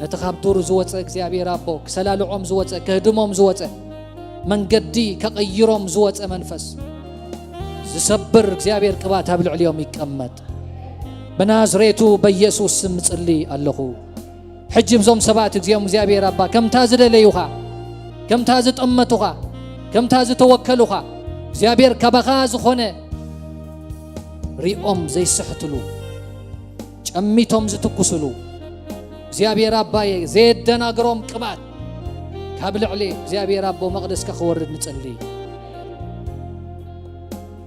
ነቲ ካብ ዱር ዝወጸ እግዚኣብሔር ኣቦ ክሰላልዖም ዝወጸ፣ ክህድሞም ዝወጸ፣ መንገዲ ከቐይሮም ዝወጸ መንፈስ ዝሰብር እግዚኣብሔር ቅብኣት ኣብ ልዕሊኦም ይቀመጥ። ብናዝሬቱ በኢየሱስ ስም እጽሊ ኣለኹ። ሕጂ ብዞም ሰባት እዚኦም እግዚኣብሔር ኣባ ከምታ ዝደለዩኻ፣ ከምታ ዝጠመቱኻ፣ ከምታ ዝተወከሉኻ እግዚኣብሔር ካባኻ ዝኾነ ሪኦም ዘይስሕትሉ፣ ጨሚቶም ዝትኩስሉ እግዚኣብሔር ኣባየ ዘየደናግሮም ቅብኣት ካብ ልዕሊ እግዚኣብሔር ኣቦ መቕደስካ ክወርድ ንጽሊ።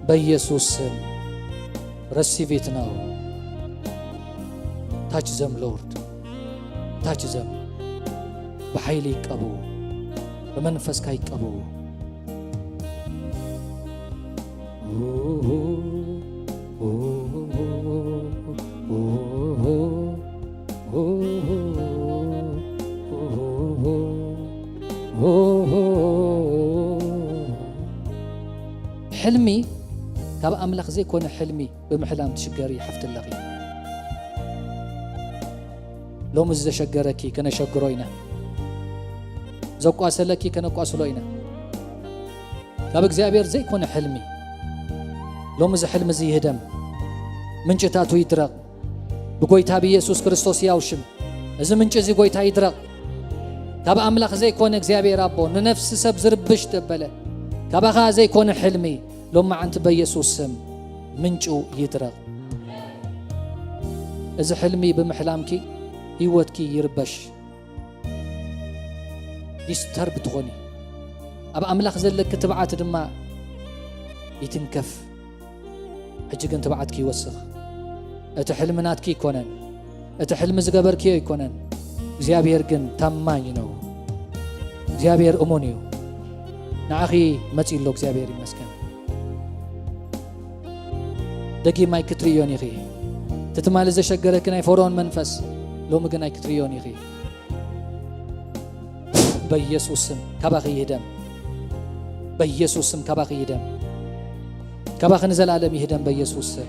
በኢየሱስ ስም receive it now። Touch them Lord። Touch them። ብሓይሊ ይቀቡ። ብመንፈስካ ይቀቡ። ሕልሚ ካብ ኣምላኽ ዘይኮነ ሕልሚ ብምሕላም ትሽገሪ ሓፍቲ ኣለኺ። ሎሚ ዘሸገረኪ ከነሸግሮ ኢና። ዘቋሰለኪ ከነቋስሎ ኢና። ካብ እግዚኣብሔር ዘይኮነ ሕልሚ። ሎሚ እዚ ሕልሚ እዚ ይህደም። ምንጭታቱ ይድረቕ። ብጎይታ ብኢየሱስ ክርስቶስ ያው ሽም። እዚ ምንጭ እዚ ጎይታ ይድረቕ። ካብ ኣምላኽ ዘይኮነ እግዚኣብሔር ኣቦ ንነፍሲ ሰብ ዝርብሽ ተበለ። ካባኻ ዘይኮነ ሕልሚ ሎማዓንቲ በኢየሱስ ስም ምንጩ ይድረቕ። እዚ ሕልሚ ብምሕላምኪ ህይወትኪ ይርበሽ፣ ዲስተርብ ትኾኒ፣ ኣብ ኣምላኽ ዘለኪ ትብዓት ድማ ይትንከፍ። ሕጂ ግን ትብዓትኪ ይወስኽ። እቲ ሕልሚ ናትኪ ኣይኮነን፣ እቲ ሕልሚ ዝገበርክዮ ኣይኮነን። እግዚኣብሔር ግን ታማኝ ነው። እግዚኣብሔር እሙን እዩ። ንዓኺ መጺኡ ኣሎ። እግዚኣብሔር ይመስገን። ደጊም ኣይክትርእዮን ኢኺ። እቲ ትማሊ ዘሸገረኪ ናይ ፈርዖን መንፈስ ሎሚ ግን ኣይክትርእዮን ኢኺ። በኢየሱስ ስም ካባኺ ይህደም። በኢየሱስ ስም ካባኺ ይህደም። ካባኺ ንዘላለም ይህደም በኢየሱስ ስም።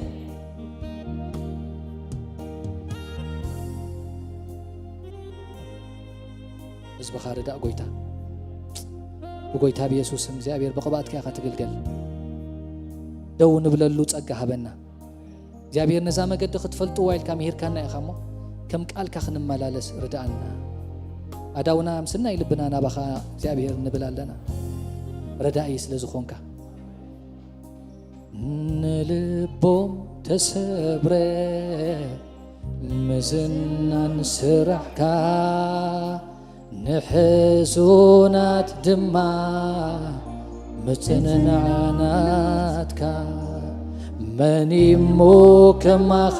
ህዝብኻ ርዳእ ጎይታ። ብጎይታ ብየሱስ ስም እግዚኣብሔር ብቕብኣትካ ኢኻ ትግልገል። ደው ንብለሉ ጸጋ ሃበና። እግዚኣብሔር ነዛ መገዲ ክትፈልጥዋ ኢልካ ምሂርካና ኢኻ እሞ ከም ቃልካ ክንመላለስ ርድኣና። ኣዳውና ምስናይ ልብና ናባኻ እግዚኣብሔር ንብል ኣለና። ረዳኢ ስለ ዝኾንካ። ንልቦም ተሰብረ ምዝናን ስራሕካ፣ ንሕዙናት ድማ ምጽንናዕ ናትካ። መን እሞ ከማኻ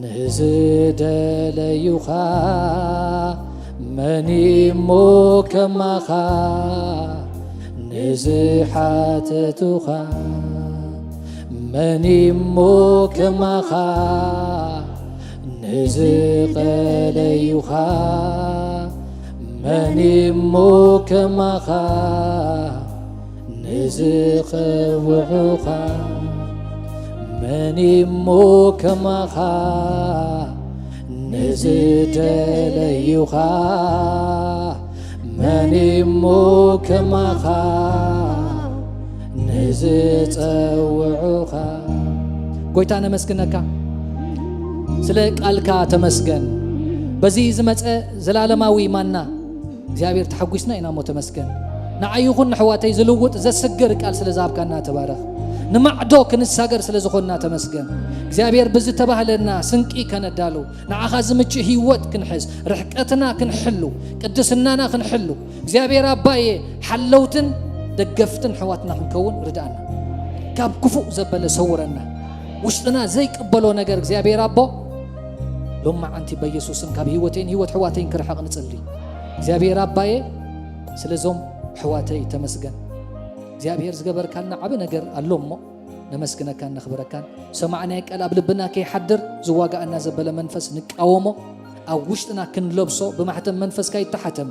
ንዝደለዩኻ፣ መን እሞ ከማኻ ንዝሓተቱኻ፣ መን እሞ ከማኻ ንዝቐለዩኻ፣ መን እሞ ከማኻ ንዝቐውዑኻ፣ መን እሞ ከማኻ ንዝደለዩኻ፣ መን እሞ ከማኻ ንዝጸውዑኻ። ጎይታ ነመስግነካ፣ ስለ ቃልካ ተመስገን። በዚ ዝመጸ ዘላለማዊ ማና እግዚኣብሔር ተሓጒስና ኢና እሞ ተመስገን። ንዓይ ይኹን ንሕዋተይ ዝልውጥ ዘስግር ቃል ስለ ዝሃብካና ተባረኽ። ንማዕዶ ክንሳገር ስለ ዝኾንና ተመስገን። እግዚኣብሔር ብዝተባህለና ስንቂ ከነዳሉ፣ ንዓኻ ዝምችእ ህይወት ክንሕዝ፣ ርሕቀትና ክንሕሉ፣ ቅድስናና ክንሕሉ፣ እግዚኣብሔር ኣባዬ ሓለውትን ደገፍትን ኣሕዋትና ክንከውን ርድኣና። ካብ ክፉእ ዘበለ ሰውረና። ውሽጥና ዘይቅበሎ ነገር እግዚኣብሔር ኣቦ ሎማዓንቲ በኢየሱስን ካብ ህይወተይን ህይወት ኣሕዋተይን ክርሕቕ ንጽሊ። እግዚኣብሔር ኣባዬ ስለዞም ኣሕዋተይ ተመስገን። እግዚኣብሔር ዝገበርካልና ዓቢ ነገር ኣሎ እሞ ነመስግነካን ነኽብረካን። ሰማዕናይ ቃል ኣብ ልብና ከይሓድር ዝዋጋኣና ዘበለ መንፈስ ንቃወሞ። ኣብ ውሽጥና ክንለብሶ ብማሕተም መንፈስካ ይተሓተም።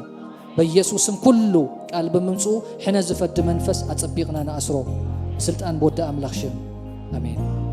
በኢየሱስም ኩሉ ቃል ብምምጽኡ ሕነ ዝፈዲ መንፈስ ኣጸቢቕና ንኣስሮ። ብስልጣን ብወዲ ኣምላኽ ሽም። ኣሜን።